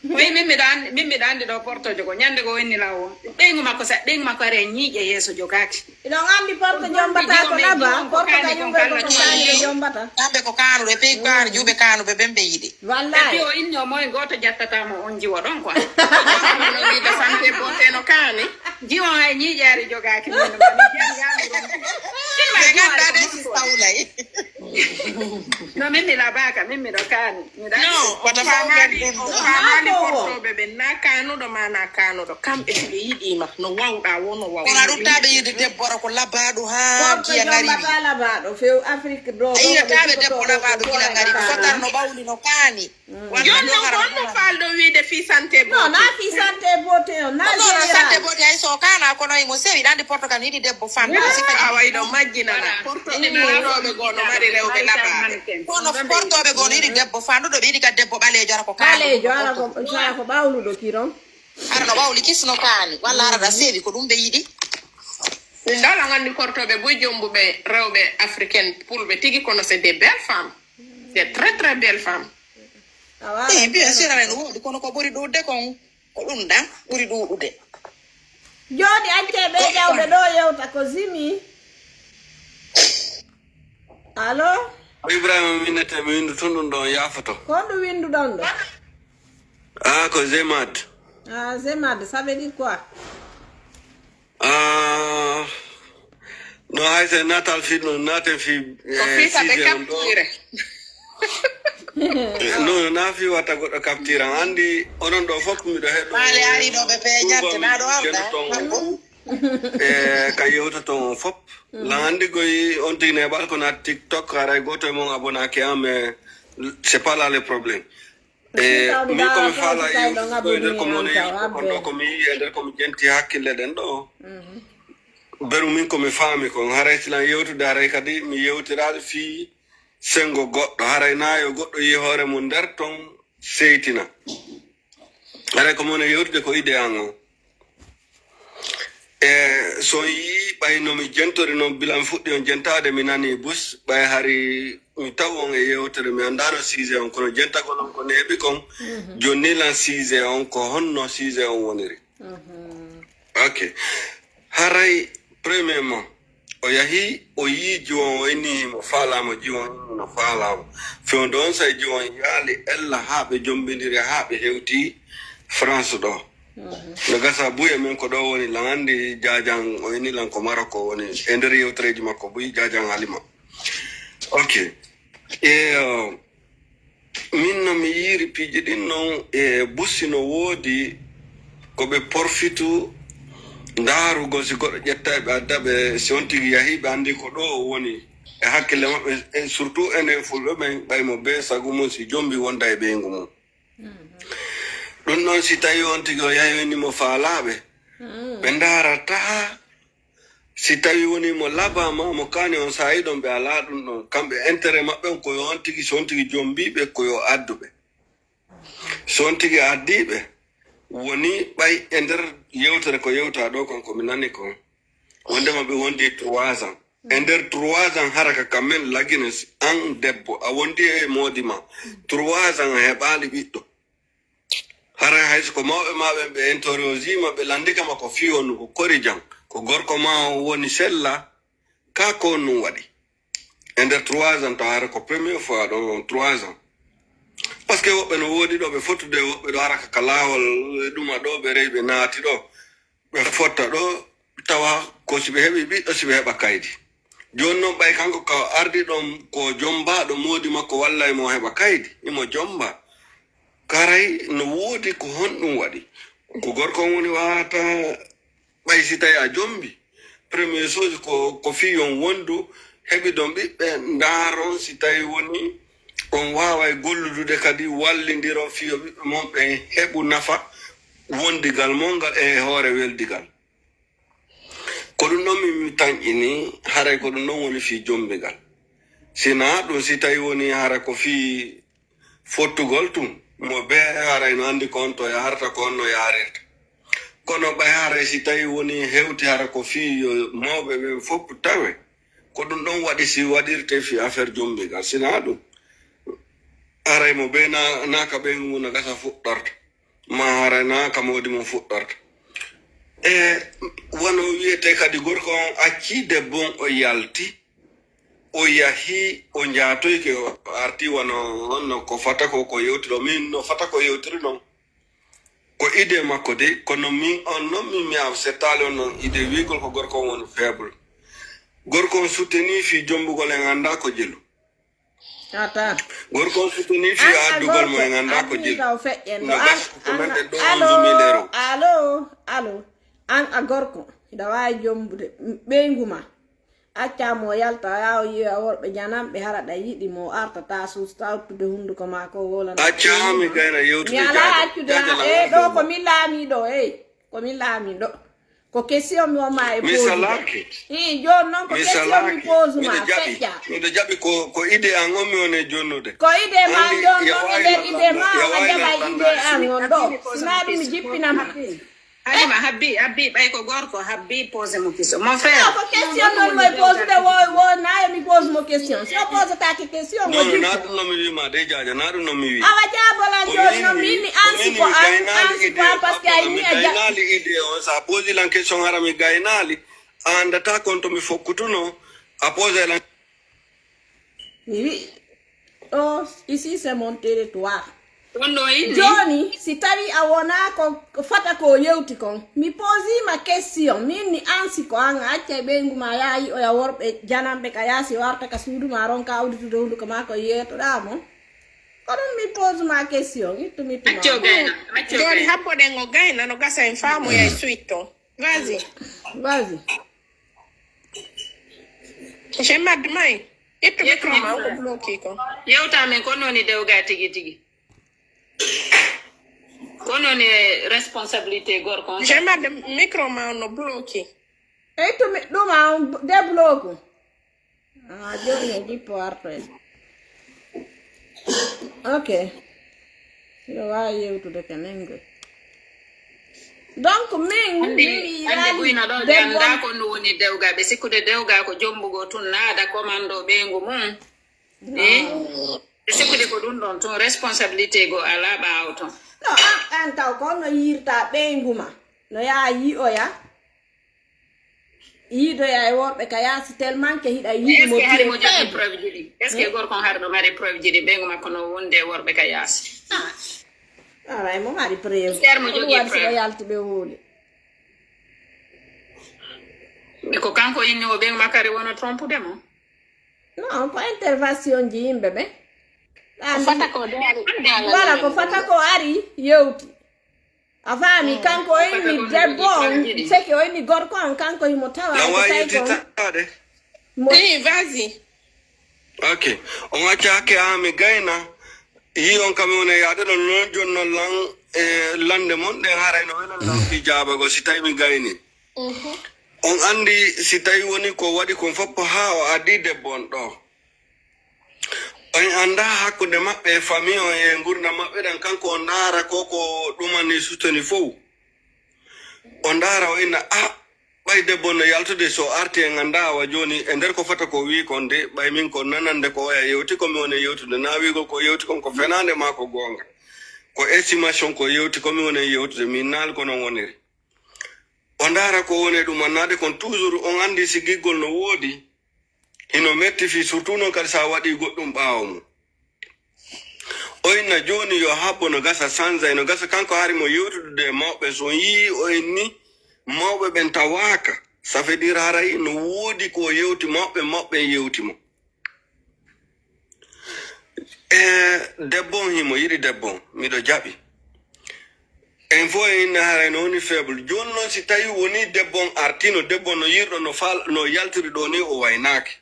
Wi min miɗo andi min miɗo andi ɗo portojo ko ñande ko wenni lawo ɓeygu makko sa ɓeygu makko are ñiiƴe yeeso jogaaki. Iɗon anndi porto jombata ko naba porto kañum ɓe ko kaani ɓe jombata. Kamɓe ko kaanuɓe pey kaanu juuɓe kaanuɓe ɓen ɓe yiɗi. Wallahi. Ɓe o inni o moye gooto jattata mo on jiwo ɗon quoi. Ɗon wiide santé bote no kaani. Jiwo hay ñiiƴaari jogaaki min no mami jam yaami ɗum. Ɓe ngannda de si sawlay. No min mi labaka min miɗo kaani. No, o faamaali o faamaali portooɓe ɓen na kaanuɗo ma na kaanuɗo kamɓe si ɓe yiɗiima no wawɗa wo no waw. Kono a ruttaaɓe yiɗde debbo ora ko labaaɗo haa giya ngari. Porto jombata labaaɗo few Afrique ɗo. A yiɗataaɓe debbo labaaɗo gila ngari ko fotata no ɓawli no kaani. Jooni non ko honno faalɗo wiide fii sante boote? Non, naa fii sante boote on, naa général. Sante boote hay so kaana kono imo sewi ɗaande porto kan yiɗi debbo fanɗo ko sifa awa iɗo majjinana portooɓe ma rewɓe goo no mari rewɓe labaaɓe. Kono portooɓe goo no yiɗi debbo fanɗuɗo ɓe yiɗi ka debbo ɓaleejo ara ko kaana. Ɓaleejo ara ko ara ko ɓawluɗo kiron. Ara no ɓawli kisno kaani walla ara ɗa sewi ko ɗum ɓe yiɗi. Min dala nganndi kortooɓe buy jombuɓe rewɓe africaine pulɓe tigi kono c'est des belles femmes. C'est très très belle femme. Eh, bien sûr aɗa no woodi kono ko ɓuri ɗuuɗde kon ko ɗum ɗan ɓuri ɗuuɗude. Jooɗi accee ɓe jawɓe ɗo yewta ko zimi. Allo? Ibrahima winnete mi winndu tun ɗum ɗon yaafoto. Ko honɗum winnduɗon ɗo? Ah, ko Zemad. Ah, Zemad, ça veut dire quoi? Ah, no hay so natal fi no naten fi ko eh, fii ka ɓe capture. No na fi wata goɗɗo capture an andi onon ɗo fof miɗo heɗo maale ari ɗo ɓe peñante na ɗo arda e ka yewta ton on fof la andi goy on tigi neɓal ko na tiktok haray goto e mon abonaki an mais c'est pas là le problème. E min komi faala yewtitoyde komi woni yewtito kon ɗo komi yii e nder komi jenti hakkille ɗen ɗo beru min komi faami kon haray silan yewtude haray kadi mi yewtiraali fii senngo goɗɗo haray naa yo goɗɗo yii hoore mum nder ton seytina. Haray ko mone yewtude ko idée an on. E so on yii ɓay no mi jentori noon, bila mi fuɗɗi on jentaade, mi nanii bus, ɓay hari mi taw on e yewtere, mi anndaano sujet on, kono jentagol on ko neeɓi kon, jonni lan sujet on, ko honno sujet on woniri? Ok. Haray, premièrement, o yahi, o yii jiwon, o inni mo faalaama, jiwon no faalaama. Fewndo on say jiwon yaali ella haa ɓe jombindiri, haa ɓe hewti France ɗo. No gasa buye men ko ɗo woni lan anndi Jajan, o inni lan ko Maroko woni e nder yewtereeji makko buy Jajan Halima. Ok. E, uh, min no mi yiiri piiji ɗin non e bussi no woodi ko ɓe porfitu ndaarugol si goɗɗo ƴetta ɓe adda ɓe, si on tigi yahi ɓe anndi ko ɗo o woni e hakkille maɓɓe, e surtout enen fulɓe ɓen ɓay mo bee sagu mum si jombi wonda e ɓeyngu mum. Ɗum noon si tawi on tigi o yahi o inni mo faalaaɓe, ɓe ndaarataa si tawi woni mo labaa ma mo kaani on saa'i ɗon ɓe alaa ɗum ɗon. Kamɓe intérêt maɓɓe on ko yo on tigi, so on tigi jombii ɓe ko yo addu ɓe. So on tigi addii ɓe, woni ɓay e nder yewtere ko yewtaa ɗo kon ko mi nani kon. Wondema ɓe wondi trois ans. E nder trois ans hara ka, ka men lagine si an debbo, a wondi e moodi ma. Trois ans a heɓaali ɓiɗɗo. Hara hay so ko mawɓe ma ɓen ɓe interrogima, ɓe lanndike ma ko fii on ko kori jan, ko gorko ma on woni sella, ka ko on ɗum waɗi. E nder trois ans taw hara ko première fois ɗon on trois ans. Parce que woɓɓe no woodi ɗo ɓe fottude, woɓɓe ɗo hara ka, ka laawol e ɗuma ɗo ɓe rewi ɓe naati ɗo. Ɓe fotta ɗo tawa ko si ɓe heɓi ɓiɗɗo, si ɓe heɓa kaydi. Jooni noon ɓay kanko ka ardi ɗon ko jombaaɗo moodi makko walla imo heɓa kaydi, imo jomba. Karay no woodi ko honɗum waɗi. Ko gorko on woni wata ɓay si tawi a jombi. Premier chose ko, ko fii on wondu, heɓidon ɓiɓɓe, ndaaron si tawi woni on waaway golludude kadi wallindiron fii yo ɓiɓɓe mon ɓen heɓu nafa wondigal mon ngal e hoore weldigal. Ko ɗum ɗon min mi tanƴini, haray ko ɗum ɗon woni fii jombigal. Si naa ɗum, si tawi woni hara ko fii fottugol tun, mo bee haray no anndi ko on to yaharta, ko on no yaharirta. Kono ɓay haray si tawi woni hewti hara ko fii yo mawɓe ɓen fof tawe, ko ɗum ɗon waɗi si waɗirte fii affaire jombigal. Si naa ɗum, haray mo bee na, naaka ɓen no gasa fuɗɗorta. Ma hara na ka moodi mum fuɗɗorta. E wano wiyete kadi gorko on acci debbo on o yalti, o yahi, o njaatoyke, o arti wano honno ko fata ko, ko yewtiro. Min no fata ko yewtiri non. Ko idée makko de, kono min on non min mi acceptaali on non idée wiigol ko gorko on woni faible. Gorko on soutenir fii jombugol en anndaa ko jelu. Attends. Gorko on soutenir fii addugol mo en anndaa ko jelu. Taw feƴƴen ɗo. No gas ko men ɗen ɗo on jumileero. Allo, allo. An a gorko, hiɗa waawi jombude ɓeyngu ma. Acca mo yalta, yaa o yiya worɓe jananɓe, hara ɗa yiɗi mo, artata suusta uttude hunduko ma ko wolana. Acca mi gayna yewtude. Mi alaa accude ha e ɗo ko min laamiɗo, ey. Ko min laamiɗo. Ko question mi wonma e pose. Misalaki. Ii, jooni noon ko question mi pose ma, feƴƴa. Miɗo jaɓi ko, ko idée an on mi woni e jonnude. Ko idée ma jooni noon, e nder idée ma on a jaɓay idée an on ɗo. Sinaa ɗum mi jippinama. Halima, habbi, habbi, ɓay ko gorko, habbi, pose mo question. Mon frère. Ko question noon mo e pose de, wo, wo, nayo mi pose mo question. Si o pose taki question, mo jippo. Non, na ɗum no mi wi ma de, Jaaja, na ɗum no mi wi. Awa jaabolan jooni noon, min mi ansi ko an, ansi ko an, parce que ay mi a ja- gaynaali idée on, sa posi lan question hara mi gaynaali, a anndata kon to mi fokkutuno, a posa lan. Mi wi, ɗo, ici c'est mon territoire. Ɗon ɗo inni. Jooni, si tawi a wona ko, ko fata ko yewti kon, mi posi ma question, min mi ansi ko an, a accay ɓeyngu ma, yaa yi'oya worɓe jananɓe ka yaasi, o arta ka suudu ma, ronka udditude hunduko ma ko yeetoɗaa mo. Ko ɗum mi pose ma question, ittu mi tuma. Acco gayna, acco gayna. Jooni habboɗen o gayna, no gasa en faamoya e suite ton. Vas-y. Vas-y. J'ai mal de main. Ittu micro ma, on ko bloqué ko. Yewta men ko noon e dewga tigi tigi. Ko noon e responsabilité gorko on. J'ai mal de micro ma, on no bloqué. Ittu mi, ɗum a on débloque. Ah, jooni o jippo arto en. Ok. Miɗo waawi yewtude ka nannge. Donc min andi andi ɓuyno ɗo ɓe annda ko ndu woni dewga, ɓe sikkude dewga ko jombugo tun naada commando ɓeyngu mum. Eh? Ɓe sikkude ko ɗum ɗon tun responsabilité go ala ɓaawo ton. No an an taw ko no yirta ɓeyngu ma, no yaa yi'oya yiidoya e worɓe ka yaasi tellement que hiɗa yiɗi mo. Est-ce que hari mo jogi preuve ji ɗi? Est-ce que gorko on hari ɗo mari preuve ji ɗi ɓeyngu makko no wonde e worɓe ka yaasi? Ara mo mari preuve. Est-ce que hari mo jogi preuve? Yalti ɓe wuli. Ko kanko inni o ɓeyngu makko ari wono trompude mo. Non, ko intervention ji yimɓe ɓe. Fata ko de ari. Wala ko fata ko ari yewti. A faami kanko o inni debbo on seki o inni gorko on kanko himo tawa. Lan wawi yiltitaade. Eh, vas-y. Ok. On acca hakke ha mi gayna. Yi on kam mi wona yaade ɗon non jonnon lan e lande mon ɗen haray no welan lan fi jabago si tawi mi gayni. On andi si tawi woni ko waɗi kon fof ko ha o addi debbo on ɗo. On anndaa hakkunde maɓɓe e famille on e ngurndam maɓɓe ɗan, kanko o ndaara ko ko ɗumani sutoni fow. O ndaara o inna, ah, ɓay debbo no yaltude so arti en anndaa awa jooni e nder ko fota ko wii kon de, ɓay min ko nanande ko oya yewti ko mi woni yewtude, na wiigol ko yewti kon ko fenaande maa ko goonga. Ko estimation ko yewti ko mi woni yewtude, min naali ko non woniri. O ndaara ko woni e ɗum annaade kon toujours on anndi si giggol no woodi. Hino metti fii surtout non kadi so a waɗii goɗɗum ɓaawo mum. O inna jooni yo habbo no gasa sanzay no gasa kanko hari mo yewtudude e mawɓe so on yii o inni mawɓe ɓen tawaaka ça veut dire haray no woodi ko o yewti mawɓe mawɓe yewti mo. E debbo on himo yiɗi debbo on miɗo jaɓi. En fof en inna haray no woni faible. Jooni noon si tawii wonii debbo on artiino, debbo on no yirɗo no faal no yaltiri ɗoo nii o waynaaki.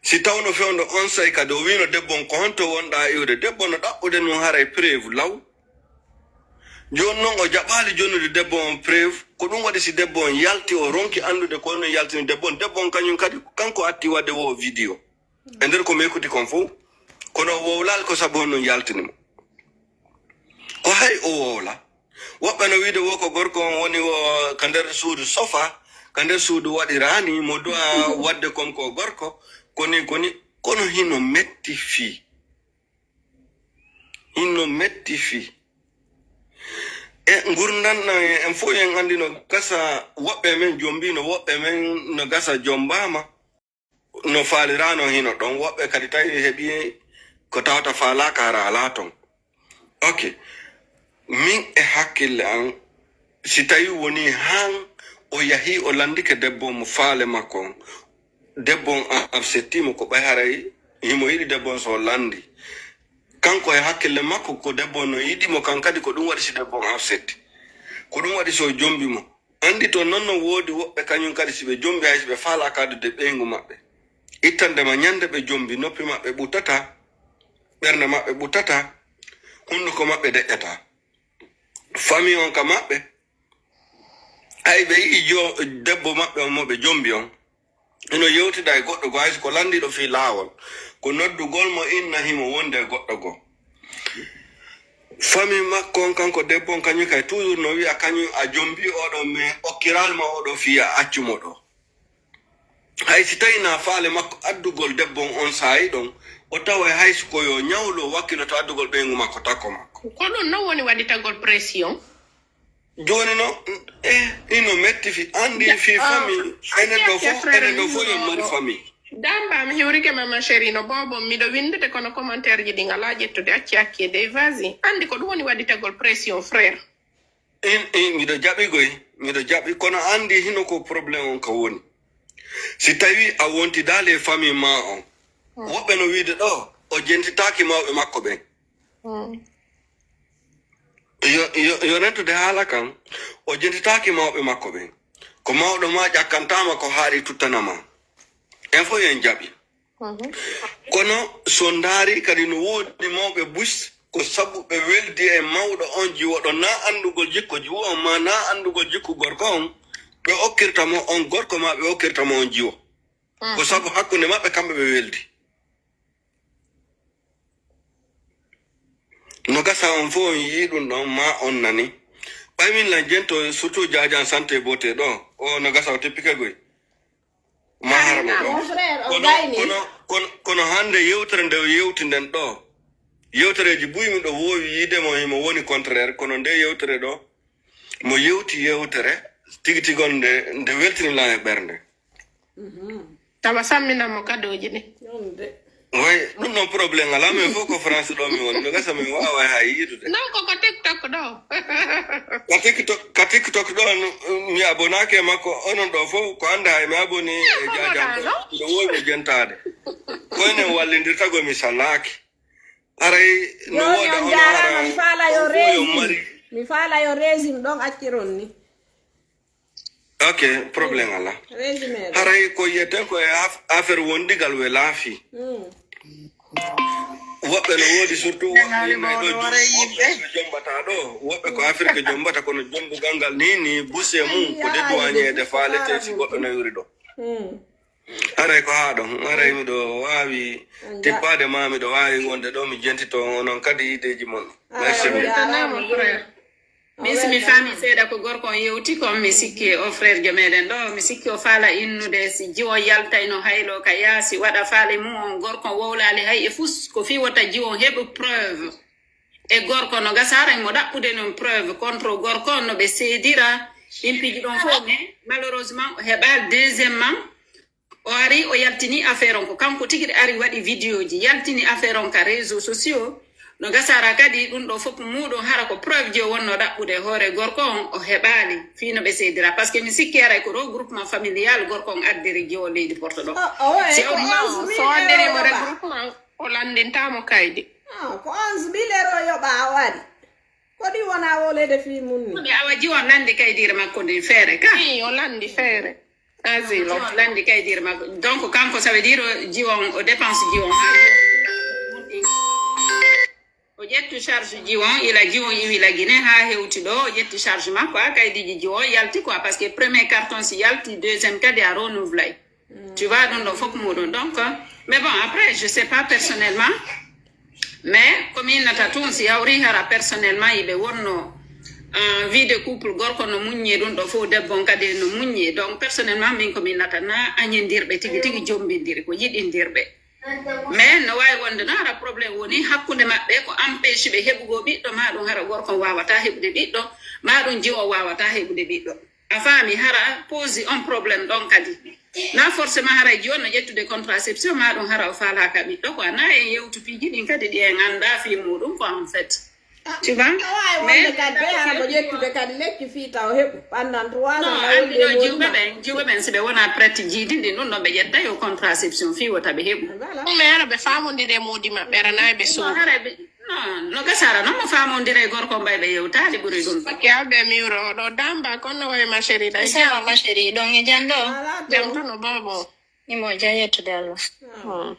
Si tawno fewndo onsay kadi o wiino debbo on ko honto wonɗaa iwde, debbo on no ɗaɓɓude nun haray preuve law. Jooni noon o jaɓaali jonnude debbo on preuve, ko ɗum waɗi si debbo on yalti o ronki anndude ko honno yaltini debbo on, debbo on kañum kadi kanko atti waɗde woo video. E nder ko mi ekkuti kon fof kono o wowlaali ko sabu honno yaltini mo. Ko hay o wowla. Woɓɓe no wiide wo ko gorko on woni o ka nder suudu sofa ka nder suudu waɗiraani mo du'a waɗde kon ko gorko koni koni kono hino metti fii hino metti fii e ngurdan en fof en anndi no gasa woɓɓe men jombiino woɓɓe men no gasa jombaama no faaliraano hino ɗon woɓɓe kadi tawi heɓi ko tawata faalaaka hara alaa ton ok min e hakkille an si tawi woni han o yahi o landike debbo mo faale makko on debbo on accepti mo ko ɓay haray himo yiɗi debbo on so landi kanko e hakkille makko ko debbo on no yiɗi mo kan kadi ko ɗum waɗi si debbo on accepti ko ɗum waɗi so jombi mo Anndi to non no woodi woɓɓe kañum kadi si ɓe jombi hay si ɓe faalaa kaadude ɓeyngu maɓɓe. Ittande ma ñande ɓe jombi noppi maɓɓe ɓuttataa, ɓernde maɓɓe ɓuttataa, hunnduko maɓɓe deƴƴataa. Famii on ka maɓɓe, hay ɓe yi'i jo debbo maɓɓe on mo ɓe jombi on, Hino yewtida e goɗɗo goo, hay si ko lanndiiɗo fii laawol, ko noddugol mo inna himo wondi e goɗɗo goo. Famii makko on, kanko debbo on, kañum kay toujours no wi'a kañum a jombii oo ɗoo, mais okkiraali ma oo ɗoo fii a accu mo ɗoo. Hay si tawii na faale makko addugol debbo on on saa'i ɗon, o taway hay si ko yo ñawlu o wakkiloto addugol ɓeyngu makko takko makko. Ko ɗum non woni waɗitagol pression. Jooni no e ino metti fi anndi fi famille enen ɗo fof enen ɗo fof yo mari famille. Damba mi hiwrike ma ma chérie no bobo miɗo windude kono commentaire ji ɗi ngala ƴettude acci acci e dey vas-y anndi ko ɗum woni waɗitagol pression frère. In in miɗo jaɓi goy miɗo jaɓi kono anndi hino ko problème on ka woni si tawi a wontidaali e famille ma on woɓɓe no wiide ɗo o jentitaaki mawɓe makko ɓen. Yo, yo, yo rentude haala kan, o jentitaaki mawɓe makko ɓen. Ko mawɗo ma ƴakkantaama ko haaɗi tuttana ma. En fof en jaɓi. Kono so ndaari kadi no woodi mawɓe bus ko sabu ɓe weldi e mawɗo on jiwoɗo na anndugol jikko jiwo on ma na anndugol jikku gorko on ɓe okkirta mo on gorko ma ɓe okkirta mo on jiwo. Ko sabu hakkunde maɓɓe kamɓe ɓe weldi. No gasa on fof on yii ɗum ɗon ma on nani Ɓay min lan jento surtout Jaajan Sante Bote ɗo. O no gasa o teppike goy. Ma hara mo ɗo. Mon frère, o Kono, gayni. kono, kono, kono hannde yewtere nde o yewti nden ɗo. Yewtereeji buy miɗo woowi yiide mo himo woni contraire, kono nde yewtere ɗo, mo yewti yewtere, tigi tigi on nde, nde weltini lan e ɓernde. Tawa samminan mo kadooji ɗi. Non de. Way, ɗum ɗon problème alaa, min fof ko France ɗo mi woni, no gasa min waaway hay yiidude. Non, koko TikTok ɗo. Ka TikTok, ka TikTok ɗon, mi abonaaki e makko, onon ɗo fof, ko annda hay mi aboni e Ko Jaajan wona ɗo, non? miɗo woowi mo jentaade. Ko enen wallindirta go mi salaaki. Haray no Joni wooda on ono jarama, hara mi faala yo fof yo régime. mari. Mi faala yo régime ɗon acciron ni. Ok, problème alaa. Régime ɗon. Haray ko yiyeten ko e af- affaire wondigal we laafi. Mm. Woɓɓe no woodi surtout woɓɓe yimɓe ɗo jom- woɓɓe jombata ɗo. Woɓɓe ko Afrique jombata kono jombugal ngal ni ni buse mum ko dedduwañeede faalete si goɗɗo nawiri ɗo. Mm. Haray ko haa ɗon, haray miɗo waawi tippaade ma, miɗo waawi wonde ɗo mi jentito onon kadi ideeji mon. Merci beaucoup. Weltanama, frère. Min si mi faami seeɗa ko gorko on yewti kon, mi sikki o frère jo meɗen ɗo, mi sikki o faala innude si jiwo yaltayno haylo ka yaasi waɗa faale mum on, gorko on wowlaali hay e fus, ko fii wota jiwo on heɓu preuve e gorko no gasa haray mo ɗaɓɓude non preuve contre gorko on no ɓe seedira, ɗin piiji ɗon fof, mais malheureusement o heɓaali deuxième man. O ari o yaltini affaire on, ko kanko tigi ari waɗi vidéo ji yaltini affaire on ka réseau sociaux. No gasara kadi ɗum ɗo fof muuɗum hara ko preuve ji o wonno ɗaɓɓude hoore gorko on o heɓaali fii no ɓe seedira, parce que mi sikki haray ko ɗo groupement familial gorko on addiri jiwo leydi Porto ɗo. O- o- e Si ko o- onze mille So euro addiri mo yoɓa. Regroupement o lanndintaa mo kaydi. Ah, ko onze mille euro yoɓa o ari. Kodi wona wolede fii mun ni? Mais awa jiwo on lanndi kaydiire makko ndin feere ka. Ii, o lanndi feere. Asile. Jiwo on lanndi kaydiire makko. Donc kanko ça veut dire jiwo on o dépense jiwo on haa o ƴettu charge jiwo on ila jiwo on iwi la Guinée haa hewti ɗo o ƴetti charge makko haa kaydiiji jiwo on yalti quoi, parce que premier carton si yalti deuxième kadi a renouvelay. Tu vois ɗum ɗo fof muuɗum donc. Mais bon, après je sais pas personnellement. Mais ko mi innata tun si hawri hara personnellement yiɓe wonno en vie de couple gorko no muññi ɗum ɗo fof debbo on kadi no muññi. Donc personnellement min ko mi innata na añindirɓe tigi tigi jombindiri ko yiɗindirɓe. Mais no waawi wonde no hara problème woni hakkunde maɓɓe ko empêche ɓe heɓugol ɓiɗɗo, ma ɗum hara gorko on waawata heɓude ɓiɗɗo, ma ɗum jiwo on waawata heɓude ɓiɗɗo. A faami hara pose on problème ɗon kadi. Na forcément hara jiwo no ƴettude contraception ma ɗum hara o faalaaka ɓiɗɗo quoi. Na en yewtu piiji ɗin kadi ɗi en annda fii muuɗum quoi en fait. Tu vois? A waawi wonde kadi ɓe hara ko ƴettude kadi lekki fii taw heɓu pendant trois ans. Non, Na anndi wonde ɗo moodi jiwɓe ma. Ɓen jiwɓe ɓen si ɓe wona prête jiidi ndi ɗum ɗo ɓe ƴetta yo contraception fii wota ɓe heɓu. Voilà. Ɗum e hara ɓe faamondiri e moodi maɓɓe ara nayi ɓe No sooda. hara ɓe non no gasara non mo faamondira e gorko mbay ɓe yewtaali ɓuri ɗum. Ke aɓe miwro oɗo damba kono wawi ma chérie ɗay. Ça va ma chérie, donc e jam ɗo? Voilà. Jam tan o bobo. Imo jam yettude Allah. Hmm.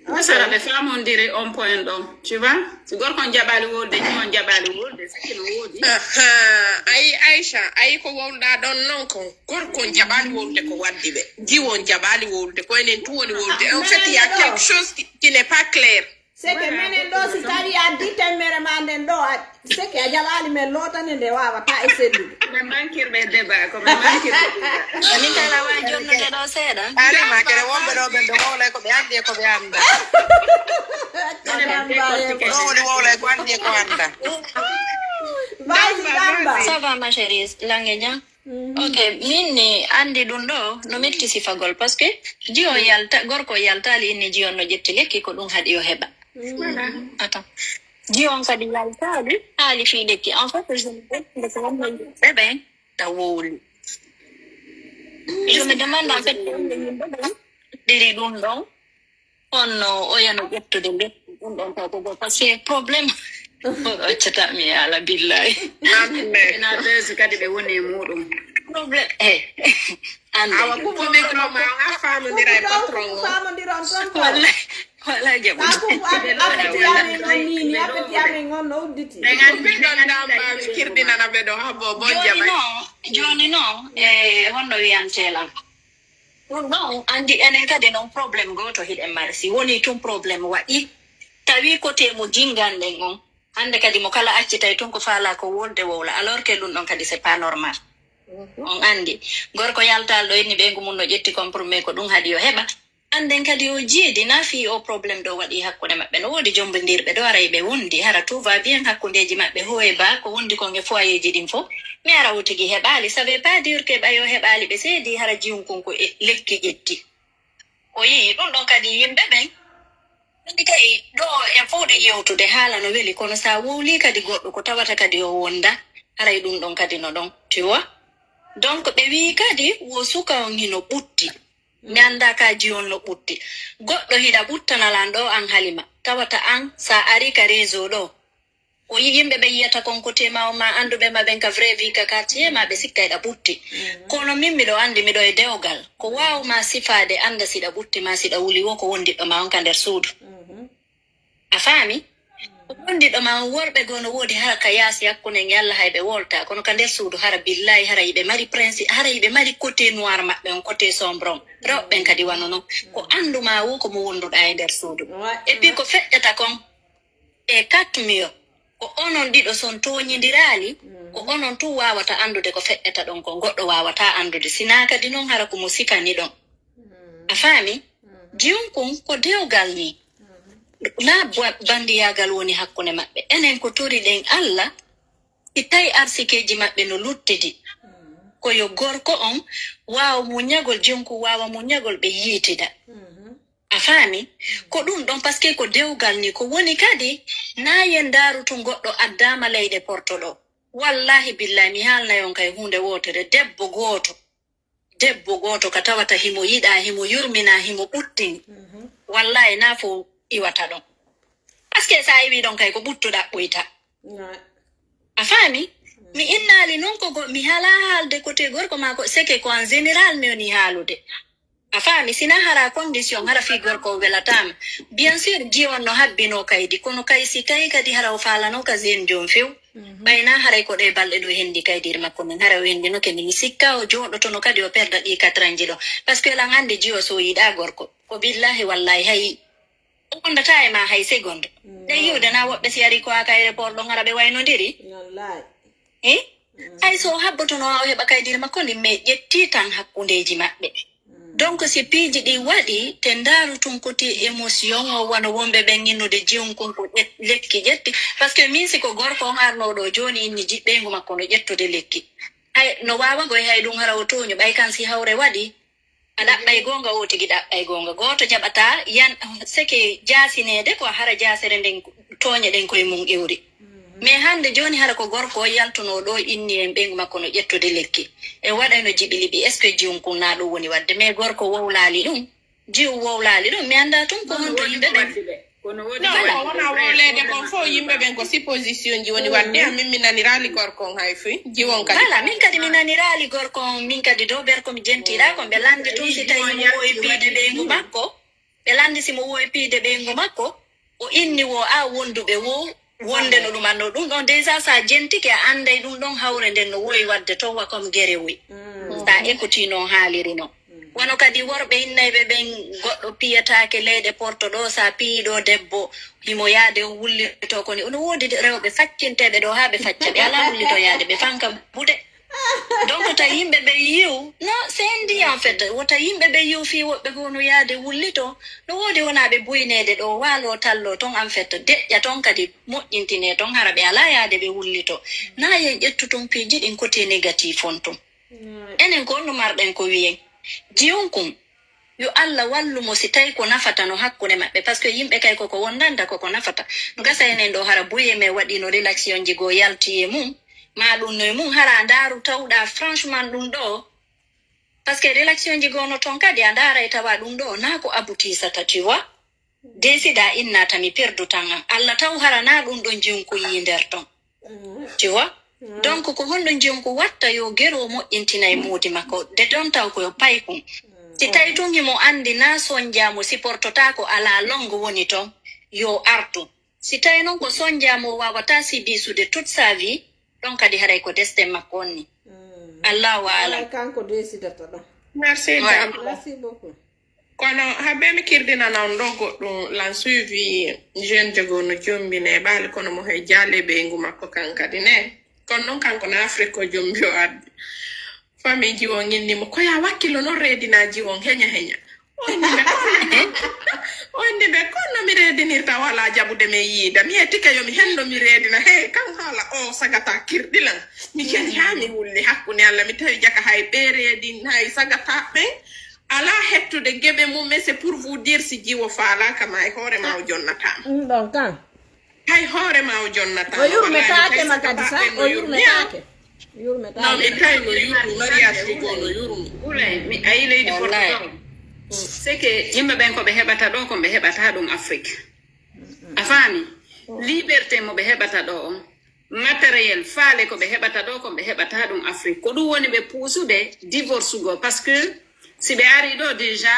Gasara ɓe faamondiri on point ɗon. Tu vois? Si gorko on jaɓaali wolde jiwo on jaɓaali wolde sakki no woodi. Aha, ayi Aïcha, ayi ko wowluɗa ɗon non ko gorko on jaɓaali wowlude ko waddi ɓe. Jiwo on jaɓaali wowlude ko enen tun woni wowlude. En fait il y a quelque chose qui, qui n'est pas clair. Seke menen ɗo si tawi addi temmere ma nden ɗo a seke a jaɓaali men lootane nde waawata e sellude. Ɓe mankirɓe débat ko ɓe mankirɓe débat. Min kala wawi jonnude ɗo seeɗa. Ari ma kere wonɓe ɗo ɓen ɓe wowlay ko ɓe anndi e ko ɓe annda. Ɗo woni wowlay ko anndi e ko annda. Vas-y, Damba. Ça va ma chérie, langue jam? Ok, min ni anndi ɗum ɗo no metti sifagol parce que jiyo yalta gorko yaltaali inni jiyo no ƴetti lekki ko ɗum haɗi o heɓa. Attends. Jiyo on kadi yaltaali haali fii lekki en fait je me demande ko wonno ɓe ɓen ta wowli. Je me demande en fait ko wonno yimɓe ɓen ɗiri ɗum ɗon. Kono oya no ƴettude lekki ɗum ɗon taw ko goto parce que problème oɗo accata mi yaala billahi. Ena beusi kadi ɓe woni e muɗum. Problème e ande. Awa kubo micro ma on a famondira e patron o. Famondiron ton ko. Wallay wallay jaɓu. Ka kubo appeti amen on nini appeti amen on no udditi. Ɓen anndi Ɓiɗɗon damba mi kirɗinana ɓe ɗo habbo bon Joni jaɓay. Non joni non e honno wiyantelan. Ɗum ɗon anndi enen kadi noon problème gooto hiɗen mari si wonii tun problème waɗi tawi kote mo jinnganɗen on Hannde kadi mo kala accitay tun ko faalaa ko wolde wowla, alors que ɗun ɗon kadi c'est pas normal. On anndi, gorko yaltaali ɗo inni ɓeyngu mun no ƴetti comprimé, ko ɗun haɗi yo heɓa. Annden kadi o jeedi, na fii o problème ɗo waɗi hakkunde maɓɓe. No woodi jombindirɓe ɗo, aray ɓe wondi, hara tout va bien hakkundeeji maɓɓe, hoo e baa, ko wondi kon e foyeeji ɗin fow. Mi ara o tigi heɓaali, ça veut pas dire que ɓay o heɓaali ɓe seedi, hara jiyun kun ko e lekki ƴetti. O yi'i ɗun ɗon kadi yimɓe ɓen. Ɗun kay ɗo en fow ɗe yewtude, haala no weli, kono sa wowli kadi goɗɗo ko tawata kadi o wonda, haray ɗun ɗon kadi no ɗon, tu vois. Donc ɓe wi'i kadi wo suka on hino ɓutti. Mi annda ka jiyol no ɓutti. Goɗɗo hiɗa ɓuttana lan ɗo an Halima, tawata an sa ari ka réseau ɗo. O yi-, yimɓe ɓe yiyata kon ko tema on ma annduɓe ma ɓen ka vrai vie ka quartier ma ɓe sikka hiɗa ɓutti. Kono min miɗo anndi miɗo e dewgal. Ko waaw ma sifaade annda siɗa ɓutti ma siɗa wuli wo ko wondiɗɗo ma on ka nder suudu. A faami? Ko wondiɗɗo ma on worɓe goo no woodi hara ka yaasi hakkunde en yalla hay ɓe wolta. Kono ka nder suudu hara billahi hara yiɓe mari principe, hara yiɓe mari côté noir maɓɓe on, côté sombre on. Rewɓe ɓen kadi wano non. Ko anndu ma wo ko mo wonduɗa e nder suudu. Et puis ko feƴƴata kon. E quatre mio, ko onon ɗiɗo son tooñindiraali, ko onon tun waawata anndude ko feƴƴata ɗon kon, goɗɗo waawataa anndude. Si naa kadi non, hara ko mo sifani ɗon. A faami? Jiyun kun ko dewgal nii. Naa ba-, bandiyaagal woni hakkunde maɓɓe. Enen ko toriɗen Alla, si tawi arsikeeji maɓɓe no luttidi, ko yo gorko on waawa muññagol, jiyun kun waawa muññagol, ɓe yiitida. A faami? Ko ɗun ɗon, parce que ko dewgal ni, ko woni kadi, na yen ndaaru tun goɗɗo addaama leyɗe Porto ɗo. Wallahi billahi, mi haalnay on kay huunde wootere, debbo gooto, debbo gooto ka tawata himo yiɗaa, himo yurminaa, himo ɓuttini. Wallahi na fow iwata ɗon. Parce que sa iwi ɗon kay ko ɓuttu ɗaɓɓoyta. A faami? Mi innaali non ko go-, mi halaa haalde côté gorko maa ko, c'est que ko en général mi woni haalude. A faami, si na hara condition, hara fii gorko o welataama. Bien sûr, jiwon no habbinoo kaydi, kono kay si tawi kadi hara o faalanoo ka zone joom few, ɓay na haray ko ɗee balɗe ɗo hendi kaydiir makko men, hara o hendinoke ni, mi sikka o jooɗotono kadi o perda ɗii quatre ans ji ɗo. Parce que lan anndi jiwo so yiɗaa gorko, ko billahi wallahi hay o wondataa e maa hay seconde. Ɗen yiwde na woɓɓe si ari ko haa ka aéroport ɗon hara ɓe waynondiri. Eh? Hay so o habbotono haa o heɓa kaydiir makko ndin, mais ƴettii tan hakkundeeji maɓɓe. Donc, si piiji ɗi waɗi, te ndaaru tun koti émotion o, wano wonɓe ɓen innude jiyun kun ko ƴet-, lekki ƴetti. Parce que min si ko gorko on arnoo ɗo jooni inni jiɓɓeyngu makko no ƴettude lekki. Hay, no waawa goy hay ɗun hara o tooñu, ɓay kan si hawre waɗi, a ɗaɓɓay goonga, o tigi ɗaɓɓay goonga. Gooto jaɓataa yan seke jaasineede ko hara jaasere nden, tooñe ɗen koye mun iwri. Mais hannde jooni hara ko gorko o yaltunoo ɗo inni en ɓeyngu makko no ƴettude lekki. E waɗa no jiɓi liɓi, est-ce que jiyun kun na ɗun woni waɗde? Mais gorko wowlaali ɗun, jiwu wowlaali ɗun, mi annda tun ko honto yimɓe ɓen. Non, ko wona wowleede kon fow, yimɓe ɓen ko supposition ji woni waɗde. An min mi naniraali gorko on hay fii, jiwon kadi. Voilà, min kadi mi naniraali gorko on, min kadi dow berko mi jentiɗaa kon, ɓe lanndi tun si tawi mo wowi piide ɓeyngu makko. Ɓe lanndi si mo wowi piide ɓeyngu makko, o inni wo a wonduɓe wo wonde no ɗum annoo. Ɗum ɗon déjà sa jentike a annday ɗum ɗon hawre nden no wowi waɗde to wa comme gere woyi. Sa écouti no haaliri non. Wano kadi worɓe innayɓe ɓen goɗɗo piyataake leyɗe Porto ɗo, sa piyi ɗo debbo himo yaade o wullito ko ni. Ono woodi rewɓe faccinteeɓe ɗo haa ɓe facca, ɓe alaa wullito yaade, ɓe fanka buɗe. Donc ta yimɓe ɓe yiw, no c'est un dit en fait, wota yimɓe ɓe yiw fii woɓɓe goo no yaade wullito, no woodi wonaaɓe buyneede ɗo, waalo tallo ton en fait, deƴƴa ton kadi moƴƴintine ton, hara ɓe alaa yaade ɓe wullito. Na yen ƴettu tun piiji ɗin côté négatif on tun. Enen ko honno marɗen ko wiyen? Jiyun kun, yo Allah wallu mo si tawi ko nafata no hakkunde maɓɓe, parce que yimɓe kay koko wondanta koko nafata. No gasa enen ɗo hara buye men waɗino relationji goo yalti e mum, ma ɗum no e mum, hara a ndaaru tawɗa franchement ɗum ɗo, parce que relationji goo no ton kadi a ndaaray tawa ɗum ɗo na ko abutisata, tu vois. Desida inna tami perdu tan an. Allah taw hara na ɗum ɗon jiyun kun yii nder ton. Tu vois? Donc, ko honɗo jiyun kun watta yo gero moƴƴintina e moodi makko. De ɗon taw ko yo paykun. Si tawi tun himo anndi na sonja mo siportotaako alaa longo woni ton, yo artu. Si tawi non ko sonja mo wawata si bisude toute sa vie, ɗon kadi haray ko destin makko on ni. Allahu aalam. Alay kanko desidata ɗon. Merci Ouais. Dame. Merci beaucoup. Kono habe mi kirdinana on ɗo goɗɗum, lan suivi jeune jogo no jombine ɓaali kono mo he jaale ɓeyngu makko kan kadi ne. Kono noon kanko na Afrique ko jombi o addi. Famille ji on inni mo ko ya wakkilo noon reedinaaji on heña heña. O inni ɓe kono o inni ɓe kono mi reedinirta wala jaɓude mi yiida mi yettike yo mi henno mi reedina he kan haala o sagata kirɗilan. Mi kedi haa mi wulli hakkunde Allah mi tawi jaka hay ɓe reedin hay sagata ɓen. Alaa hettude geɓe mum e c'est pour vous dire si jiwo faalaaka ma e hoore ma o jonnataama. Ɗum ɗon kan. Hay hoore ma o jonnataama. O yurmetaake ma kadi sa o yurmetaake. Yurmetaake. Non mi tawi no yurmi mariage ɗi goo no yurmi. Ɓulay mi ayi leydi Portugal. C'est que yimɓe ɓen ko ɓe heɓata ɗo ko ɓe heɓata ɗum Afrique. A faami? Liberté mo ɓe heɓata ɗo on. Matériel faale ko ɓe heɓata ɗo ko ɓe heɓata ɗum Afrique ko ɗum woni ɓe puusude divorce goo parce que si ɓe ari ɗo déjà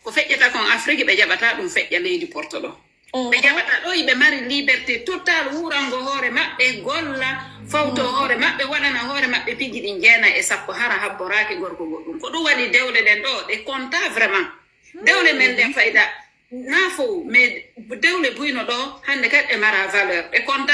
ko feƴƴata kon Afrique ɓe jaɓata ɗum feƴƴa leydi porto ɗo. Ɓe jaɓata ɗo iɓe mari liberté total wurango hoore maɓɓe golla fawto hoore maɓɓe waɗana hoore maɓɓe piji ɗin jeena e sappo hara habboraaki gorko goɗɗum ko ɗum waɗi dewle ɗen ɗo ɗe konta vraiment. Dewle men ɗen fayda na fow mais dewle buyno ɗo hannde kadi ɗe mara valeur ɗe konta.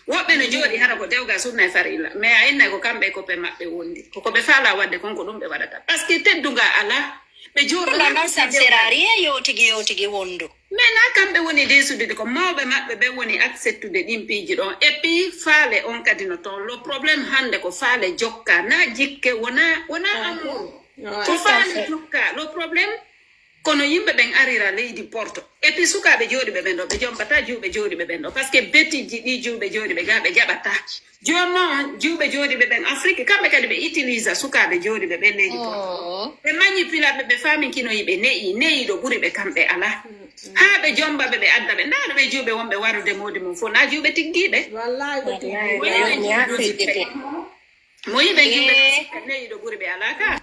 Woɓɓe no jooɗi hara ko dewgal sunna e farilla mais a innay ko kamɓe e koppe maɓɓe wondi koko ɓe faala wadde kon ko ɗum ɓe waɗata parce que teddunga alaa. Ɓe jooɗo non ça ne sert à rien yewtigi yewtigi wondu. Mais na kamɓe woni deesude ko mawɓe maɓɓe ɓen woni acceptude ɗin piiji ɗon et puis faale on kadi no toon le problème hannde ko faale jokka na jikke wona wona amour ko faale jokka le problème. Kono yimɓe ɓen arira leydi porto et puis sukaaɓe jooɗiɓe ɓen ɗo ɓe jombata juuɓe jooɗiɓe ɓen ɗo parce que betijji ɗi juuɓe jooɗiɓe ga ɓe jaɓata. Jooni noon juuɓe jooɗiɓe ɓen Afrique kamɓe kadi ɓe utilisa sukaaɓe jooɗiɓe ɓen leydi porto ɓe mañi pilaɓe ɓe faaminkinoyi ɓe neyi neyi ɗo ɓuri ɓe kamɓe alaa. Haa ɓe jomba ɓe ɓe adda ɓe ndaano ɓe juuɓe wonɓe warude moodi mum fof na juuɓe tiggiiɓe. Mo yiɓe juuɓe sikka neyi ɗo ɓuri ɓe alaa ka.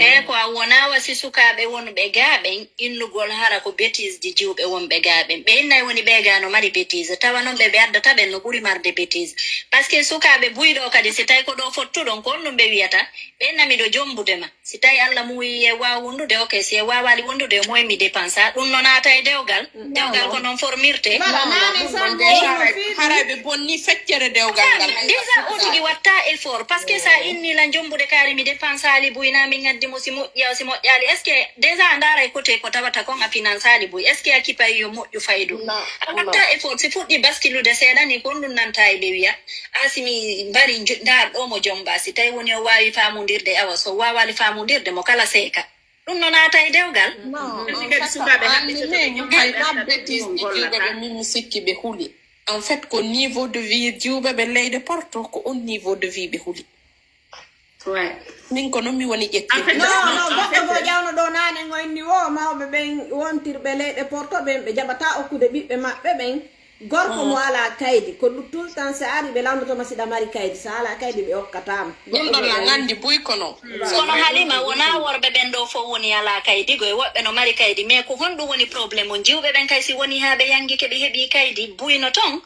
E ko a wonaa wa si sukaaɓe wonɓe gaa ɓen innugol hara ko betiseji jiwɓe wonɓe gaa ɓen ɓe innay woni ɓee gaa no mari betise tawa noon ɓe ɓe addata ɓen no ɓuri marde betise. Par ce que sukaaɓe buy ɗo kadi si tawi ko ɗo fottuɗon ko honɗum ɓe wiyata? Ɓe inna miɗo jombude ma. Si tawi Allah muuyi e waaw wondude ok si e waawaali wondude e moyen mi dépensa ɗum no naata e dewgal. Dewgal ko noon formirte. Haray ɓe bonni feccere dewgal ngal. Déjà o tigi watta effort parce que sa inni lan jombude kaari mi dépensaali buy na min ngaddi mo si moƴƴi aw si moƴƴaali est ce que déjà a ndaaray côté ko tawata kon a finansali buy est ce que a kipayi yo moƴƴu faydu? A watta effort si fuɗɗi baskilude seeɗa ni kon ɗum nanta e ɓe wiya a si mi mbari ndaar ɗo mo jomba si tawi woni o waawi faamundirde awa so waawaali faamundirde mo kala seeka. Ɗum no naata e dewgal. Hay ɗabbetiji jiwɓe ɓe min mi sikki ɓe huli. En fait ko niveau de vie jiwɓe ɓe leyɗe porto ko on niveau de vie ɓe huli. Min ko noon mi woni ƴettirde. Goɗɗo goo ƴawno ɗo naane ngo inni wo mawɓe ɓen wontirɓe leyɗe porto ɓen ɓe jaɓata okkude ɓiɓɓe maɓɓe ɓen. Gorko mo alaa kaydi ko ɗum tout le temps si a ari ɓe lanndoto ma si ɗa mari kaydi so a alaa kaydi ɓe okkataama. Ɗum ɗon lan anndi buy kono. Kono Halima wonaa worɓe ɓen ɗoo fof woni alaa kaydi goy woɓɓe no mari kaydi mais ko honɗum woni problème on jiwɓe ɓen kay si woni haa ɓe yangike ɓe heɓii kaydi buy no ton.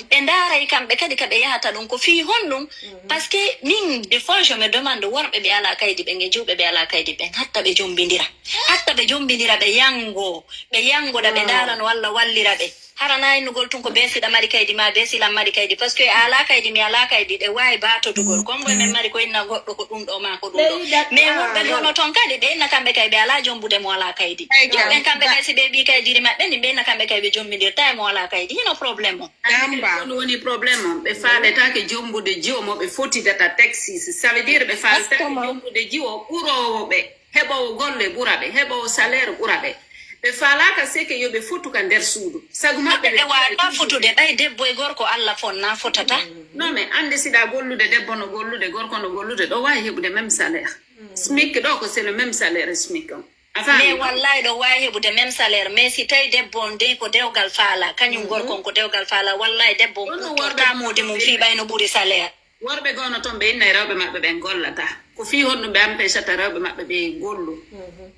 Ɓe ndaaray kamɓe kadi ka ɓe yahata ɗum ko fii honɗum. Parce que min des fois je me demande worɓe ɓe alaa kaydi ɓen e jiwɓe ɓe alaa kaydi ɓen hatta ɓe jombindira. Hatta ɓe jombindira ɓe yango ɓe yangoɗa ɓe ndaara no Allah wallira ɓe. Hara na innugol tun ko bee siɗa mari kaydi ma bee silan mari kaydi parce que a alaa kaydi mi alaa kaydi ɗe waawi baatodugol kongo emen mari ko inna goɗɗo ko ɗum ɗo ma ko ɗum ɗo mais worɓe gono ton kadi ɓe inna kamɓe kay ɓe alaa jombude mo alaa kaydi ɓen kamɓe kay si ɓe ɓi kaydiri maɓɓe ndin ɓe inna kamɓe kay ɓe jombindirta e mo alaa kaydi hino problème on. Ɗum woni problème on ɓe faaletaake jombude jiwo mo ɓe fotidata taxis ça veut dire ɓe faaletaake jombude jiwo ɓuroowo ɓe. Heɓoowo golle ɓura ɓe, heɓoowo salaire ɓura ɓe. Ɓe faalaaka seke yo ɓe fotu ka nder suudu. Sagu maɓɓe ɓe. Ɓe waawataa fotude ɓay debbo e gorko Alla fonnaa fotataa. Non mais annde siɗa gollude debbo no gollude gorko no gollude ɗo waawi heɓude même salaire. Smic ɗo ko c'est le même salaire smic on. A faami? Mais wallaahi ɗo waawi heɓude même salaire mais si tawi debbo on dey ko dewgal faalaa kañum gorko on ko dewgal faalaa wallaahi debbo on ɓurtortaa moodi mum fii ɓay no ɓuri salaire. Worɓe goo no toon ɓe innay rewɓe maɓɓe ɓen gollataa. Ko fii honɗum ɓe empêchata rewɓe maɓɓe ɓe gollu?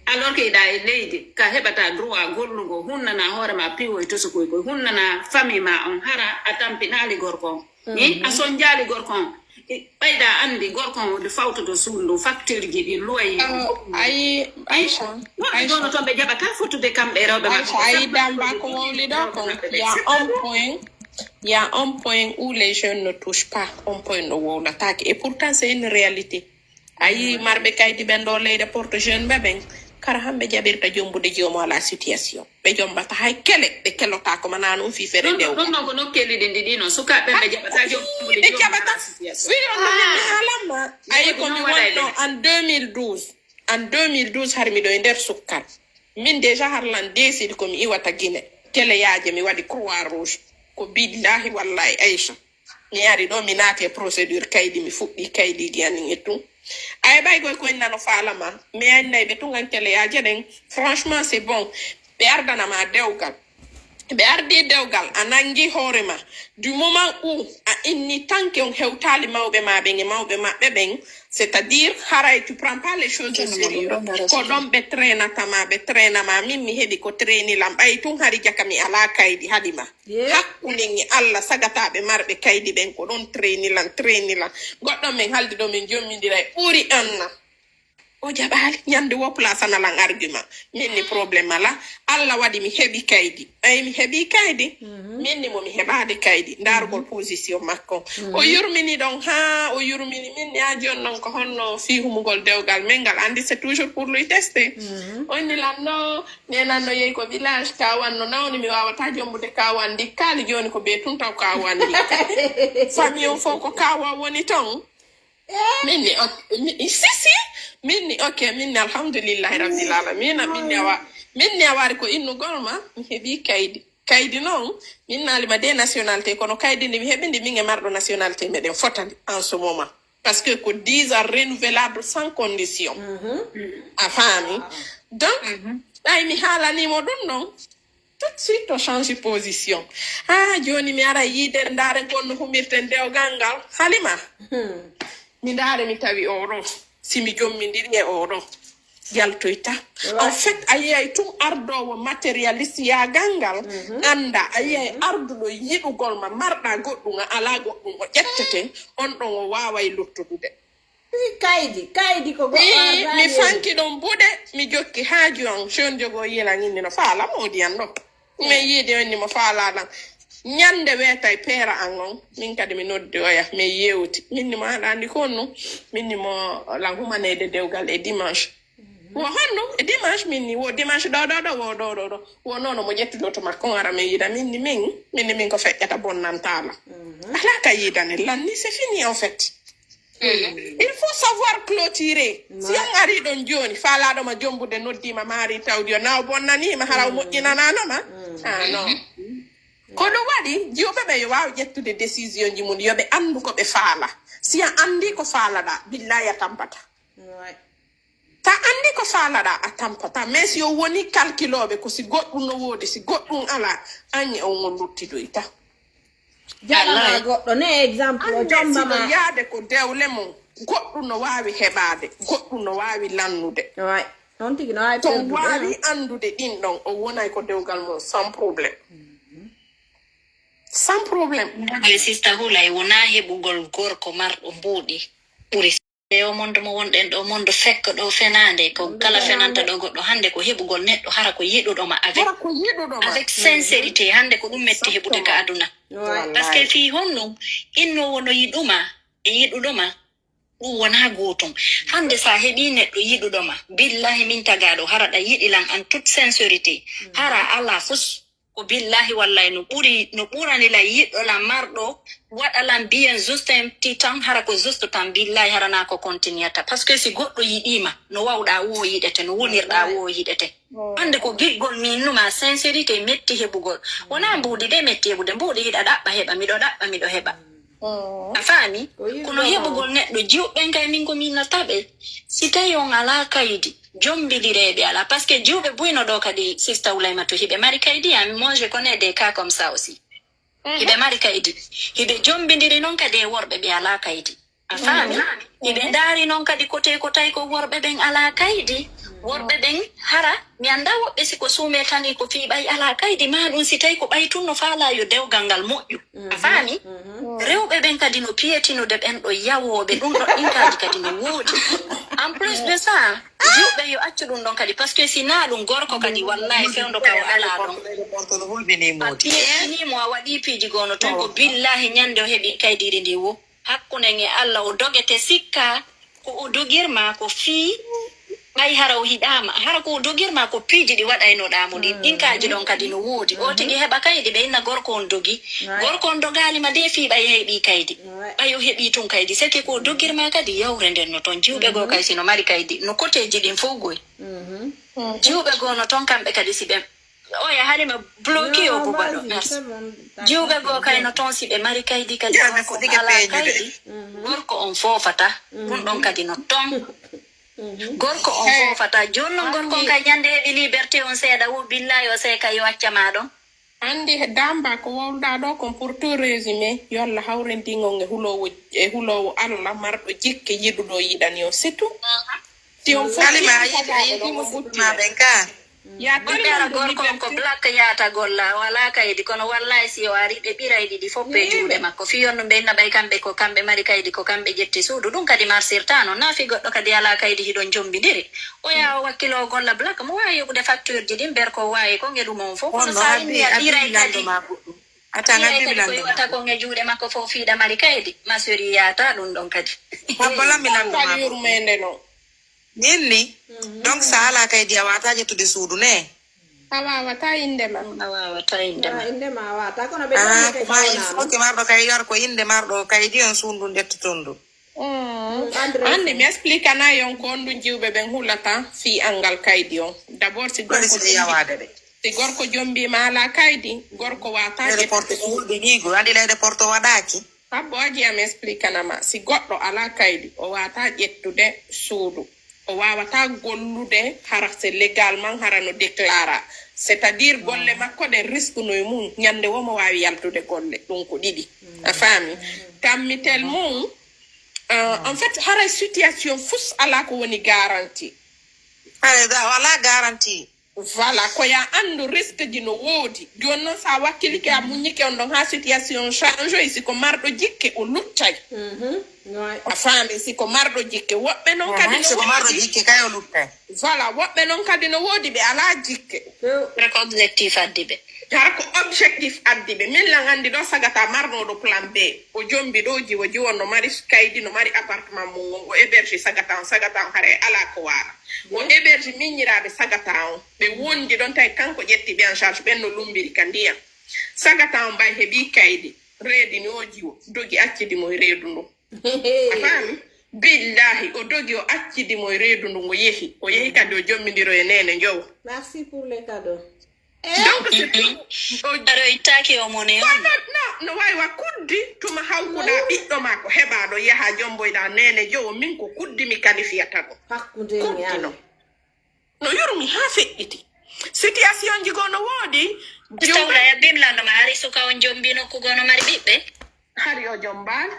Alors que hiɗa e leydi ka heɓata droit gollugo, hunnana hoore ma piiwoy tosokoy koy, hunnana famille ma on, hara a tampinaali gorko on. Ni a sonjaali gorko on. Ɓayda anndi gorko on wonde fawtoto suudu ndu, facture ji ɗi, loyer. Ayi, Aïcha, Woɓɓe jono toon ɓe jaɓata fottude kamɓe e rewɓe maɓɓe. Aïcha, ayi damba ko wowli ɗo ko, il y a un point, il y a un point où les jeunes ne touchent pas, un point no wowlataake. Et pourtant, c'est une réalité. Ayi, marɓe kaydi ɓen ɗo leyɗe porte jeune ɓe ɓen, kara hamɓe jaɓirta jombude joomo ala situation. Ɓe jombata hay kele, ɓe kelotako mana non fii fere ndew. Ɗum ɗon ko nokkeeli ɗin ɗiɗi non, sukaaɓe ɓe jaɓata jombude. Ɓe jaɓata. Wiro no min mi haalamma. Ayi, ko mi wonno en deux mille douze. En deux mille douze har miɗo e nder sukkal. Min déjà har lan décide ko mi iwata Guinée. Keleyaaje mi waɗi Croix Rouge. Ko billahi wallahi Aïcha. Mi ari ɗo mi naati e procédure kaydi, mi fuɗɗi kaydiji amin e tout. Ay ɓay goy koy nano faalama. Mi annay ɓe tungan keleyaaje ɗen. Franchement, c'est bon. Ɓe ardanama dewgal. Ɓe ardi dewgal, a nangi hoore ma. Du moment où a inni tanke on hewtali mawɓe ma ɓen e mawɓe maɓɓe ɓen, c'est-à-dire haray tu prends pas les choses au sérieux. Ko ɗon ɓe trainata ma, ɓe traina ma. Min mi heɓi ko traini lan. Ɓay tun hari jaka mi ala kaydi haɗi ma. Hakkunden e Allah, sagataɓe marɓe kaydi ɓen ko ɗon traini lan, traini lan. Goɗɗo men haldi ɗo min jommindira e ɓuri anna. O jaɓaali ñande wo place ana lan argument. Min ni problème ala. Allah waɗi mi heɓi kaydi. Ay mi heɓi kaydi. Min ni mo mi heɓaade kaydi. Ndargol position makko. O yurmini ɗon ha o yurmini min ni a jon non ko honno fii humugol dewgal men ngal andi c'est toujours pour lui tester. O inni lan no nenan no yehi ko village kawan no nawni mi wawata jombude kawan ndi kaali joni ko be tun taw kawan ndi. Famille on fof ko kawa woni ton. Min ni ok, mi- si si, min ni ok, min ni alhamdulillahi rabbil alamina, min ni awa, min ni awari ko innugol ma, mi heɓi kaydi. Kaydi noon, min naalima de nationalité, kono kaydi ndi mi heɓi ndi min e marɗo nationalité meɗen fotani en ce moment. Parce que ko dix ans renouvelable sans condition. A faami? Donc, ɓay mi haalanimo ɗum ɗon, tout de suite o change position. Ah, joni mi ara yiide ndaare ngon no humirten dewgal ngal. Halima, mi ndaare mi tawi oɗo. Si mi jommindiri e oɗo, yaltoyta. En fait, a yiyay tun ardowo matérialiste yagal ngal, anda, a yiyay arduɗo yiɗugol ma, marɗa goɗɗum, a ala goɗɗum, o ƴettete, on ɗon o waway luttudude. Kaydi, kaydi ko goɗɗo. Mi fanki ɗon buɗe, mi jokki haaju an, jon jogo yilan inni no faala modi an ɗo. Min yiide on ni mo faala lan. Ñande weetay peera an on, min kadi mi noddi oya, min yewti. Min ni mo aɗa andi ko on nun, min ni mo lan humanede dewgal e dimanche. Wo honno e dimanche min ni wo dimanche ɗo ɗo ɗo wo ɗo ɗo ɗo wo nono mo ƴettudo to makko ara min yida min ni min min ni min ko feƴƴata bonnantala. Ala ka yidane lan ni c'est fini en fait. Il faut savoir clôturer. Si on ari ɗon joni falaɗo ma jombude noddima mari tawdi o naw bonnanima hara o moƴƴinanano ma. Ah non. Ko ɗum waɗi jiwɓe ɓe yo waw ƴettude décision ji mum yoɓe andu ko ɓe faala. Si a andi ko faalaɗa billahi a tampata. Ta andi ko faalaɗa a tampata mais si o woni calculoɓe ko si goɗɗum no woodi si goɗɗum ala anñe on on luttidoyta. Jaɓama goɗɗo ne exemple o jombama yaade ko dewle mum goɗɗum no wawi heɓade goɗɗum no wawi lannude. On tigi no wawi to wawi andude ɗin ɗon o wonay ko dewgal mum sans problème. Sans problème. Sista Hulay wona heɓugol gorko marɗo mbuuɗi ɓuri. E o mondo mo wonɗen ɗo mondo fekka ɗo fenande ko kala fenanta ɗo goɗɗo hande ko heɓugol neɗɗo hara ko yiɗuɗoma avec avec sincérité hande ko ɗum metti heɓude ka aduna. Parce que fii honno innowo no yiɗuma e yiɗuɗoma ɗum wona gootum. Hande sa heɓi neɗɗo yiɗuɗoma billahi min tagaɗo hara ɗa yiɗi lan en toute sincérité hara ala fus. Ko billahi wallahi no ɓuri no ɓurani lan yiɗɗo lan marɗo waɗa lan bien juste un petit temps hara ko juste tan billahi hara na ko continuata parce que si goɗɗo yiɗima no wawɗa wo yiɗete no wonirɗa wo yiɗete. Ande ko giggol minnuma sincérité metti heɓugol wona mbuuɗi de metti heɓude mbuuɗi hiɗa ɗaɓɓa heɓa miɗo ɗaɓɓa miɗo heɓa. A faami? Kono heɓugol neɗɗo jiwɓen kay min ko min nattaɓe si tawi on ala kaydi. Jombidireeɓe alaa parce que jiwɓe buyno ɗo kadi sista Wulaymatu hiɓe mari kaydi ami moi je connais des cas comme ça aussi. Hiɓe mari kaydi hiɓe jombidiri noon kadi e worɓe ɓe alaa kaydi. A faami? Hiɓe ndaari noon kadi kote ko tawi ko worɓe ɓen alaa kaydi. Worɓe ɓen hara mi annda woɓɓe si ko suume tani ko fii ɓay alaa kaydi ma ɗum si tawi ko ɓay tun no faalaa yo dewgal ngal moƴƴu. A faami? Rewɓe ɓen kadi no piyetinude ɓen ɗo yawooɓe ɗum ɗo ɗinkaaji kadi no woodi. En plus de ça, jiwɓe yo accu ɗum ɗon kadi parce que si naa ɗum gorko kadi wallahi fewndo ka o alaa ɗon. A piyetinii mo a waɗii piiji goo no ton ko billahi ñande o heɓi kaydiiri ndi wo. Hakkunde en e Allah o dogete sikka ko o dogirma ko fii ɓay hara o hiɗaama hara ko o dogirma ko piiji ɗi waɗaynoɗaa mo ɗin ɗin kaaji ɗon kadi no woodi o tigi heɓa kaydi ɓe inna gorko on dogi gorko on dogaali ma de fii ɓay heɓii kaydi ɓay o heɓii tun kaydi seke ko o dogirma kadi yawre nden no ton jiwɓe goo kay si no mari kaydi no koteeji ɗin fof goy jiwɓe goo no ton kamɓe kadi si ɓe Oya Halima bloki yo bubaɗo merci. Jiwɓe goo kay no ton si ɓe mari kaydi kadi gorko on alaa kaydi. Gorko on foofata. Ɗum ɗon kadi no ton. Gorko on foofata. Jooni non gorko on kay ñande heɓi liberté on seeɗa wo billahi o seeka yo acca ma ɗon. Anndi damba ko wowluɗaa ɗoo kon pour tout résumé yolla hawrindingol e huloowo e huloowo Allah marɗo jikke yiɗuɗo yiɗani o c'est tout. Si on fof Halima a yiɗi a yiɗi musidɓe ma ɓen ka. Ɗum ɓeera gorko on ko black yaata golla o alaa kaydi kono wallahi si o ari ɓe ɓiray ɗiɗi fof ɓe juuɗe makko fii on ɗum ɓe inna ɓay kamɓe ko kamɓe mari kaydi ko kamɓe ƴetti suudu ɗum kadi marsirta noon naa fii goɗɗo kadi alaa kaydi hiɗon jommbindiri o yaha o wakkilo o golla black mo waawi yoɓude facture ji ɗin berko o waawi kon e ɗum on fof kono sa inni a ɓiray kadi ɓiray kadi ko iwata kon e juuɗe makko fof fiiɗa mari kaydi ma sori yaata ɗum ɗon kadi Abbola mi lanndo ma yurmeende no Min ni? Donc sa ala kaydi a wata ƴettude suudu ne? A wawata inde ma. A wawata inde ma. Inde ma a wata kono ɓe Ah, ko ma il faut que marɗo kaydi ar ko inde marɗo kaydi on suudu ƴettoton ɗum. Ande mi explique na yon ko honɗum jiwɓe ɓen hulata fii angal kaydi on. D'abord si Kodi gorko si ɓe yawade ɓe? Si gorko jombi ma ala kaydi, gorko wata ƴettude. Porte ko hulɓe ñiigo, andi leyɗe porte waɗaki. Abbo aji am explikanama si goɗɗo ala kaydi o wata ƴettude suudu o wawata gollude hara se légalement hara no déclara c'est à dire golle makko ɗen risque no e mum ñande womo wawi yaltude golle ɗum ko ɗiɗi a faami tammitel mum euh, en fait haray situation fus ala ko woni garantie haray wala garantie Voilà, ko ya anndu risque ji no woodi. Jooni noon so a wakkilike a muññike on ɗon haa situation change oy, si ko marɗo jikke o luttay. A faami, si ko marɗo jikke. Woɓɓe noon kadi no woodi. Jikke kay o luttay. Voilà, woɓɓe noon kadi no woodi ɓe alaa jikke. Hara ko objectif addi ɓe. Hara ko objectif addi ɓe. Min lan anndi ɗo sagata marnooɗo plan B. O jombi ɗo jiwo jiwo no mari kaydi no mari appartement mum on o héberge sagata on sagata on hara e alaa ko waala. O héberge miñiraaɓe sagata on. Ɓe wondi ɗon tawi kanko ƴetti ɓe en charge ɓen no lumbiri ka ndiyam. Sagata on ɓay heɓi kaydi reedini o jiwo dogi accidi mo e reedu ndun. A faami? Billahi o dogi o accidi mo e reedu ndun o yehi. O yehi kadi o jommidiro e neene njowo. Merci pour les cadeaux. Donc c'est tout. O aroytaake o mone on. No, no, no wawi wa kuddi tuma hawkuɗa ɓiɗɗo ma ko heɓaɗo yaha jomboyɗa nene jowo min ko kuddi mi kalifiyata ɗum. Hakkude mi ami. No yurmi ha feƴƴiti. Situation ji goo no woodi. Tawla ya bimlano ma hari suka on jombi nokku goo no mari ɓiɓɓe. Hari o jombal.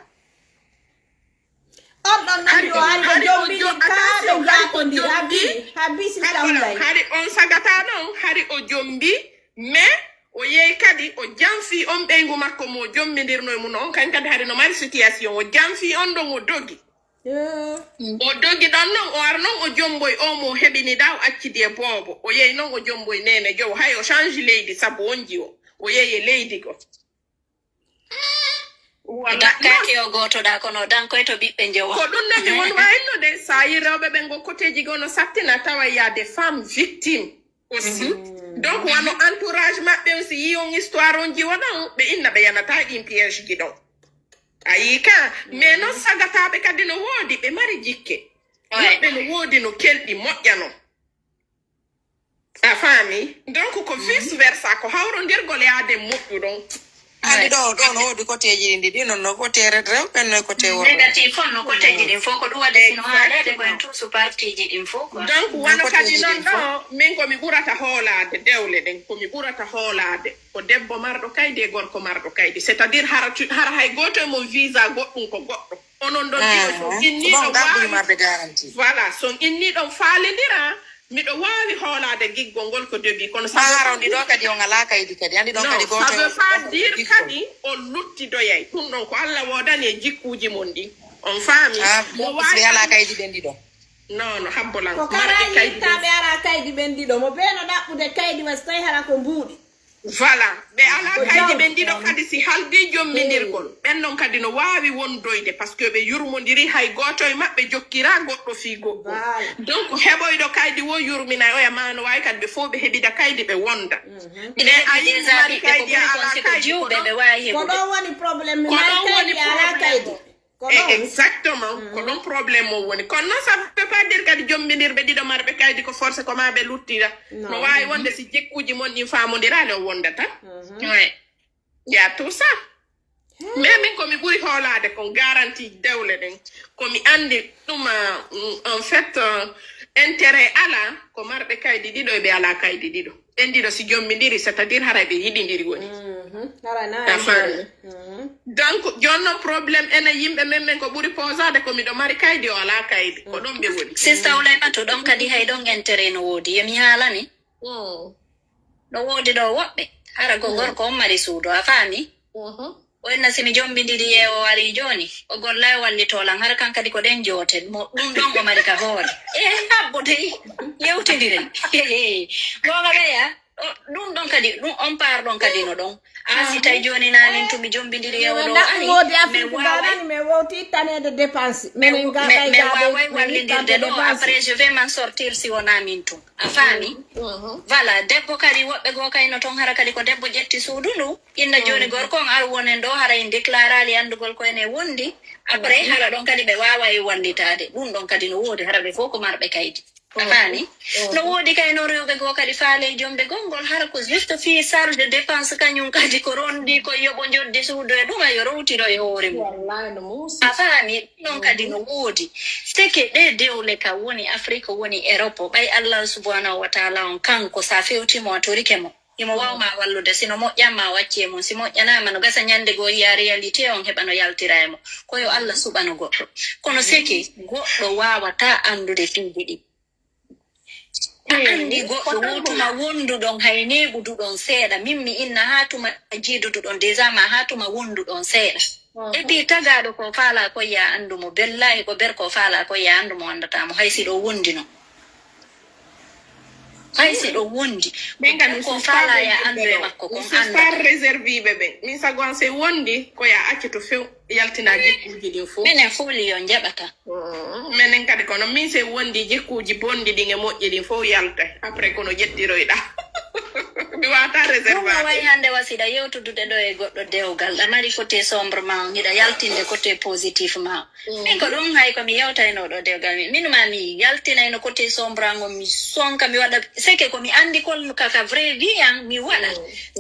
On ɗon nani ɗo hari ko jombini kaa ɓe njaakondiri habi habi si tawlay. Hari on sagata noon hari o jombi mais o yehi kadi o janfi on ɓeyngu makko mo jombidirno e mum on kañ kadi hari no mari situation o janfi on ɗon o dogi. O dogi ɗon noon o ara noon o jomboy o mo heɓini ɗa o accidi e boobo o yehi noon o jomboy nene jowo hay o change leydi sabu on jiwo o yehi e leydi goo. Dakkaaki o gootoɗaa kono o dankoyto ɓiɓɓe njewo. Ko ɗum noon mi won waayinno de so a yii rewɓe ɓen ngo koteeji goo no sattina tawa y a des femmes victimes aussi. Donc wano entourage maɓɓe on si yii on histoire on jiwo ɗon ɓe inna ɓe yanataa ɗin piège ji ɗon. A yii ka mais noon sagataaɓe kadi no woodi ɓe mari jikke. Woɓɓe no woodi no kelɗi moƴƴa noon. A faami? Donc ko vice versa, ko hawrondirgol e aade moƴƴu ɗon. Anndi ɗo, ɗo no woodi koteeji ɗi, ɗi noon no kote rewɓe, no kote worɓe. Négatif on no koteeji ɗin fof, ko ɗum waɗi sino haaleede ko en tuusu partiiji ɗin fof quoi. Donc wano kadi noon ɗo, min ko mi ɓurata hoolaade dewle ɗen, ko mi ɓurata hoolaade ko debbo marɗo kaydi e gorko marɗo kaydi, c'est-à-dire hara hara hay gooto e mon visa goɗɗum ko goɗɗo. Onon ɗon ɗiɗo so inniiɗo waawi voilà so inniiɗon faalindira Miɗo waawi hoolaade giggol ngol ko début, kono ça Maa veut hara pas on ɗiɗo dire kadi on alaa kaydi kadi. Anndi ɗon non, kadi ça gooto veut pas on dire giggol. Kadi on luttidoyay. Ɗum ɗon ko Allah woodani e jikkuuji mon ɗin. On faami? Ah, No donc si ɓe alaa kaydi ɓen ɗiɗo. Non, no habbo lan. Ko Marɓe karaji kaydi itta ɓe alaa kaydi ɓen ɗiɗo. Mo bee no ɗaɓɓude kaydi wa so tawi hara ko mbuuɗi. Voilà, ɓe alaa Ko kaydi jawdi ɓen ɗiɗo tan. Kadi si haldi jommindirgol, ɓen ɗon kadi no waawi wondoyde, parce que ɓe yurmondiri, hay gooto e maɓɓe jokkiraa goɗɗo fii goɗɗo. Voilà. Donc heɓoyɗo kaydi woo yurminay oya, maa no waawi kadi ɓe fow ɓe heɓida kaydi ɓe wonda. Mais a yii mo mari kaydi a alaa kaydi ko ɗon. Ko ɗon woni problème, mi mari kaydi a alaa kaydi. Ko ɗon. Exactement, ko ɗon problème o woni. Kono noon ça veut pas dire kadi jommbindirɓe ɗiɗo marɓe kaydi ko forcé ko maa ɓe luttira. No waawi wonde si jikkuuji mon ɗin faamondiraali on wondata. Ouais. Ya tout ça. Mais min ko mi ɓuri hoolaade kon garantie dewle ɗen. Ko mi anndi ɗum, euh, en fait, euh, intérêt alaa ko marɓe kaydi ɗiɗo e ɓe alaa kaydi ɗiɗo. Ɓen ɗiɗo si jommbindiri, c'est-à-dire haray ɓe yiɗindiri woni. Mhm. Haray na A faami. Donc jooni noon problème enen yimɓe men men ko ɓuri posaade ko miɗo mari kaydi o alaa kaydi. Ko ɗon ɓe woni. Sista Oulaymatou, ɗon kadi hay ɗon intérêt no woodi. Yo mi haalani. No woodi ɗo woɓɓe. Hara ko gorko on mari suudu, a faami? O inna si mi jommbindiri e o ari jooni. O golla e wallitoo lan. Hara kan kadi ko ɗen jooten. Mo ɗum ɗon o mari ka hoore. E habbo dey. Yewtindiren. Goonga ɓeya. O, ɗum ɗon kadi, ɗum on part ɗon kadi no ɗon. A si tawi jooni na min tun mi jommbindiri e o ɗo ari. Mi waaway. Mi wowti ittaneede dépense. Mi waaway wallindirde ɗo. Après je vais m'en sortir si wonaa min tun. A faami? Voilà, debbo kadi woɓɓe goo kay no ton hara kadi ko debbo ƴetti suudu ndu. Inna jooni gorko on ar wonen ɗo hara en déclarali anndugol ko ene wondi. Après hara ɗon kadi ɓe waaway wallitaade. Ɗum ɗon kadi no woodi hara ɓe fof ko marɓe kaydi. A faami? No woodi kay noon rewɓe goo kadi faale e jomde gonngol hara ko juste fii charge de dépense kañum kadi ko ronndi ko yoɓo njoddi suudu e ɗum a yo rowtiro e hoore mum. A faami? Ɗum ɗon kadi no woodi. Seke ɗe dewle ka woni Afrique woni Europe ɓay Allah subhanahu wa taala on kanko sa fewti mo a torike mo. Himo waaw ma wallude sino moƴƴan ma wacci e mum si moƴƴanaama no gasa ñande goo yiya réalité on heɓa no yaltira e mo. Ko yo Allah suɓano goɗɗo. Kono seke goɗɗo waawata anndude piiji ɗi. A anndi goɗɗo woo tuma wonduɗon hay neeɓuduɗon seeɗa min mi inna haa tuma jiiduduɗon déjà ma haa tuma wonduɗon seeɗa. Et puis tagaaɗo ko faalaa koy ya anndu mo bellaahi ko ber ko faalaa koy ya anndu mo anndataa mo hay si ɗo wondino. Hay si ɗo wondi. Ɓen kadi ko faalaa ya anndu e makko kon annda. Par réserviɓe ɓen min sago an se wondi ko ya accoto few yaltina jikkuuji ɗin fof. Minen fof lion jaɓata. Menen kadi kono min se wondi jikkuuji bonɗi ɗin e moƴƴi ɗin fof yalta après kono ƴettiroyɗa. Mi wata réservation. Way hannde wasiɗa yewtudude ɗo e goɗɗo dewgal ɗa mari côté sombre ma on hiɗa yaltinde côté positif ma on. Min ko ɗum hay ko mi yewtayno ɗo dewgal min min ma mi yaltinayno côté sombre an on mi sonka mi waɗa seke ko mi anndi kol kaka vrai vie an mi waɗa.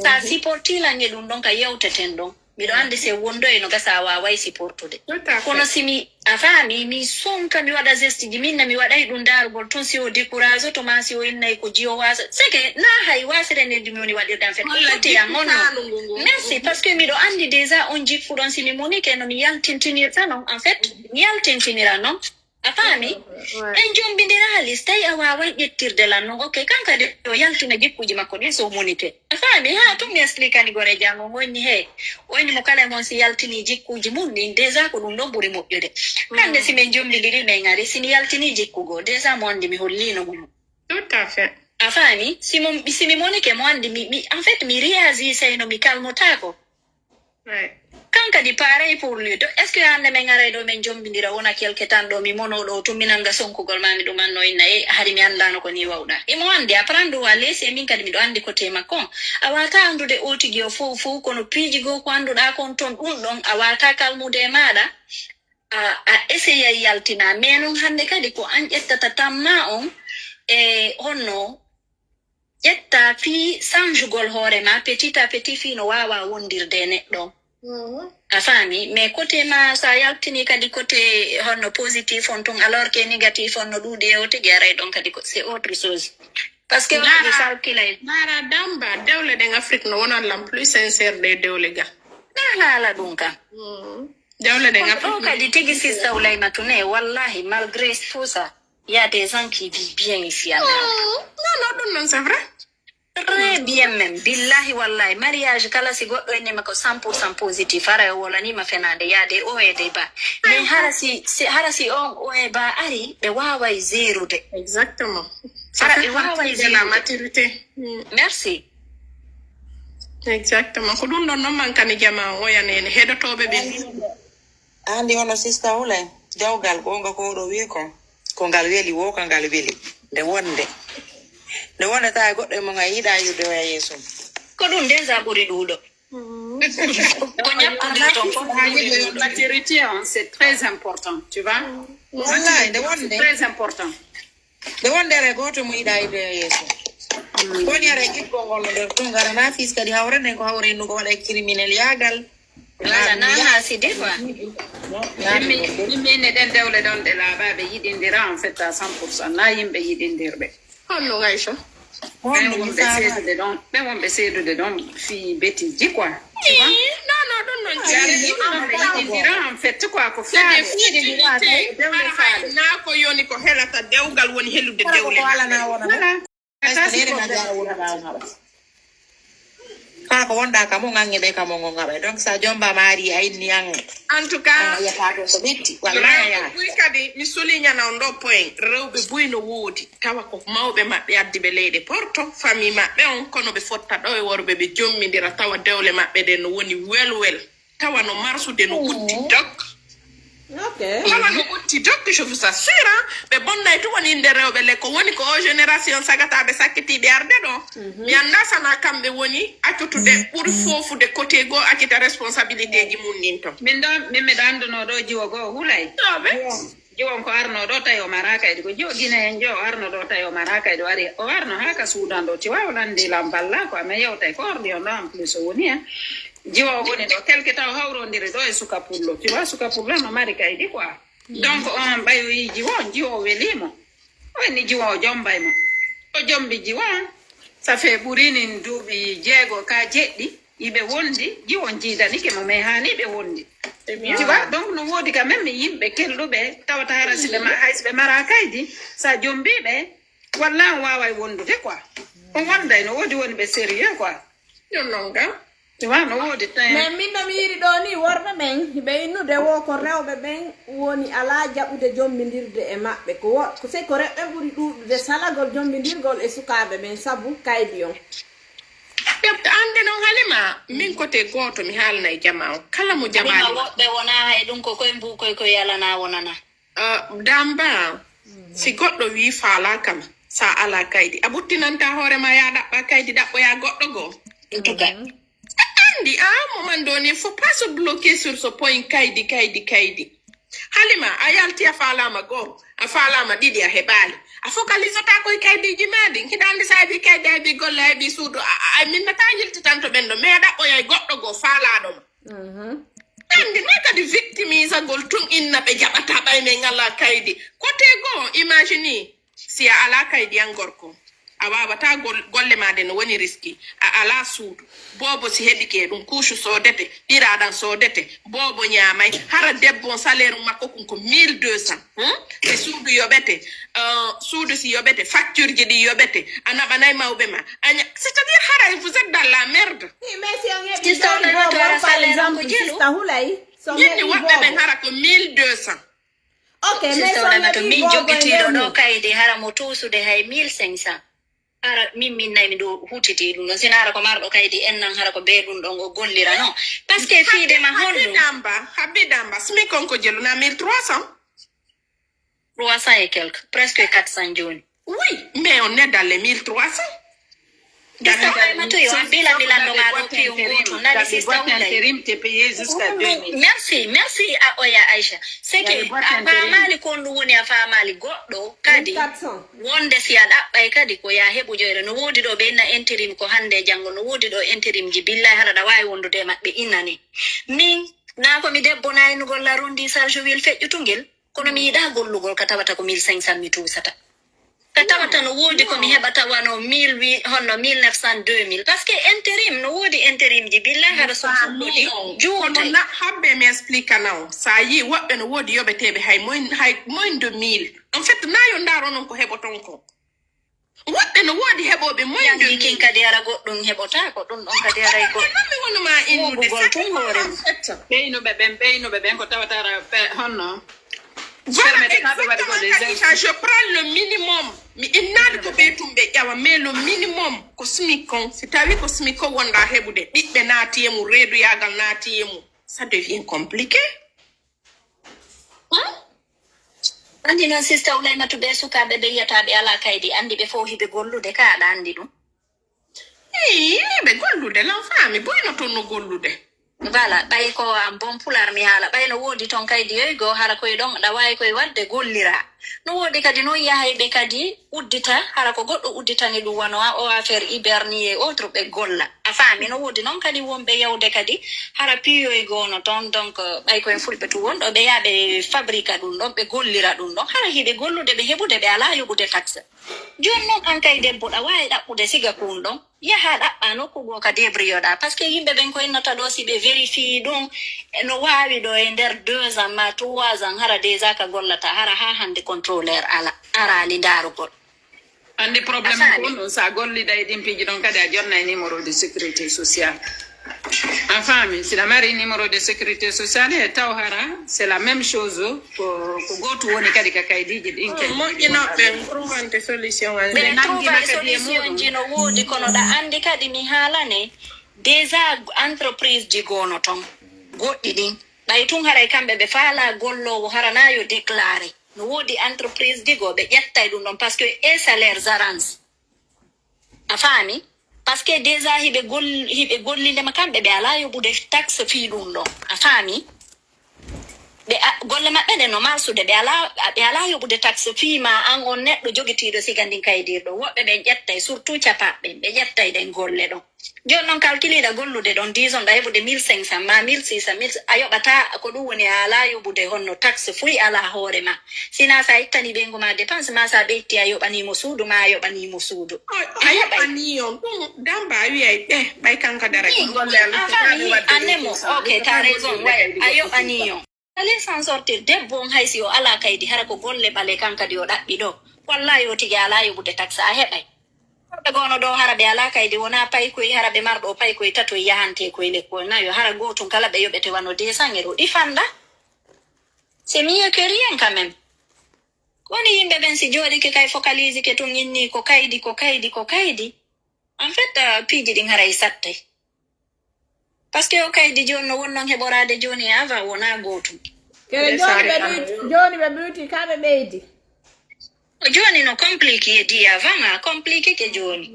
Sa supportilan e ɗum ɗon ka yewteten ɗon. Miɗo anndi se wondoy no gasa a waaway siportude. Kono si mi a faami mi sonka mi waɗa geste ji min na mi waɗay ɗum daarugol tun si o décourage to ma si o innay ko jiyo wasa seke na hay wasere neddi mi woni waɗirde en fait kotiyan on non. Merci parce que miɗo anndi déjà on jikkuɗon si mi monike no mi yaltintinirta non en fait mi yaltintinira non. A faami? En jombindiraali, si tawi a waaway ƴettirde lan non, ok, kan kadi o yaltina jikkuuji makko ɗin so monite. A faami? Haa tun mi expliquani gore janngo ngonni he. O inni mo kala e mon si yaltini jikkuuji mun ɗin, déjà ko ɗum ɗon ɓuri moƴƴude. Hannde si min jombindiri min ari, si mi yaltini jikku goo, déjà mo anndi mi holliino mo. Tout à fait. A faami? Si mo si mi monike mo anndi mi mi en fait mi réagissayno mi kalmotaako. Kan kadi pareil pour lui to est ce que hannde min aray ɗo min jombindira wona quelque tan ɗo mi mono ɗo tun mi nanga sonkugol ma mi ɗumanno inna e hari mi anndano ko ni wawɗa imo anndi apprendre wa lesi e min kadi miɗo anndi côté makko on a wata anndude o tigi o fow fow kono piiji goo ko annduɗa kon ton ɗum ɗon a wata kalmude e maɗa a a essayay yaltina mais noon hannde kadi ko an ƴettata tamma on e honno ƴetta fii sanjugol hoore ma petit à petit fii no waawa wondirde e neɗɗo a faami mais côté ma so a yaltini kadi côté honno positif on tun alors que négatif on no ɗuuɗi e o tigi aray ɗon kadi ko c'est autre chose parce que waɗi salkilay Mara damba dewle ɗen afrique no wonan lan plus sincère ɗe dewle ga na haala ɗum kam dewle ɗen ɗo kadi tigi sista ulaymatu ne wallahi malgré tout ça Il y a des gens qui vivent bien ici en Europe. Non, non, ɗum noon, c'est vrai. Très bien même. Billahi wallahi. Mariage kala si goɗɗo ennima ko cent pour cent positif. Hara o wolanima fenaande. Il y a des hauts et des bas. Mais hara si, si, hara si on haut et bas ari, ɓe waaway gérude. Exactement. Hara ɓe waaway gérude. La maturité. Mm. Merci. Exactement. Ko ɗum ɗon noon mankani jama o oyanene heɗotooɓe ɓe. Andi ono sista Hulay, dewgal gonga ko oɗo wi kon, ko ngal weli wo ka ngal weli. Nde wonde, nde wonde tawa goɗɗo e mon a yiɗa yurde oya yeeso. Ko ɗum déjà ɓuri ɗuuɗo. Ko ñappudir ton fof ko ɓuri ɗuuɗo. Maturité, hein, c'est très important, tu vois. Wallahi, nde wonde, C'est très important. nde wonde ara goto mo yiɗa yurde oya yeeso. Woni ara giggol ngol no nder tun, gara na fis kadi hawre nden ko hawre innugo waɗa e criminel yagal. Wala nana si de quoi. Mimmi ne ɗen dewle ɗon ɗe laaɓa ɓe yiɗindira en fait à cent pour cent na yimɓe yiɗindirɓe. Honno Aïcha? Ɓen wonɓe seedude ɗon, ɓen wonɓe seedude ɗon fii bêtise quoi. Tu vois? Non, non, ɗum noon Ɓen yimɓe yiɗindira en fait quoi ko faale. Dewle faale. Na ko yoni ko helata dewgal woni helude dewle. Ala na wona. Voilà. Est-ce que ɗeɗe ma jara wona gawa ngaɓa? Kala ko wonɗa kam o ŋaŋŋe ɓe kam o ngo ngaɓa. Donc sa jomba mari a inni an. En tout cas, Yata to so ɓetti. Wallahi ya. Rewɓe buy kadi mi soulignana on ɗo point, rewɓe buy no woodi tawa ko mawɓe maɓɓe addi ɓe leyɗe porto famille maɓɓe on, kono ɓe fotta ɗo e worɓe ɓe jommidira tawa dewle maɓɓe ɗen no woni welwel, tawa no marsude no utti dok. Ok. Tawa no utti dok, je vous assure, ɓe bonnay tu woni inde rewɓe le ko woni ko o génération sagataɓe sakkitiɓe arde ɗo. Mi annda sana kamɓe woni accutude ɓuri fofude côté goo accita responsabilité ji mum nin ton. Min ɗo min miɗo annduno ɗo jiwo goo Hulay. Ɗoɓe. Jiwon ko arno ɗo tawi o mara kaydi ko jiwo Gine en jo o arno ɗo tawi o mara kaydi o ari o arno haa ka Suudan ɗo tiwa o landi lam balla ko amen yewtay ko ordi on ɗo en plus o woni hen. Jiwo o woni ɗo quelque temps o hawrondiri ɗo e suka pullo tiwa suka pullo no mari kaydi quoi. Donc on ɓayoyi jiwo jiwo o welimo. O inni jiwo o jombay mo. O jombi jiwo on. Ça fait ɓurinin duuɓi jeego ka jeɗɗi iɓe wondi jiwo on jiidanike mo mais hani ɓe wondi. Tu vois, donc no woodi quand même yimɓe kelɗuɓe tawata hara si ɓe ma hay si ɓe mara kaydi sa jombiɓe walla on waway wondude quoi. On wonday no woodi woni ɓe sérieux quoi. Ɗum noon ga. Tu vois, no woodi. Mais min no mi yiɗi ɗo ni worɓe ɓen hiɓe innude wo ko rewɓe ɓen woni ala jaɓude jombindirde e maɓɓe ko wo ko sey ko rewɓe ɓuri ɗuɗude salagol jombindirgol e sukaɓe ɓen sabu kaydi on. Ƴefta annde noon Halima, min kote gooto mi haalnay jama on kala mo Halima jaɓaani. Woɓɓe wona hay ɗum ko koye mbukoy koye yalana wonana. Uh, damba si goɗɗo wi faalakama sa ala kaydi a ɓuttinanta hoore ma ya ɗaɓɓa kaydi ɗaɓɓoya goɗɗo goo. En tout cas. Anndi à un moment donné faut pas se bloquer sur ce point kaydi kaydi kaydi. Halima a yalti a faalama goo a faalama ɗiɗi a heɓaali a focalisata koye kaydiji ma ɗin hiɗa anndi sa heɓi kaydi a heɓi golle a heɓi suudu a a- a minnata yiltitanto ɓen ɗo mais a ɗaɓɓoyay goɗɗo goo faalaɗo ma. Anndi na kadi victimisagol tun inna ɓe jaɓata ɓay men ala kaydi. Kote goo imagine si a ala kaydi an gorko a wawata gol- golle ma de no woni riski a ala suudu. Boobo si heɓike ɗum kuusu soodete ɓiraɗan soodete boobo ñaamay hara debbo on salaire makko kun ko mille deux cent. Hmm? Si suudu yoɓete uh, suudu si yoɓete facture ji ɗi yoɓete a naɓanay mawɓe ma a ña- c'est à dire haray vous êtes dans la merde. Mais si on heɓi Sista joni Hulay, boobo to ara par salaire on exemple ko jelu. Sista Hulay si on Ñinni heɓi woɓɓe ɓen boobo hara ko mille deux cent. Ok mais si Sista on Hulay to heɓi min boobo e joggitiiɗo nder ɗo mum. Kaydi hara mo tuusude hay mille cinq cent. Hara min min nayi miɗo hutiti ɗum ɗon sino hara ko marɗo kaydi en nan hara ko be ɗum ɗon o gollira non. Parce que fiide ma honɗum? Habidamba habidamba smi konko jelu na mille trois cent. Trois cent et quelque presque quatre cent jooni. Oui mais on est dans les mille trois cent. Sista Hulay ma toyo an bila mi lanndo ma ɗo piyo gooto nani sista Hulay. Intérim te payé jusqu'à deux mille. Merci merci a oya Aïcha. C'est que a faamaali ko ɗum woni a faamaali goɗɗo kadi. Wonde si a ɗaɓɓay kadi ko ya heɓu joyre no woodi ɗo ɓe inna intérim ko hannde e janngo no woodi ɗo intérim ji billahi hara ɗa waawi wondude e maɓɓe innani min na ko mi debbo na innugol la rondi sarge wil feƴƴutungel kono mi yiɗa gollugol ka tawata ko mille cinq cent mi tuusata. Ka tawata no woodi ko mi heɓata wano mille wi honno mille neuf cent deux mille, parce que intérim no woodi intérim ji billahi hara son fuɗɗodi juuta. Habbe mi explique naw sa yi woɓɓe no woodi yoɓeteɓe hay moyen hay moyen de mille. En fait na yo ndaro non ko heɓoton ko. Woɓɓe no woodi heɓoɓe moyen de mille. Kin kadi ara goɗɗum heɓotaako ɗum ɗon kadi aray goɗɗum. Wonuma innude gol tun hoore. Ɓeynuɓe ɓen ɓeynuɓe ɓen ko tawata ara honno. Voilà, exactement. Je prends le minimum. Mi innaade ko ɓe tum ɓe ƴawa, mais le minimum ko SMIC kon. Si tawi ko SMIC ko wonɗa heɓude, ɓiɓɓe naati e mum, reeduyagal naati e mum, ça devient compliqué. Andi noon sista Oulaymatou ɓe sukaaɓe ɓe yiyata ɓe alaa kaydi, andi ɓe fof hiɓe gollude ka aɗa andi ɗum. Ii, ɓe gollude lan faami boyno toon no gollude. Voilà, ɓay ko am bon pular mi haala ɓay no woodi toon kaydi yoy goo hara koye ɗon ɗa waawi koye waɗde gollira. No woodi kadi noon yahayɓe kadi uddita hara ko goɗɗo udditani ɗum wano o affaire hiberne et autres ɓe golla. A faami no woodi noon kadi wonɓe yawde kadi hara piyoy goo no toon donc ɓay koye fulɓe tu wonɗo ɓe yaha ɓe fabrika ɗum ɗon ɓe gollira ɗum ɗon hara hiɓe gollude ɓe heɓude ɓe alaa yoɓude taxe. Jooni noon an kay debbo ɗa waawi ɗaɓɓude siga kuun ɗon yaha ɗaɓɓa nokku goo ka debriyoɗa parce que yimɓe ɓen ko innata ɗo si ɓe vérifié ɗum no waawi ɗo e nder deux ans ma trois ans hara déjà ka gollata hara ha hannde contrôleur ala araali ndaarugol. Anndi problème ko ɗum sa golliɗa e ɗin piiji ɗon kadi a jonnay numéro de sécurité sociale. A faami si ɗa mari numéro de sécurité sociale e taw hara c'est la même chose ko ko gootu woni kadi ka kaydiji ɗin kay. Moƴƴinoɓe provante solution an. Ɓe trouva e solution ji no woodi kono ɗa anndi kadi mi haalane déjà entreprise ji goono ton goɗɗi ɗin ɓay tun haray kamɓe ɓe faala golloowo hara na yo déclaré. No woodi entreprise ji goo ɓe ƴettay ɗum ɗon parce que e salaire zarance. A faami? Parce que déjà hiɓe gol hiɓe gollindema kamɓe ɓe alaa yoɓude taxe fii ɗum ɗon. A faami? Ɓe golle maɓɓe ɗen no marsude ɓe alaa ɓe alaa yoɓude taxe fii ma an on neɗɗo jogitiiɗo siga ndin kaydirɗo woɓɓe ɓen ƴettay surtout capaɓɓen ɓe ƴettay ɗen golle ɗon. Jooni noon kalkiliiɗa gollude ɗon dison ɗa heɓude mille cinq cent ma mille six cent mille a yoɓata ko ɗum woni a alaa yoɓude honno taxe fuy alaa hoore ma. Sina sa ittani ɓeyngu ma dépense ma sa ɓe itti a yoɓanimo suudu ma a yoɓanimo suudu. A yoɓani on ɗum damba a wiyay ɓe ɓay kanka dara golle. Anemo ok ta raison way a yoɓani on. Allez s'en sortir debbo on hay si o alaa kaydi hara ko golle ɓale kan kadi o ɗaɓɓi ɗo. Wallahi o tigi alaa yoɓude taxe a heɓay. Ɓe gono ɗo hara ɓe alaa kaydi wona paykoy hara ɓe marɗo paykoy tato yahante koy lekkol nayo hara gotun kala ɓe yoɓete wano deux cents euros ɗi fanda. C'est mieux que rien quand même. Woni yimɓe ɓen si jooɗike kay focalisike tun inni ko kaydi ko kaydi ko kaydi. En fait piiji ɗin haray sattay. Parce que o kaydi jooni no wonnon heɓoraade jooni e avant wona gootum. Kere jooni ɓe ɗuyti jooni ɓe ɗuyti ka ɓe ɓeydi. Jooni no compliqué di avant a compliqué ke jooni.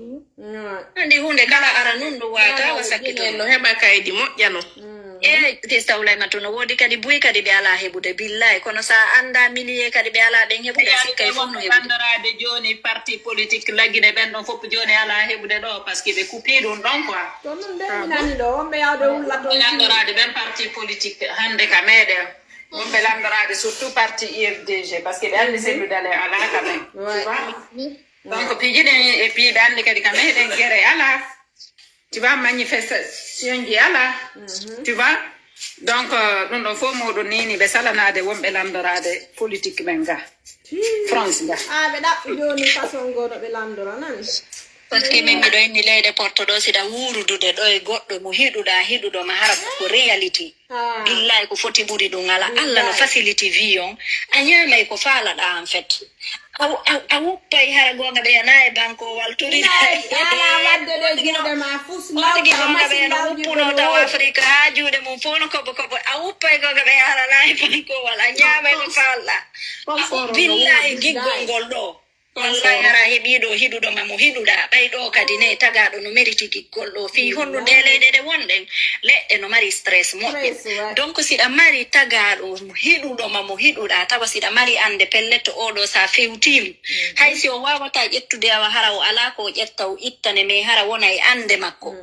Andi hunde kala ara nun ɗum wata wa sakkito. No heɓa kaydi moƴƴano. E sista Oulaymatou no woodi kadi buy kadi ɓe alaa heɓude billahi kono sa annda milier kadi ɓe alaa ɓen heɓude sikkay fof no heɓude. Landoraade jooni parti politique laggine ɓen ɗon fof jooni alaa heɓude ɗo parce que ɓe kupi ɗum ɗon quoi. To ɗum nde mi nani ɗo wonɓe yawde wulla toon. Landoraade ɓen parti politique hannde ka meɗen wonɓe landoraade surtout parti U F D G parce que ɓe anndi sellu dale alaa ka men. Donc piiji ɗen e piiɓe anndi kadi ka meɗen gere alaa. Tu vois, manifestation ji ala. Tu vois? Donc ɗum ɗo fof moɗon nini ɓe salanaade wonɓe landoraade politique ɓen ga France ga. A ɓe ɗaɓɓi jooni façon goo no ɓe landora nani. Parce que min miɗo inni leyɗe porto ɗo siɗa wuurudude ɗo e goɗɗo mo hiɗuɗa hiɗuɗo ma hara ko réalité. Billahi ko foti ɓuri ɗum ala Allah no facility vie on a ñaamay ko faalaɗa en fait. A wuppay hara goonga ɓe yana e bankowal tori. Ala wadde ɗe juuɗe ma fus nawtigi goonga ɓe yana wuppuno taw Afrika ha juuɗe mum fof no kobo kobo a wuppay goonga ɓe harana e bankowal a ñaamay ko faalɗa. Billahi giggol ngol ɗo. Wallahi hara heɓiɗo hiɗuɗo ma mo hiɗuɗa ɓay ɗo kadi ne tagaɗo no mérite giggol ɗo fii honno nde leyɗe ɗe wonɗen leɗɗe no mari stress moƴƴe. Donc siɗa mari tagaɗo hiɗuɗo ma mo hiɗuɗa tawa siɗa mari ande pellet oɗo sa fewtimo hay si o wawata ƴettude awa hara o ala ko o ƴetta o ittane mais hara wona e ande makko.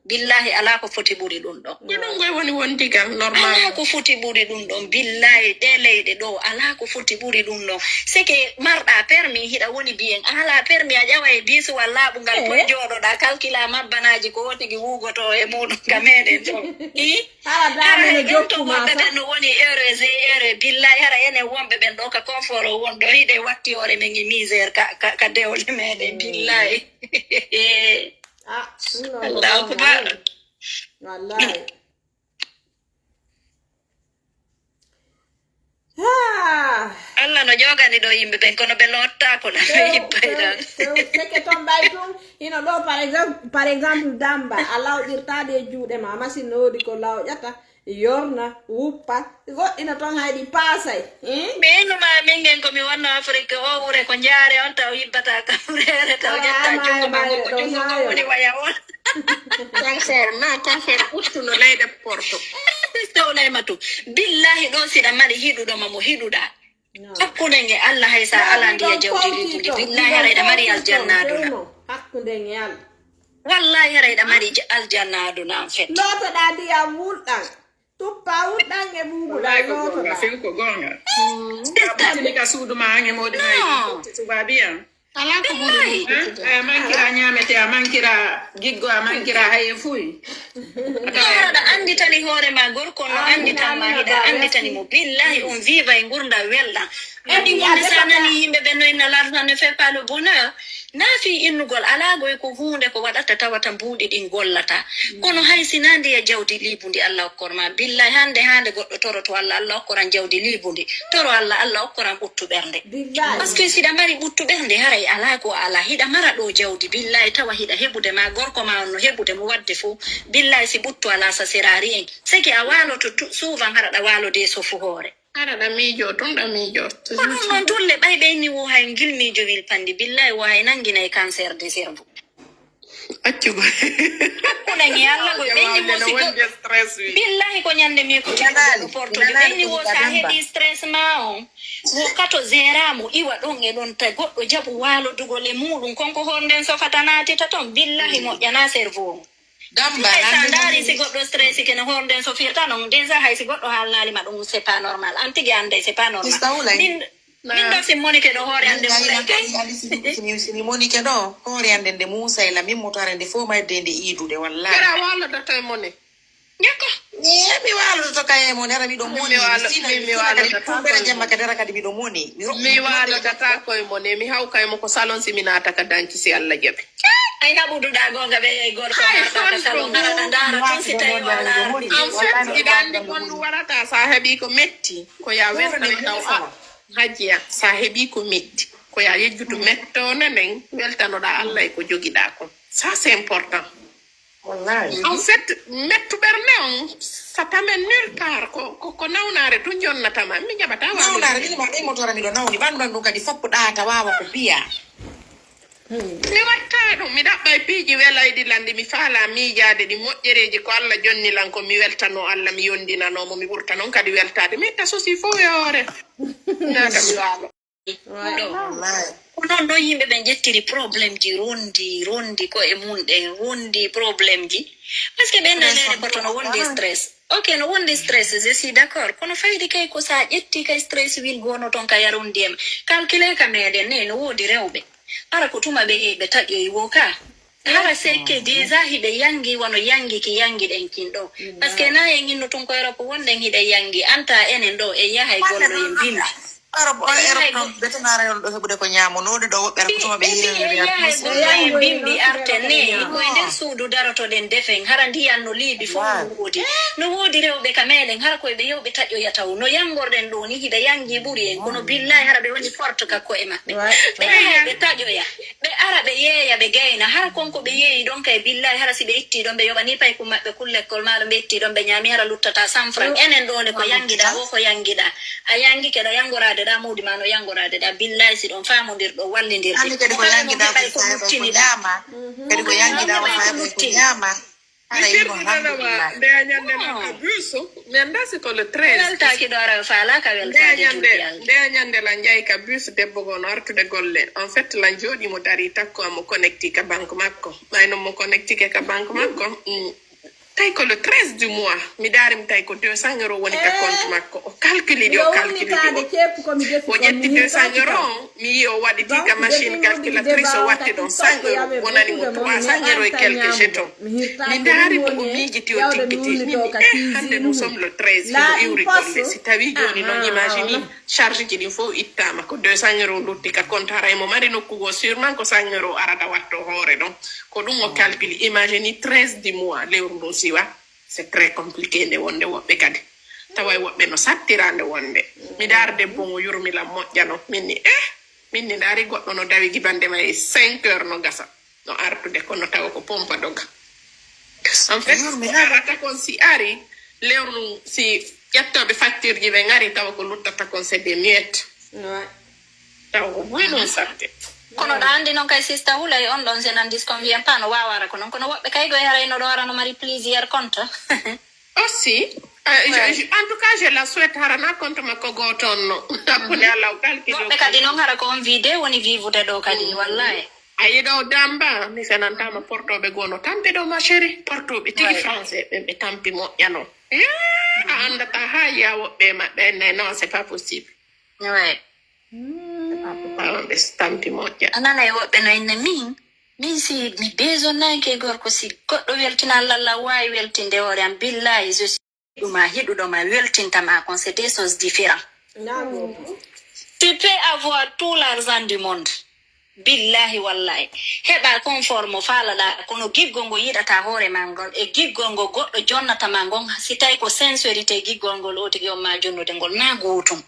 Billahi ala ko foti ɓuri ɗum ɗon. Ko ɗum koy woni wondigal normal. Ala ko foti ɓuri ɗum ɗon billahi ɗe leyɗe ɗo ala ko foti ɓuri ɗum ɗon. Seke marɗa permis hiɗa woni. Ni biyen a hala permi a ƴawa e bisuwal laaɓungal, eh, koy jooɗoɗa calcula mabbanaaji ko wotigi wugoto e muɗum ka meɗen to. I hara dame no jokkuma sa no woni heure e heure billahi hara enen wonɓe ɓen ɗo ka confort o won ɗo hiɗe watti hoore men e misère ka, ka, ka dewle meɗen billahi. Ah, allahu akbar. Wallahi. Ah. Allah no jogani ɗo yimɓe ɓen kono ɓe lottaako na ɓe hippay tan. Seke ton ɓay tun hino ɗo par exemple, par exemple damba a lawƴirtaade e juuɗe ma machine no woodi ko lawƴata yorna wuppa woɗɗina ton hayɗi paasay. Ɓe innuma min ngen ko mi wonno Afrique o wure ko njaare on taw hibbata ka wurere taw ƴetta junngo ma ngol ko junngo ngol woni waya on. Cancer ma cancer ɓuttuno leyɗe porto. Sista Oulaymatou, billahi ɗo siɗa mari hiɗuɗo ma mo hiɗuɗa. Hakkude nge Allah hay sa ala ndiya jawdi liɓundi billahi haray ɗa mari aljanna aduna. Hakkude nge Allah. Wallahi haray ɗa mari aljanna aduna en fait. Lotoɗa ndiyam wulɗam. Tuppa wulɗam e ɓuuɓuɗam lotoɗa. Fin ko gonga. Tini ka suudu ma ange modi ma. Tout va bien. Ala ko ɓuri ɗum. A mankira ñaamete, a mankira giggo, a mankira haye fuy. Aɗa annditani hoore ma gorko no annditan ma hiɗa annditani mo billahi on viva e ngurda welɗa. Anndi wonde sa nani yimɓe ɓe no inna l'argent ne fait pas le bonheur. Na fi innugol ala goy ko huunde ko waɗata tawata mbuuɗi ɗin gollata. Kono hay si na ndiya jawdi liibundi Allah okkor ma billahi hannde hande goɗɗo toroto Allah Allah okkoran jawdi liibundi. Toro Allah Allah okkoran ɓuttu ɓernde. Parce que siɗa mari ɓuttu ɓernde haray ala ko ala hiɗa mara ɗo jawdi billahi tawa hiɗa heɓude ma gorko ma on no heɓude mo wadde fof. Billahi si ɓuttu ala sa serari en seke a waloto souvent hara ɗa walode sofu hoore. Hara ɗa miijo tun ɗa miijo. Ko ɗum noon tulle ɓay ɓe inni wo hay ngil miijo wil pandi billahi wo hay nanginay cancer de cerveau. Accugo. Hakkunde nge Allah ko ɓe inni wo si goɗɗo billahi ko ñande mi ko tigi porto ɓe inni wo sa heɓi stress ma on wo kato zera mo iwa ɗon e ɗon ta goɗɗo jaɓu walodugol e muɗum konko honden sofata natita ton billahi moƴƴana cerveau on. Damba hay sa ndaari si goɗɗo stress kene hoorden so firta non déjà hay si goɗɗo haalnaali ma ɗum c'est pas normal an tigi anday c'est pas normal. Min min ɗo si monike ɗo hoore ande muleke simi monike ɗo hoore ande nde muusay la min motare nde fof mayde nde iidude wallahi. Kera walodoto e mone. Ñakko. Ni mi walodoto kay e mone ara miɗo moni mi walodoto kadi tumɓere jemma kadi ara kadi miɗo moni mi walodata koye mone mi hawka e mo ko salon si mi naata ka danki si allah jaɓi. Ay haɓuduɗa gonga ɓe yehi gorko nata ka salon ngaraɗa ndara tun si tawi wala. En fait iɗa andi kon ɗum warata sa heɓi ko metti ko ya weltano taw a hajiya sa heɓi ko metti ko ya yejjutu mettone nden weltanoɗa allah e ko jogiɗa kon. Ça c'est important. Wallahi. En fait mettu ɓernde on ça t'amène nulle part ko ko nawnare tun jonnatama mi jaɓata. Nawnare min ma ɓe motora miɗo nawni ɓandu an ɗum kadi foppo ɗaata wawa ko piya. Mi watta ɗum mi ɗaɓɓay piiji welayɗi lanndi mi faala miijaade ɗi moƴƴereeji ko Allah jonni lan ko mi weltanoo Allah mi yondinanoo mo mi ɓurta noon kadi weltaade mi itta sosi fof e hoore naata mi waalo. Ko noon ɗo yimɓe ɓen ƴettiri problème ji rondi rondi ko e mum ɗen rondi problème ji parce que ɓen nanene ko tono wonde stress. Ok no wonde stress je suis d'accord kono fayde kay ko sa ƴetti kay stress wil gono toon ka yaron ndiyam calcule ka meɗen ne no woodi rewɓe hara ko tuma ɓe yehi ɓe taƴoyi wo ka hara sekke déjà hiɓe yangi wano yangi ki yangi ɗen kin ɗo parce que na en inno tun ko Europe wonɗen hiɗen yangi anta enen ɗo en yahay gollo en bimbi. Europe on Europe ɗon betonare on ɗo heɓude ko ñaamonooɗi ɗo woɓɓe ara ko tuma ɓe yeeyaɓe bimbi arte ne koye nder suudu darotoɗen defen hara ndiyan no liibi fof no woodi no woodi rewɓe ka meɗen hara koye ɓe yewɓe taƴoya taw no yangorɗen ɗo ni hiɓe yangi ɓuri en kono billahi hara ɓe woni forte ka koye maɓɓe ɓe yahay ɓe taƴoya ɓe ara ɓe yeeya ɓe gayna hara konko ɓe yeeyi ɗon kay billahi hara si ɓe itti ɗon ɓe yoɓani paykum maɓɓe kun lekkol maɗo ɓe itti ɗon ɓe ñaami hara luttata cent franc enen ɗo ne ko yangiɗa wo ko yangiɗa. A yangike ɗa yangoraade ɗa mawdi ma no yangoraade ɗa billahi si ɗon faamondir ɗo wallindirde kadi ko yangiɗa ko luttiniɗa kadi ko yangiɗa ko luttini. Nde a ñande lan ka bus mi annda si ko le treize weltaki ɗo ara faalaka weltade nde a ñande lan jeyi ka bus debbo go no artude golle en fait lan jooɗi mo dari takko amo connecti ka banque makko ɓay non mo connectike ka banque makko. Tawi ko le treize du mois, mi daari mi tawi ko deux cents euros woni ka compte makko. O calculi ɗi, o calculi ɗi. O ƴetti deux cents euros on, mi yi o waɗi ti ka machine calculatrice, o watti ɗon cent euros, wonani mo trois cents euros e quelques jetons. Mi daari mo, o miijiti, o tiggiti. Min mi, eh, hannde nous sommes le treize, himo iwri golle. Si tawi jooni noon, imagine, charge ji ɗin fof ittaama, ko deux cents euros lutti ka compte, hara emo mari nokku goo, sûrement ko cent euros arata watto hoore ɗon. Ko ɗum o calculi. Imagine treize du mois, lewru ndun siwa. C'est très compliqué nde wonde woɓɓe kadi. Tawa e woɓɓe no sattira nde wonde. Mi daara debbo ngo yurmi lan moƴƴa non. Min ni, eh, min ni ndaari goɗɗo no dawi gibande ma e cinq heures no gasa. No artude kono tawa ko pompa doga. En fait, ko arata kon si ari, lewru ndun si ƴettooɓe facture ji ɓe ngari tawa ko luttata kon c'est des miettes. Ouais. Taw ko buy ɗum saɗde. Kono ɗa anndi noon kay, sista Hulay, on ɗon, je n'en disconviens pas, no waawara ko noon. Kono woɓɓe kay, goy haray no ɗo ara no mari plusieurs compte. Aussi, euh, je, je, en tout cas, je la souhaite, hara na compte makko gooto on no. Hakkunde Allah o kalki ɗo. Woɓɓe kadi noon, hara ko on vidéo woni vivude ɗo kadi, wallahi. A yiɗo damba, mi fenantama portoɓe goo no tampi ɗo, ma chérie. Portoɓe tigi français, ɓe, ɓe tampi moƴƴa no. Eh, a anndata haa yiya woɓɓe maɓɓe, ne, non, c'est pas possible. Ouais. Ɓe tampi moƴƴa. A nana e woɓɓe no inna min, min si mi besonnaaki e gorko, si goɗɗo weltina Allah, Allah waawi weltinde hoore am, billahi, je suis ɗuma, hiɗuɗo ma, weltinta ma kon, c'est deux choses différentes. Tu peux avoir tout l'argent du monde. Billahi wallahi. Heɓa confort mo faalaɗa, kono giggol ngol yiɗata hoore ma ngol, e giggol ngol goɗɗo jonnata ma ngol, si tawi ko sincérité giggol ngol, o tigi on ma jonnude ngol, na gootum.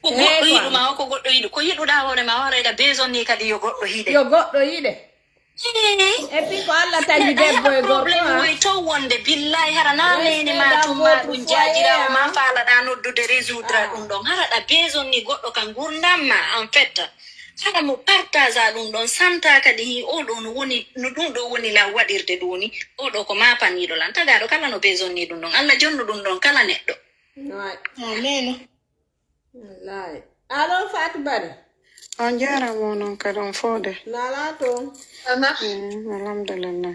Ko goɗɗo yiɗu ma o, ko goɗɗo yiɗu. Ko yiɗuɗa hoore ma o, haray ɗa besoin ni kadi yo goɗɗo yiɗe. Yo goɗɗo yiɗe. Eh. Et puis ko Allah tagi debbo e gorko, problème woy to wonde, billahi, hara na nene ma tum ma ɗum jajirawo ma faalaɗa noddude résoudre ɗum ɗon. Hara ɗa besoin ni goɗɗo ka ngurdam ma, en fait. Hara mo partage a ɗum ɗon, santa kadi hi o ɗo no woni, no ɗum ɗo woni lan waɗirde ɗo ni. O ɗo ko ma paniɗo lan. Tagaɗo kala no besoin ni ɗum ɗon. Allah jonnu ɗum ɗon kala neɗɗo. Amin. Wallahi. Allo, Fatou Bari. On jaaraama, onon kadi on fof de. Nala toon. Mm, alhamdulillah.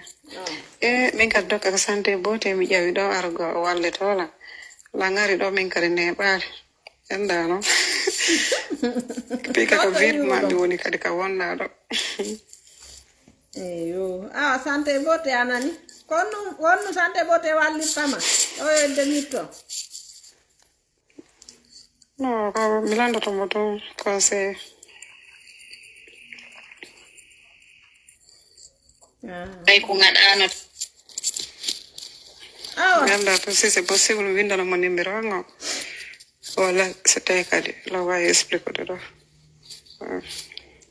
E min kadi dokka ko santé beauté, mi ƴawi ɗo argo o wallitoo lan. Lan ngari ɗo min kadi neeɓaali. Enda noon. Pika ko virgule ma mi woni kadi ka wonɗa ɗo. Eyo. Ah, santé beauté a nani. Konno, wonno santé beauté wallittama. O e demitto. Non, ko mi landoto mo ɗum conseil. Ah. Ay ko ngaɗano. Awa. Mi annda to si c'est possible windana mo numéro ngo. Wala so tawi kadi la wawi expliquer ɗo. Ah.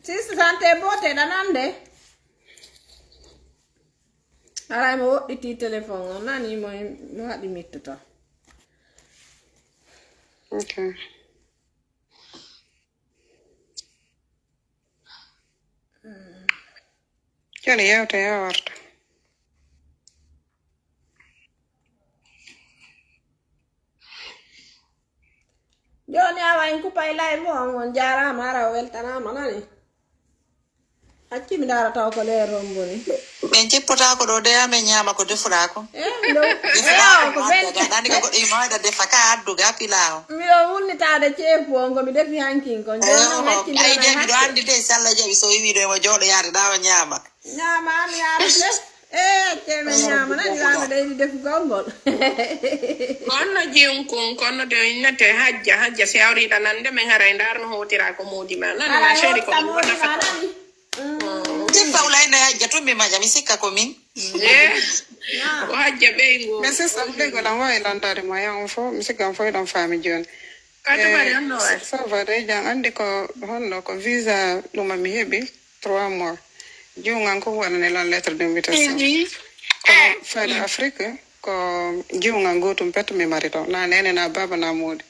Si santé beauté ɗanande. Haray mo woɗɗiti téléphone o, nani mo, mo waɗi mittoto. Ok. Jooni yewte yo warta. Jooni awa en kupay live mo on, on jaaraama, ara o weltanaama nani. Acci mi ndaara taw ko leer on boni. Min cippotaako ɗo de, amin ñaama ko defuɗaa ko. Eh, mi ɗo, eh, ko ɓen. Nani ko goɗɗo yima waɗa defa ka addu ga pila o. Mi ɗo wunnitaade ceefu on ko mi defi hankin kon. Jooni noon acci mi ay de, mi ɗo anndi de, si Allah jaɓi so iwi ɗo emo jooɗo yaade ɗa o ñaama. Ñaama mi yaara de. Eh, acce min ñaama nani laaɓe ɗo yiɗi defu gongol. Kono jiwnkun, kono de innete hajja, hajja si awri ɗanande min haray ndaar no hotira ko moodi ma. Nani ma chéri ko ɗum wona fata. Tippa ulay no hajja tun mi maja, mi sikka ko min. Eh, ko hajja ɓeygu. Mais c'est ça, ɓeygu lan wawi landaade ma, ya on fo, mi sikka on fo eɗon faami jooni. Kadi mari on no wawi. Ça va de, jan anndi ko honno ko visa ɗuma mi heɓi trois mois. Jiwŋan ko waɗani lan lettre d'invitation. Kono faade Afrique, ko jiwŋan gootum pet mi mari ɗon. Na nene, na baaba, na moodi.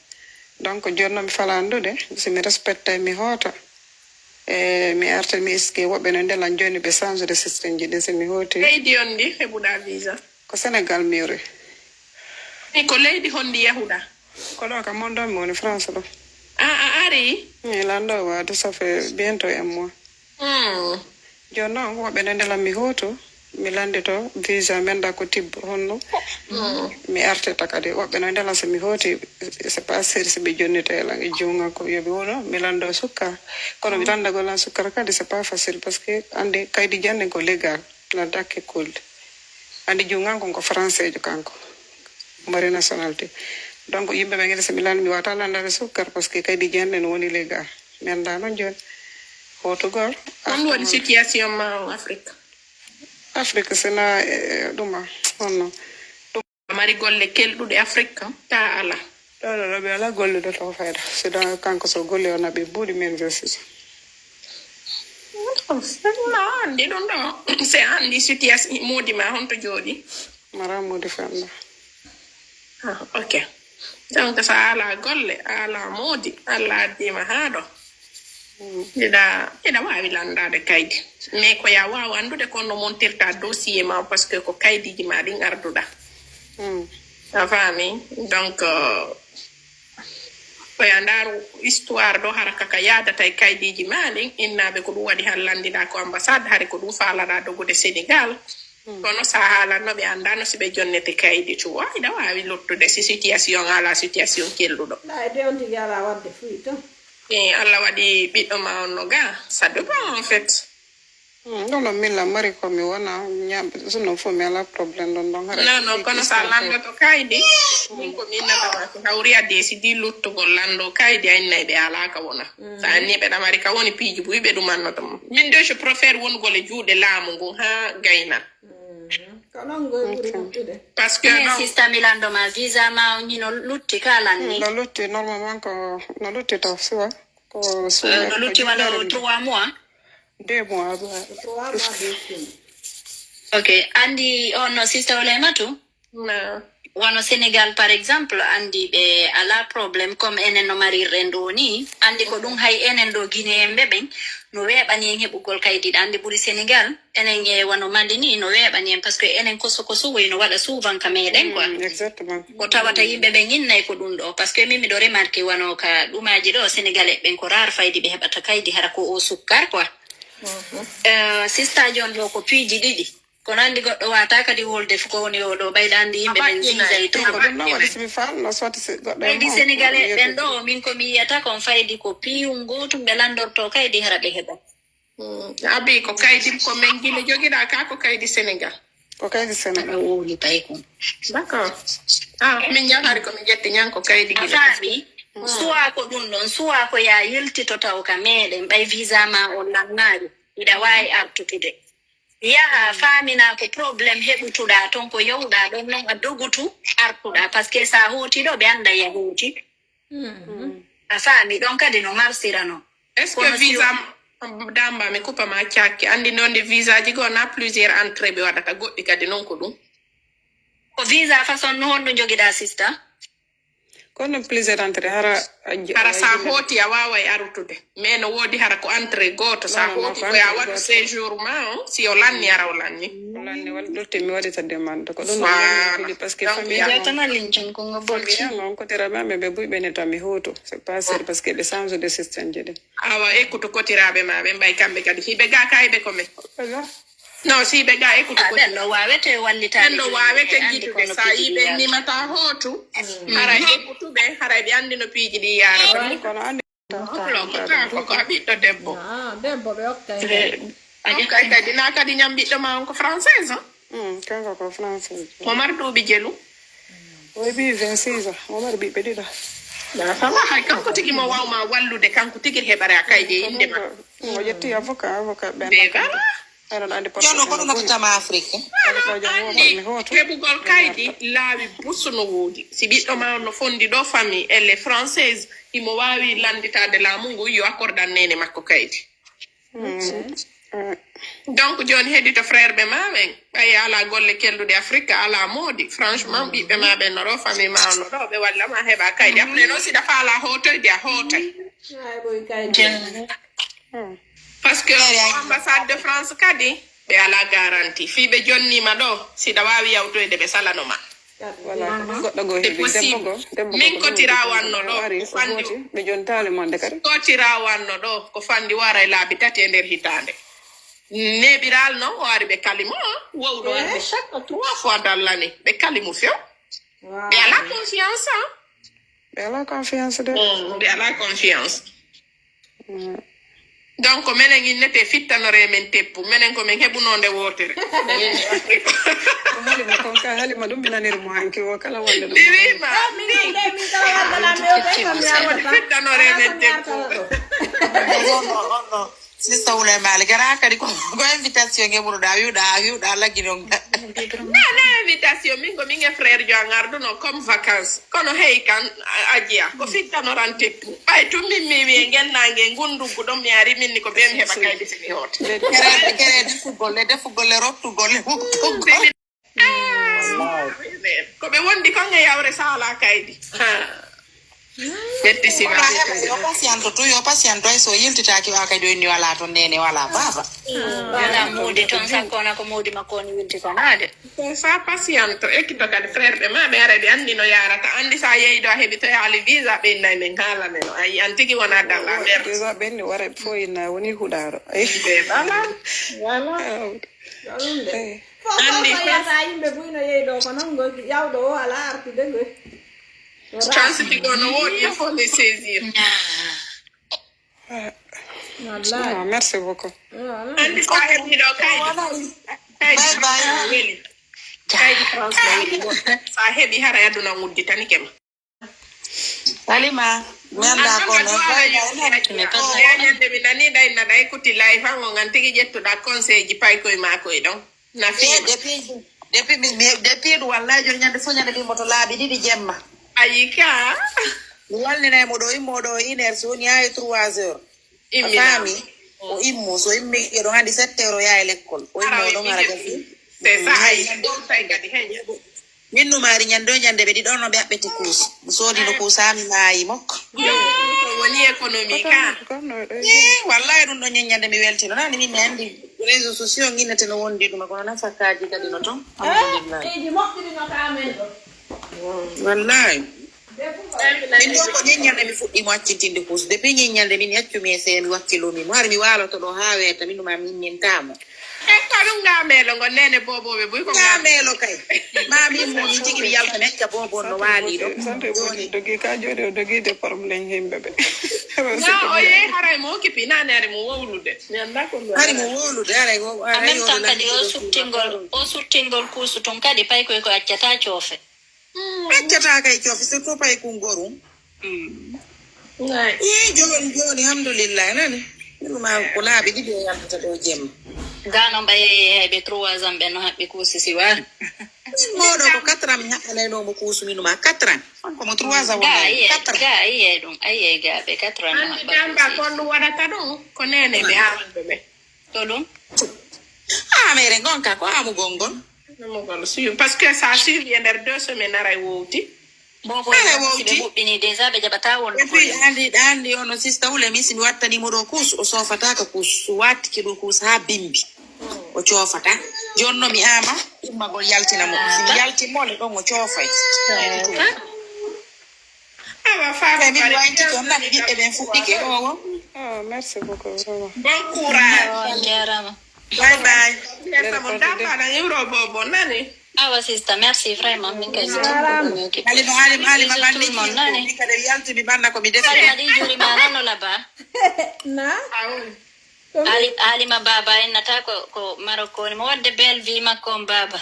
Donc, jooni noon mi fala anndude, si mi respecte, mi hoota. E mi arta, mi explique woɓɓe no ndelan jooni ɓe change de système ji ɗin, si mi hooti. Leydi on ndi heɓuɗa visa? Ko Sénégal mi uri. Ni ko leydi honndi yahuɗa? Ko ɗo ka mon ɗo mi woni, France ɗo. A, a ari? Mi lan ɗo waade, ça fait bientôt un mois. Hmm. Jooni noon, woɓɓe no ndelan mi hooto, Mi lanndito visa mi annda ko tibbo honno. Mi arteta kadi woɓɓe no ndela so mi hooti, c'est pas sûr si ɓe jonnita e lan e juungan ko yoɓi wono mi lanndo sukkar. Kono mi lanndagol lan sukkar kadi c'est pas facile parce que annde kaydi jannde ko légal. La dakke kulde. Annde juungan kon ko français jo kanko. Mari nationalité. Donc yimɓe ɓe ngene so mi lanndi mi wata lanndade sukkar parce que kaydi jannde no woni légal. Mi annda noon jooni. Hootugol. Hon woni situation ma en Afrique? Afrique sina ɗuma honno? A mari golle kelɗuɗe Afrique kam ta ala? Ɗo ɗo ɗo ɓe ala golle ɗo taw fayda sida kanko so golle o naɓe buuɗi min vesisa. No andi ɗum ɗo. Se andi situation moodi ma honto jooɗi? Mara moodi fanna. Ah, ok. Donc so a ala golle, a ala moodi, Allah addima haa ɗo. Mbiɗa mbiɗa waawi lanndaade kaydi. Mais ko ya waaw anndude ko no montirta dossier ma parce que ko kaydiiji ma ɗin arduɗa. A faami? Donc ko ya ndaaru histoire ɗo hara kaka yaadata e kaydiiji ma ɗin, innaaɓe ko ɗum waɗi han lanndiɗa ko ambassade, hari ko ɗum faalaɗa dogude Sénégal. Kono so a haalanno ɓe anndaano si ɓe jonnete kaydi tu, wa hiɗa waawi luttude si situation ala situation kelɗuɗo. Ɗa e de on tigi ala wadde fuy to. E Allah waɗi ɓiɗɗo ma on no ga, ça dépend en fait. Ɗum ɗo min la mari ko mi wona ñamɓe so non fof mi ala problème ɗon ɗon hara. Non non kono sa landoto kaydi. Min ko min natama ko hawri a décidi luttugol lando kaydi a innay ɓe ala ka wona. Sa anni ɓe ɗamari ka woni piiji buy ɓe ɗum annoto mo. Min de je préfère wonugol e juuɗe laamu ngun ha gayna. Ko non goy ɓuri luttude. Parce que Mais non. Sista mi lanndo ma visa ma on hino lutti ka lanni. No lutti normalement ko no lutti taw siwa ko No lutti wano trois mois. Deux mois. Trois mois de film. Ok, andi on no Sista Oulaimatu? Non. Wano Sénégal par exemple andi ɓe ala problème comme enen no marirren ɗo ni, andi ko ɗum hay enen ɗo guinéen ɓe ɓen no weeɓani en heɓugol kaydi ɗa andi ɓuri Sénégal enen e wano Mali ni no weeɓani en parce que enen koso koso woy no waɗa souvent ka meɗen quoi. Exactement. Ko tawata yimɓe ɓen innay ko ɗum ɗo parce que min miɗo remarqué wano ka ɗumaji ɗo sénégalais ɓen ko rare faydi ɓe heɓata kaydi hara ko o sukkar quoi. Euh, sista jon ɗo ko piiji ɗiɗi. Kono anndi goɗɗo waata kadi wolde fof ko woni oɗo ɓayde anndi yimɓe men zizay to. Ko ɗum ɗo waɗi simi fal no soti si goɗɗo Ɓaydi sénégalais ɓen ɗo min ko mi yiyata kon faydi ko piyum gotum ɓe lanndorto kaydi hara ɓe heɓa. Abi ko kaydi ko men gine jogiɗa ka ko kaydi Sénégal. Ko kaydi Sénégal. Wowli pay kon. D'accord. Ah, min ñahari ko mi ƴetti ñan ko kaydi A gine. Faami? Suwa ko ɗum ɗon suwa ko ya yiltito taw ka meɗen ɓay visa ma on lannaali iɗa waawi artutude. Yaha faamina ko problème heɓutuɗa ton ko yowɗa ɗon non a dogutu artuɗa parce que sa hooti ɗo ɓe annda ya hooti. A faami ɗon kadi no marsira non. Est-ce que visa damba mi kupa ma cakki andi nonde visa ji goo na plusieurs entrée ɓe waɗata goɗɗi kadi non ko ɗum? Ko visa façon no honno jogiɗa sista? Kono plusieurs entrée hara Hara sa hooti a waaway arutude mais no woodi hara ko entrée gooto sa hooti ko ya waɗu séjour ma on si o lanni hara o lanni. Lanni wal ɗotti mi waɗita demande ko ɗum Voilà. Parce que Donc, famille ya- Yatana lincin ko nga bolci. Famille on ko tera ɓe ɓe buy ɓe ne tan mi hoto c'est pas sûr parce que ɓe change de système je dis. Awa ekkutu kotiraaɓe ma ɓe mbay kamɓe kadi hiɓe ga kayɓe ko men. Non si ɓe ga ekkutu Ah, ko ɓen ɗo wawete wallitaade. Ɓen ɗo wawete yiɗude sa yi ɓe nimata hootu haray ekkutuɓe haray ɓe anndi no piiji ɗi yaarata. Kono andi Ko ko a ɓiɗɗo debbo. Ah, debbo ɓe okkay. Okkay kadi na kadi ñam ɓiɗɗo ma on ko française on? Mm, kanko ko français. Mo mari duuɓi jelu. Oy ɓi vingt-six ans, o mari ɓiɓɓe ɗiɗo. Fama hay kanko tigi mo wawma wallude kanko tigi heɓare a kaydi e innde ma. O ƴetti avocat, avocat ɓen. Ɓe gara. Aɗa andi Jono ko ɗum noddata ma Afrique? Aɗa ko jam wokon mi hoto. Heɓugol kaydi laawi busu no woodi si ɓiɗɗo ma on no fondi ɗo famille elle est française imo wawi landitade laamu ngu yo accorde an nene makko kaydi. Donc joni heɗito frère ɓe ma ɓen ɓay ala golle kelɗuɗe Afrique ala moodi franchement ɓiɓɓe ma ɓen no ɗo famille ma on no ɗo ɓe walla ma heɓa kaydi après noon siɗa faala hotoyde a hootay. Parce que ambassade de France kadi ɓe ala garanti fii ɓe jonnima ɗo siɗa wawi yawtoyde ɓe salanoma. Voilà, goɗɗo goo heɓi debbo goo debbo Min goo ko ko tirawanno ɗo ari ko so fandi hooti ɓe jontali monde kadi. Ko tirawanno ɗo ko fandi wara e laabi tati e nder hitaande. Neeɓiral noon o ari ɓe kali mo, wowɗo arde chaque trois fois dans l'année ɓe kali mo few. Ɓe alaa confiance. Ɓe alaa confiance de. Ɓe alaa confiance. Donc menen innete fittanore men teppu, menen ko men heɓunoo nde wootere. Ko Halima kon ka, Halima ɗum mi naniri mo hanki o kala wonde ɗum. Mi wiima. Fittanore men teppu. Sista Wulay Mali gara kadi ko ko invitation nge ɓuruɗa wiwɗa wiwɗa laggi ɗon. Na na invitation min ko min e frère jo an arduno comme vacances. Kono hey kan ajiya ko fittanoran teppu ɓay tun min mi wiye ngel nange ngun nduggu ɗon mi ari minni ko ɓe mi heɓa kaydi simi hoota. Kerede kerede defugol le defugol le rottugol le huttugol. Ko ɓe wondi kon e yawre sala kaydi. Ɓetti sima. Yo patiente tu yo patiente ay so yiltitaki wa kay ɗo inni wala ton nene wala baba. Wala muudi ton sakkona ko muudi makko on wilti ko naade. Sa patiente ekkito kadi frère ɓe ma ɓe ara ɓe anndi no yarata anndi sa yehi ɗo a heɓi to yaali visa ɓe innay men haalane no ayi an tigi wona dalla merde. Visa ɓenni wara fo inna woni huɗaro. Ɓe bala. Wala. Anndi yata yimɓe buy no yehi ɗo ko non goy yawɗo o ala artude goy. Chance tigi o no woodi il faut les saisir. Merci beaucoup. Anndi so a heɓi ɗo kaydi kaydi weli kaydi France no weli sa heɓi hara aduna udditanike ma. Halima mi annda ko no ñande mi nani ɗay naɗa écouti live hango ngan tigi ƴettuɗa conseil ji paykoye makoye ɗon na fiima. Depuis depuis mi depuis ɗum wallahi joni ñande fof ñande mbimo to laabi ɗiɗi jemma. Ayi ka. Mi wallinay mo ɗo immo ɗo une heure so woni ha e trois heures. A faami? O immo so immi eɗo handi sept heures o yaha e lekkol o immo ɗon ara gasi. C'est ça ay ɗon tay kadi heña. Min numaari ñande o ñande ɓe ɗiɗo no ɓe aɓɓeti kuus mi soodi no kuusa mi maayi mokko. Woni économie ka. Wallahi ɗum ɗo ñande mi weltino nani min mi andi réseau sociaux guinnete no wondi ɗuma kono nafakkaji kadi no ton. Alhamdulillah. Piiji moƴƴiri no ka men ɗo. Wallahi. Min ɗo ko ñeññalde mi fuɗɗi mo accintinde kuus depuis ñeññalde min accumi e seeya mi wakkilumi mo hari mi waaloto ɗo haa weeta min ɗuma min min taamo. E ko ɗum ngameelo ngo nene boboɓe buy ko ngameelo kay. Ma min mo min tigi mi yalta mi acca bobo no waali ɗo. Dogi ka jooɗi o dogi de problème yimɓe ɓe. Na o yehi haray mo okipi nane ari mo wowlude. Hari mo wowlude haray o en même temps kadi o suttingol o suttingol kuusu tun kadi pay koy ko accata coofe. Accata kay coofe surtout pay kun gorum. Ii jooni jooni hamdulillahi nani ɗuma ko laabi ɗiɗi o yaltata ɗo jemma. Gano mbaye heyɓe trois ans ɓe no haɓɓi kuusi siwani. Moɗo ko quatre ans mi haɓɓanaynomo kuusu minuma quatre ans on komo trois ans wona quatre ans. Ga yiyay ɗum a yiyay gaɓe quatre ans no haɓɓa kuusi. Kon ɗum waɗata ɗum ko nene ɓe awanɓe ɓe. To ɗum. Ah, mais gonka ko amugol ngol. Amugol suivi parce que sa suivi e nder deux semaines aray wowti. Bobo aray wowti ɓe muɓɓini déjà ɓe jaɓata won. Et puis andi andi ono sista wule mi simi wattanimo ɗo kuus o sofataka kuus so wattiki ɗo kuus ha bimbi o cofata. Jonno mi ama immagol yaltina mo simi yalti mole ɗon o cofay. Awa faama min waynti toon nani ɓiɓɓe ɓen fuɗɗike ɗo o. Oh, merci beaucoup vraiment. Bon courage. On jarama. Bye bye. Ndiyata mo dampaɗa euro bobo nani. Awa sista merci vraiment min kay. Halima halima halima banni mon nani. Kadi yalti mi banna ko mi defi. Kadi madi juri ma nano laba. Na. Awo. Ali, Alima baba innata ko ko Maroc woni mo wadde belle vie makko on baba.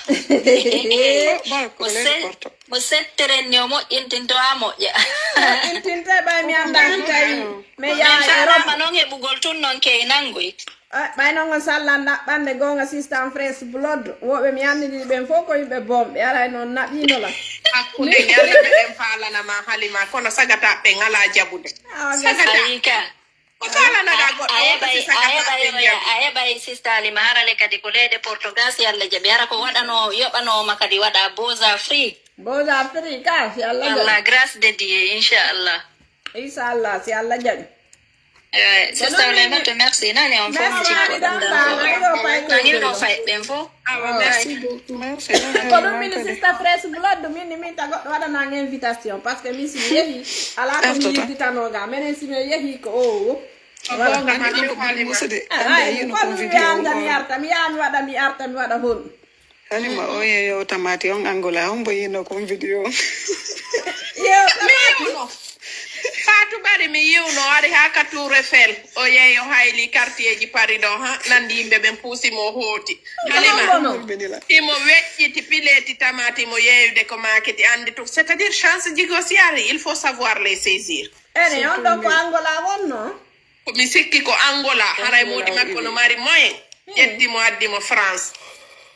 Mo se- mo setteren ni o moƴƴintinto ha moƴƴa. Moƴƴintinte ɓay mi annda kay. Mais ya Europe noon heɓugol tun noon key nanngoy. Ɓay noon on sallan ɗaɓɓande goonga system fresh blood woɓe mi anndini ɓen fof ko yimɓe boom ɓe aray noon naɓinola. Hakkunde ñalla meɗen faalanama halima kono sagataɓe ngala jaɓude. Sagata. Ayi ka. A heɓay a heɓay oya a heɓay sista Halima harale kadi ko leyɗe Portugal si Allah jaɓi hara ko waɗano yoɓanoma kadi waɗa boza free. Boza free ka si Allah jaɓi. Allah grâce de Dieu inchallah. Inchallah si Allah jaɓi. Sista Halima to merci nani on fof mi cikko ɗum ɗan ko nani ɗo fay ɓen fof. Awa merci beaucoup. Merci. Ko ɗum mini sista fresh blood mini min ta goɗɗo waɗananga invitation parce que min si mi yehi ala ko mi yiltitanoga menen si mi yehi ko o. Ko goonga ma, Halima. Musude. Ande a yiino kon vidéo on. Mi yaha mi arta, mi yaha mi waɗa, mi arta, mi waɗa hon. Halima, o yeeyo tamati on Angola, on mbo yiino kon vidéo on. Yeeyo tamati. Fatou Bari mi yiwno ari ha ka Tour Eiffel. O yeeyo hayli quartier ji Paris ɗo, ha nandi yimɓe ɓen puusi mo hooti. Halima, imo weƴƴiti pileti tamati mo yeeyude ko maakiti andi tum. C'est-à-dire chance jigo si ari, il faut savoir les saisir. Ene on ɗon ko Angola wonno? Ko mi sikki ko Angola, haray moodi makko no mari moyen. Ƴetti mo addi mo France.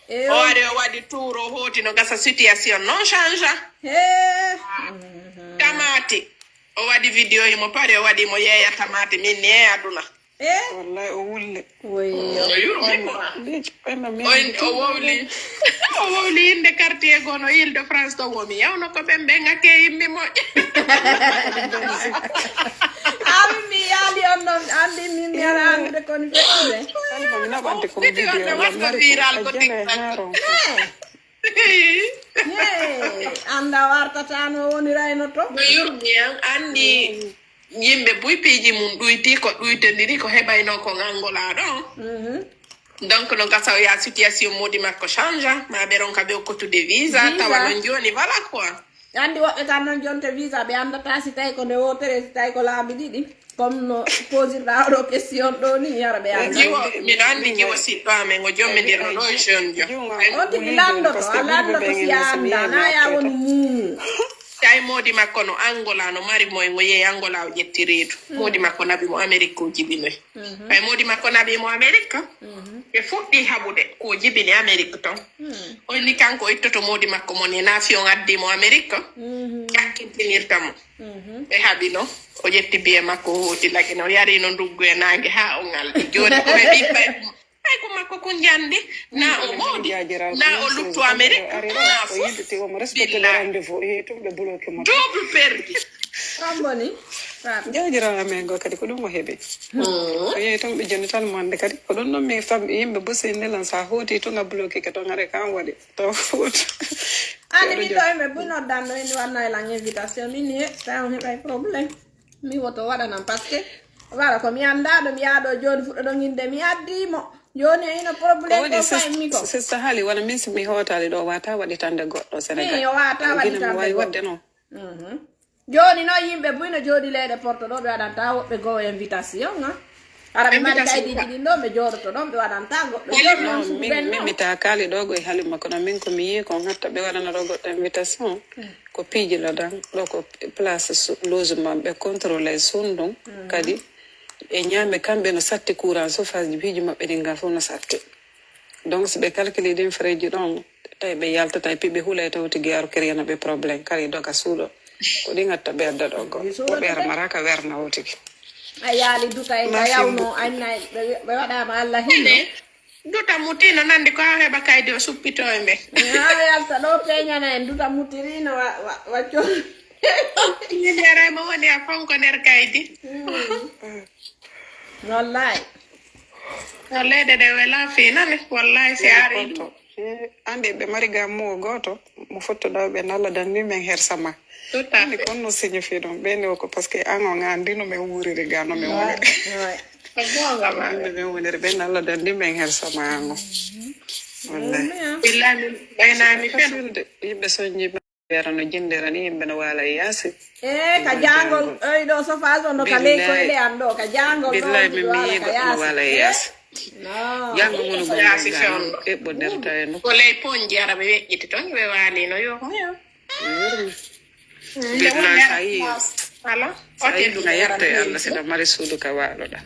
O ari o waɗi tour o hooti no gasa situation non change. Tamati. O waɗi vidéo imo pari o waɗi mo yeeya tamati min ni e aduna. Wallahi o wulle. Woyo. O wowli. O wowli inde quartier gono Ile de France to womi yawno ko ɓen ɓen ake yimmi moƴƴa. Ami mi yaali on non andi min mi ala andude koni feƴƴude. Alma mi naɓante kon vidéo on waɗa viral ko tiktok. Anda wartata no wonirayno to. No yurmi an andi yimɓe buy piiji mum ɗuyti ko ɗuytondiri ko heɓayno kon Angola ɗon. Donc no gasa o yaa situation moodi makko change ma ɓe ronka ɓe okkotude visa tawa non joni voilà quoi. Andi woɓɓe kan non jonte visa ɓe andata si tawi ko nde wotere si tawi ko laabi ɗiɗi. Comme no posirɗa oɗo question ɗo ni yara ɓe anda. Jiwo miɗo andi jiwo siɗɗo amen o jommidirno ɗo e jeune jo. On tigi landoto a landoto si a anda na ya woni muumu. Tawi moodi makko no Angola no mari moye ngo yehi Angola o ƴetti reedu. Moodi makko naɓi mo Amérique o jibinoy. Tawi moodi makko naɓi mo Amérique. Ɓe fuɗɗi haɓude ko jibini Amérique ton. O inni kanko o ittoto moodi makko mo ni na fiyon addi mo Amérique. Ƴakkintinirta mo. Ɓe haɓi no o ƴetti biye makko o hooti lagine o yari no nduggu e nangue ha o ngaldi joni ko heɓi pay. Ay ko makko ko njande na o moodi na o luttu Amérique na fof. Billahi. Double perdu. Tamboni. Jawjirawo amen go kadi ko ɗum o heɓi. O yehi tun ɓe joni tan monde kadi ko ɗum ɗon mi fam yimɓe bosi nelan sa hooti tun a bloqué ke ton hare kan waɗi taw foot. Ani mi ɗo yimɓe buy noddanno en wanna lan invitation min he taw heɓay problème. Mi woto waɗanan parce que wara ko mi anndaa ɗo mi yaha ɗo jooni fuɗɗo ɗo inde mi addi mo jooni e ino problème ɗo fay mi ko sista haali wala min si mi hootali ɗo wata waɗitande goɗɗo sénégal mi wata waɗitande goɗɗo jooni noon yimɓe buy no jooɗi leyɗe porto ɗo ɓe waɗanta woɓɓe goo invitation a ara ɓe mari kaydiiji ɗin ɗo ɓe jooɗoto ɗon ɓe waɗanta goɗɗo jooni noon suɓuɓen min mi takali ɗo go e halima kono min ko mi yii kon hatta ɓe waɗana ɗo goɗɗo invitation Ko piiji ladan ɗo ko place logement ɓe contrôle e sundun kadi ɓe ñaame kamɓe no satti courant chauffage ji piiji maɓɓe ɗin ga fof no satti donc si ɓe calcule ɗin frais ji ɗon tawi ɓe yaltata e piɓe hulay taw tigi aro créena ɓe problème kala e doga suuɗo ko ɗi gatta ɓe adda ɗo go woɓɓe ara maraka werna o tigi a yaali duta e nga yawno anna ɓe waɗama allah hino Duta muti no nandi ko haa heɓa kaydi o suppito e mbe. Haa yalta ɗo peñana en duta mutiri no wa wa wa col. Yimɓe rema woni a fonko nder kaydi. Wallahi. No leyɗe ɗe wela fi nane wallahi si ari ɗum. Ande ɓe mari ga mo goto mo fottoɗa ɓe nalla dan ni men her sama. Tout à fait. Kon no signifie ɗum ɓe ne ko parce que an on andi no men wuriri ga no men wuriri. Yimɓe ɓen woniri ɓen Allah dandi men her samaango. Wallahi. Billahi min ɓaynami fen. Yimɓe soñji wera no jindira ni yimɓe no waala e yaasi. E ka jangol oy ɗo sofage on ɗo ka ley koyɗe an ɗo ka jangol billahi min mi yiiɗo no waala e yaasi. Jango mun ko yaasi fen ɗo eɓɓo nder tawe no ko ley ponji ara ɓe weƴƴiti ton ɓe waali no yo ko yo. Billahi sa yii sa yii ɗum a yetta e allah sina mari suudu ka waɗoɗa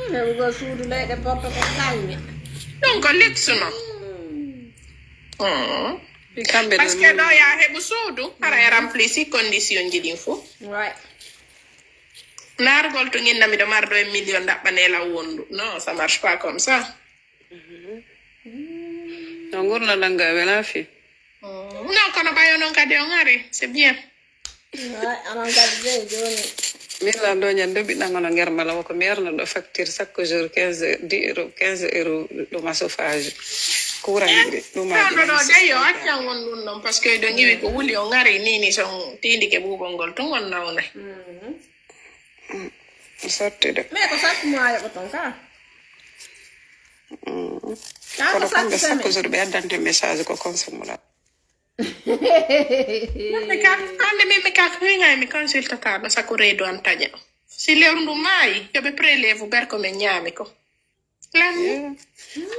heɓugo suudu leyɗe porto ko kalmi ɗum ko luxe no parce que ɗo ya heɓu suudu hara e remplisi condition ji ɗin fo nargol to ginna miɗo marɗo e million ɗaɓɓanela wondu non ça marche pas comme ça no gurno langa wela fi Non, kono ɓayo noon kadi on ari, c'est bien. Anon kadi de jooni. Min lan ɗo ñande mbiɗɗan ono ngermala woko mi arno ɗo facture chaque jour quinze dix euros quinze euros ɗum a chauffage courant ji ɗum aɗo ɗo de yo accan won ɗum ɗon parce que ɗo ñiwi ko wuli o ngari nini son tindike ɓuɓol ngol tun on nawna Sattude. Mais ko sakku mo a yoɓoton ka. Ka ko Kono kamɓe sakku sakko semaine. Jour ɓe addante message ko consomme la. Hande min mi kaka winga mi consultata ɗo sako reedu an taƴa. Si lewru ndu maayi, yo ɓe prélève berko men ñaami ko. Lan. Yeah.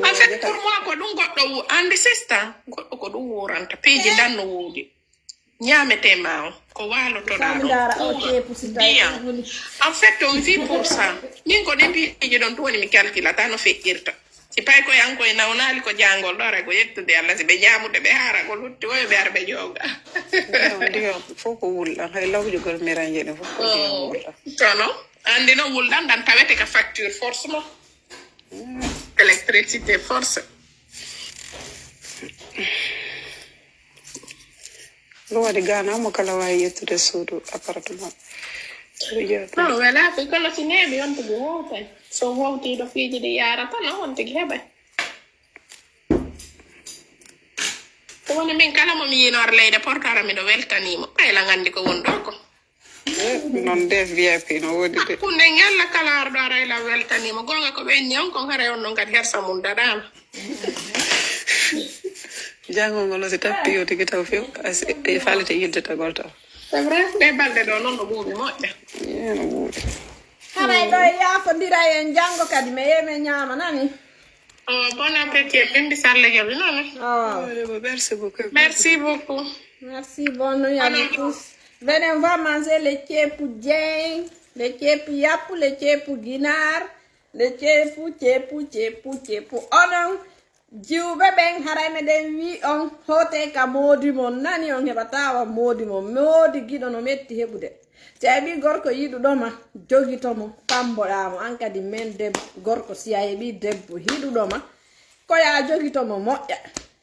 En fait, pour moi, ko ɗum goɗɗo wu- andi sista, goɗɗo ko ɗum wuranta. Piiji dan no woodi. Ñaamete ma o, ko waalotoɗaa Fami ɗo. dara o tepu si tawi Bien. woni. En fait, on vit pour ça. Min ko ɗin piiji ɗon tun woni mi calculata no feƴƴirta. Si pay ko yan koye nawnaali ko jangol ɗo ara ko yettude Allah si ɓe ñaamude ɓe haara ko lutti oyo ɓe ara ɓe jooga. Ndiyam fof ko wulɗan hay lawƴugol miranje ɗin fof ko ndiyam wulɗan. Kono andi no wulɗan ɗan tawete ka facture forcément. Électricité forcé. Ɗum waɗi ganamo kala wawi yettude suudu appartement. Suudu jeeya ɗum. Non, wala ko kala si neeɓi on tigi wowtay. So wowti ɗo piiji ɗi yarata no on tigi heɓay. Ko woni min kala mo mi yino ar leyɗe portara miɗo weltanimo ɓayla gandi ko woni ɗo ko. Eh, non de V I P no woodi de. Hakkunde ngella kala arɗo ara ila weltanimo gonga ko ɓenni on kon haray on non kadi hersa mum daɗama. Jangol ngol si tappi yo tigi taw few e falete yiltetagol taw. C'est vrai, ɗe balɗe ɗo noon no ɓuuɓi moƴƴa. Yeno woodi. Haray ɗo e yaafondira en janngo kadi mi yehi mi ñaama nani. Oh, bon appétit, bimbi sarle jaɓi noon. Oh. Merci beaucoup. Merci beaucoup. Merci bonne nuit à vous tous. Venez, on va manger les ceepu jeeyi, les ceepu yappu, les ceepu ginaar, les ceepu ceepu ceepu ceepu. Onon jiwɓe ɓen haray meɗen wi on hote ka moodi mon nani on heɓatawa moodi mon moodi giɗo no metti heɓude. Ceeɓi gorko yiɗuɗoma jogitomo pamboɗamo an kadi men debbo gorko si a heɓi debbo hiɗuɗoma ko ya jogitomo moƴƴa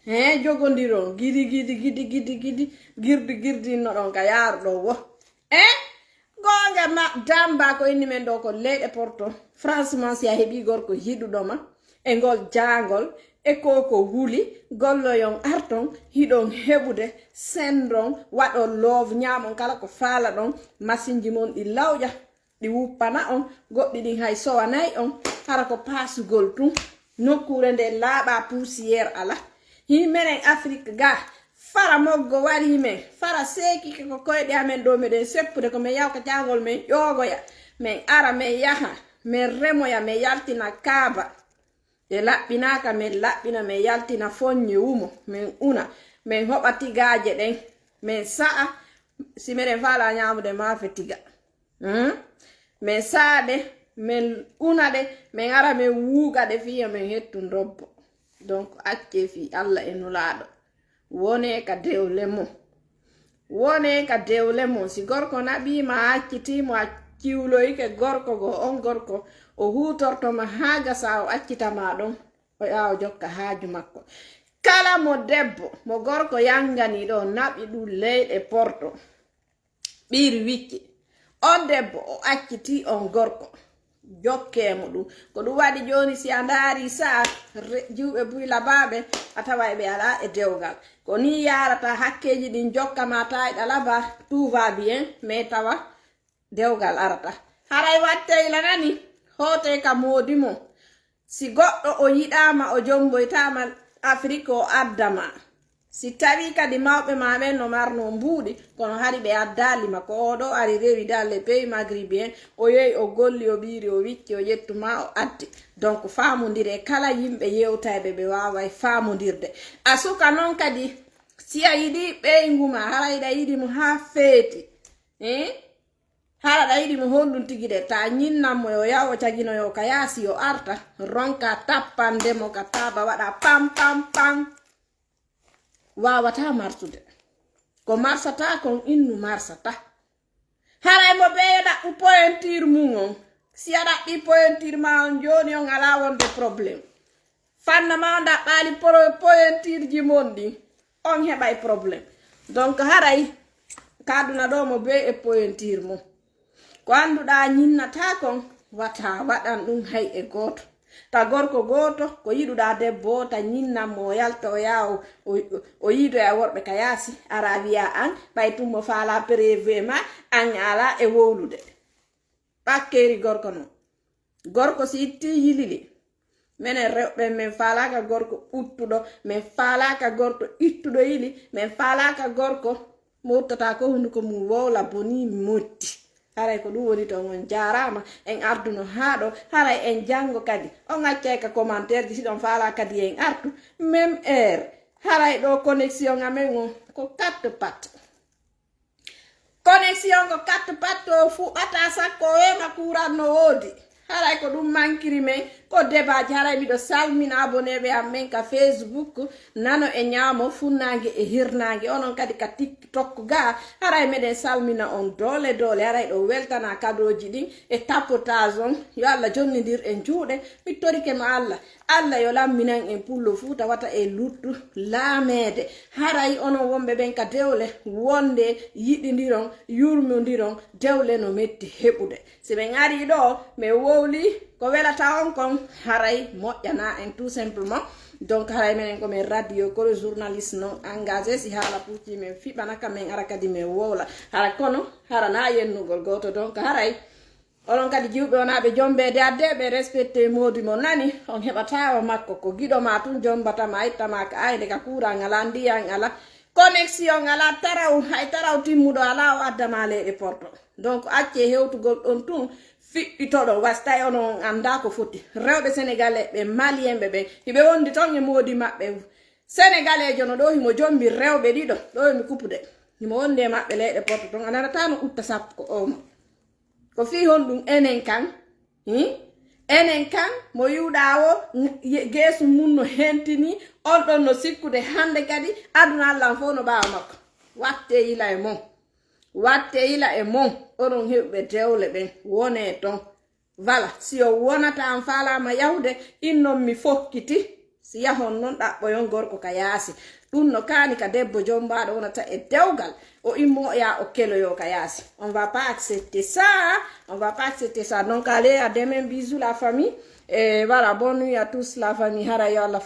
he jogodiron gidi gidi gidi gidi gidi girdi girdi innoɗon ka yaruɗon wo e goonga ma damba ko inni men ɗo ko leyɗe porto franchement si a heɓi gorko hiɗuɗoma e ngol jangol e ko ko wuli golloyon arton hiɗon heɓude sendon waɗon love ñamon kala ko falaɗon masinji mon ɗi lawƴa ɗi wuppana on goɗɗi ɗin hay sowanay on hara ko pasugol tun nokkure nde laaɓa poussière ala hi menen afrique ga fara moggo wari men fara seekike ko koyɗe amen ɗo meɗen seppude ko men yawka jangol men ƴoogoya men ara men yaha men remoya men yaltina kaaba ɓe laɓɓinaka men laɓɓina men yaltina foññe wumo men una men hoɓa tigaje ɗen men sa'a si meɗen fala ñamude maafe tiga hmm? Men sa'a ɗe men una ɗe men ara men wuuga ɗe fiya men hettu dobbo donc acce fi allah e nulaɗo wone ka dewle mo wone ka dewle mo si gorko naɓima a accitimo a ciwloyike gorko go on gorko o hutortoma ha gasa o accitama ɗon o yawa jokka haaju makko kala mo debbo mo gorko yangani ɗo naɓi ɗum leyɗe porto ɓiiri wicci on debbo o acciti on gorko jokkemo ɗum ko ɗum waɗi joni si a ndaari sa jiwɓe buy labaɓe a tawa ɓe ala e dewgal ko ni yarata hakkeji ɗin jokka ma tawiɗa laba tout va bien mais tawa dewgal arata haray watteyla nani hote ka moodi mo si goɗɗo o yiɗama o jomboytama afrique o addama si tawi kadi mawɓe ma ɓen no marno mbuuɗi kono hari ɓe addali ma ko oɗo ari rewi dans les pays magribien o yehi o golli o ɓiiri o wicci o ƴettuma o addi donc famodire kala yimɓe yewtayɓe ɓe waway famodirde a suka noon kadi si a yiɗi ɓeyngu ma hara iɗa yiɗi mo ha feeti eh? Hara ɗa yiɗi mo honɗum tigi de ta ñinnan mo yo yaw o cagino yo ka yaasi yo arta ronka tappande mo ka taaba waɗa pam pam pam wawata marsude ko marsata kon innu marsata haray mo ɓeyo ɗaɓɓu poyentir mum on si a ɗaɓɓi poyentir ma on joni on ala wonde problème fanna ma ndaɓɓali poyentirji mon ɗin on heɓay problème donc haray kaduna ɗo mo be e poyentir mum ko annduɗa ñinnata kon wata waɗan ɗum hay e gooto ta gorko gooto ko yiɗuɗa debbo o ta ñinnan mo o yalta o yaha o yiidoya worɓe ka yaasi ara wiya an ɓay tummo faala prévu e ma an ala e wowlude Ɓakkeeri gorko non. Gorko si itti yilili. Minen rewɓe, min faalaaka gorko ɓuttuɗo, min faalaaka gorko ittuɗo yili, min faalaaka gorko mo uttata ko hunduko mum wowla boni motti. Haray ko ɗum woni toon, on jaaraama, en arduno haa ɗo, haray en janngo kadi. On accay ka commentaire ji, si ɗon faalaa kadi en artu, même heure. Haray ɗo connexion amen on ko quatre pattes. Connexion ko quatre pattes, o fuɗɗata sakko o wema courant no woodi. Haray ko ɗum mankiri men, ko debaaji. Haray miɗo salmina aboneeɓe am ɓen ka Facebook, nano e ñaamo, funnaange e hirnaange. Onon kadi ka TikTok ga, haray meɗen salmina on doole doole. Haray ɗo weltana kadooji ɗin e tapotage on. Yo Allah jonnindir en juuɗe. Mi torike mo Allah. Allah yo lamminan en pullo Fuuta wata e luttu laameede. Haray onon wonɓe ɓen ka dewle, wonde yiɗindiron, yurmondiron, dewle no metti heɓude. Si ɓen ari ɗo, min wowli ko welata on kon, haray moƴƴana en tout simplement. Donc haray menen ko min radio, ko journaliste non engagé, si haala pucci min fiɓana ka min ara kadi min wowla. Hara kono, hara na yennugol gooto, donc haray onon kadi jiwɓe wonaaɓe jombeede adde, ɓe respecté moodi mo nani, on heɓa taawa makko, ko giɗo ma tun jombata ma, itta ma ka ayde ka courant alaa, ndiyan alaa, connexion alaa, taraw, hay taraw timmuɗo alaa, o adda ma leyɗe porto. Donc accee hewtugol ɗon tun, fiɗɗitoɗon, wasi tawi onon on anndaa ko foti. Rewɓe sénégalais ɓe, malien ɓe ɓen, hiɓe wondi ton e moodi maɓɓe. Sénégaleejo no ɗo himo jombi rewɓe ɗiɗo, ɗo himo kupude. Himo wondi e maɓɓe leyɗe porto ton, a nanataa no utta sappo ko omo. Ko fii honɗum enen kan? Hmm? Enen kan, mo yi'uɗaa o, ye-, geesu mum no hentini, on ɗon no sikkude hannde kadi, aduna Allah on fof no ɓaawo makko. Wattee yila e mon. Wattee yila e mon, onon heɓuɓe dewle ɓen, wonee ton. Voilà, si on wonata an faalaama yahude, innon mi fokkiti. Si yahon non ɗaɓɓoyon gorko ka yaasi. Ɗum no kaani ka debbo jombaaɗo wonata e dewgal. O immoya o keloyo ka yaasi. On va pas accepter ça. On va pas accepter ça. Donc, allez, à demain. Bisous, la famille. Et voilà, bonne nuit à tous, la famille. Hara yo Allah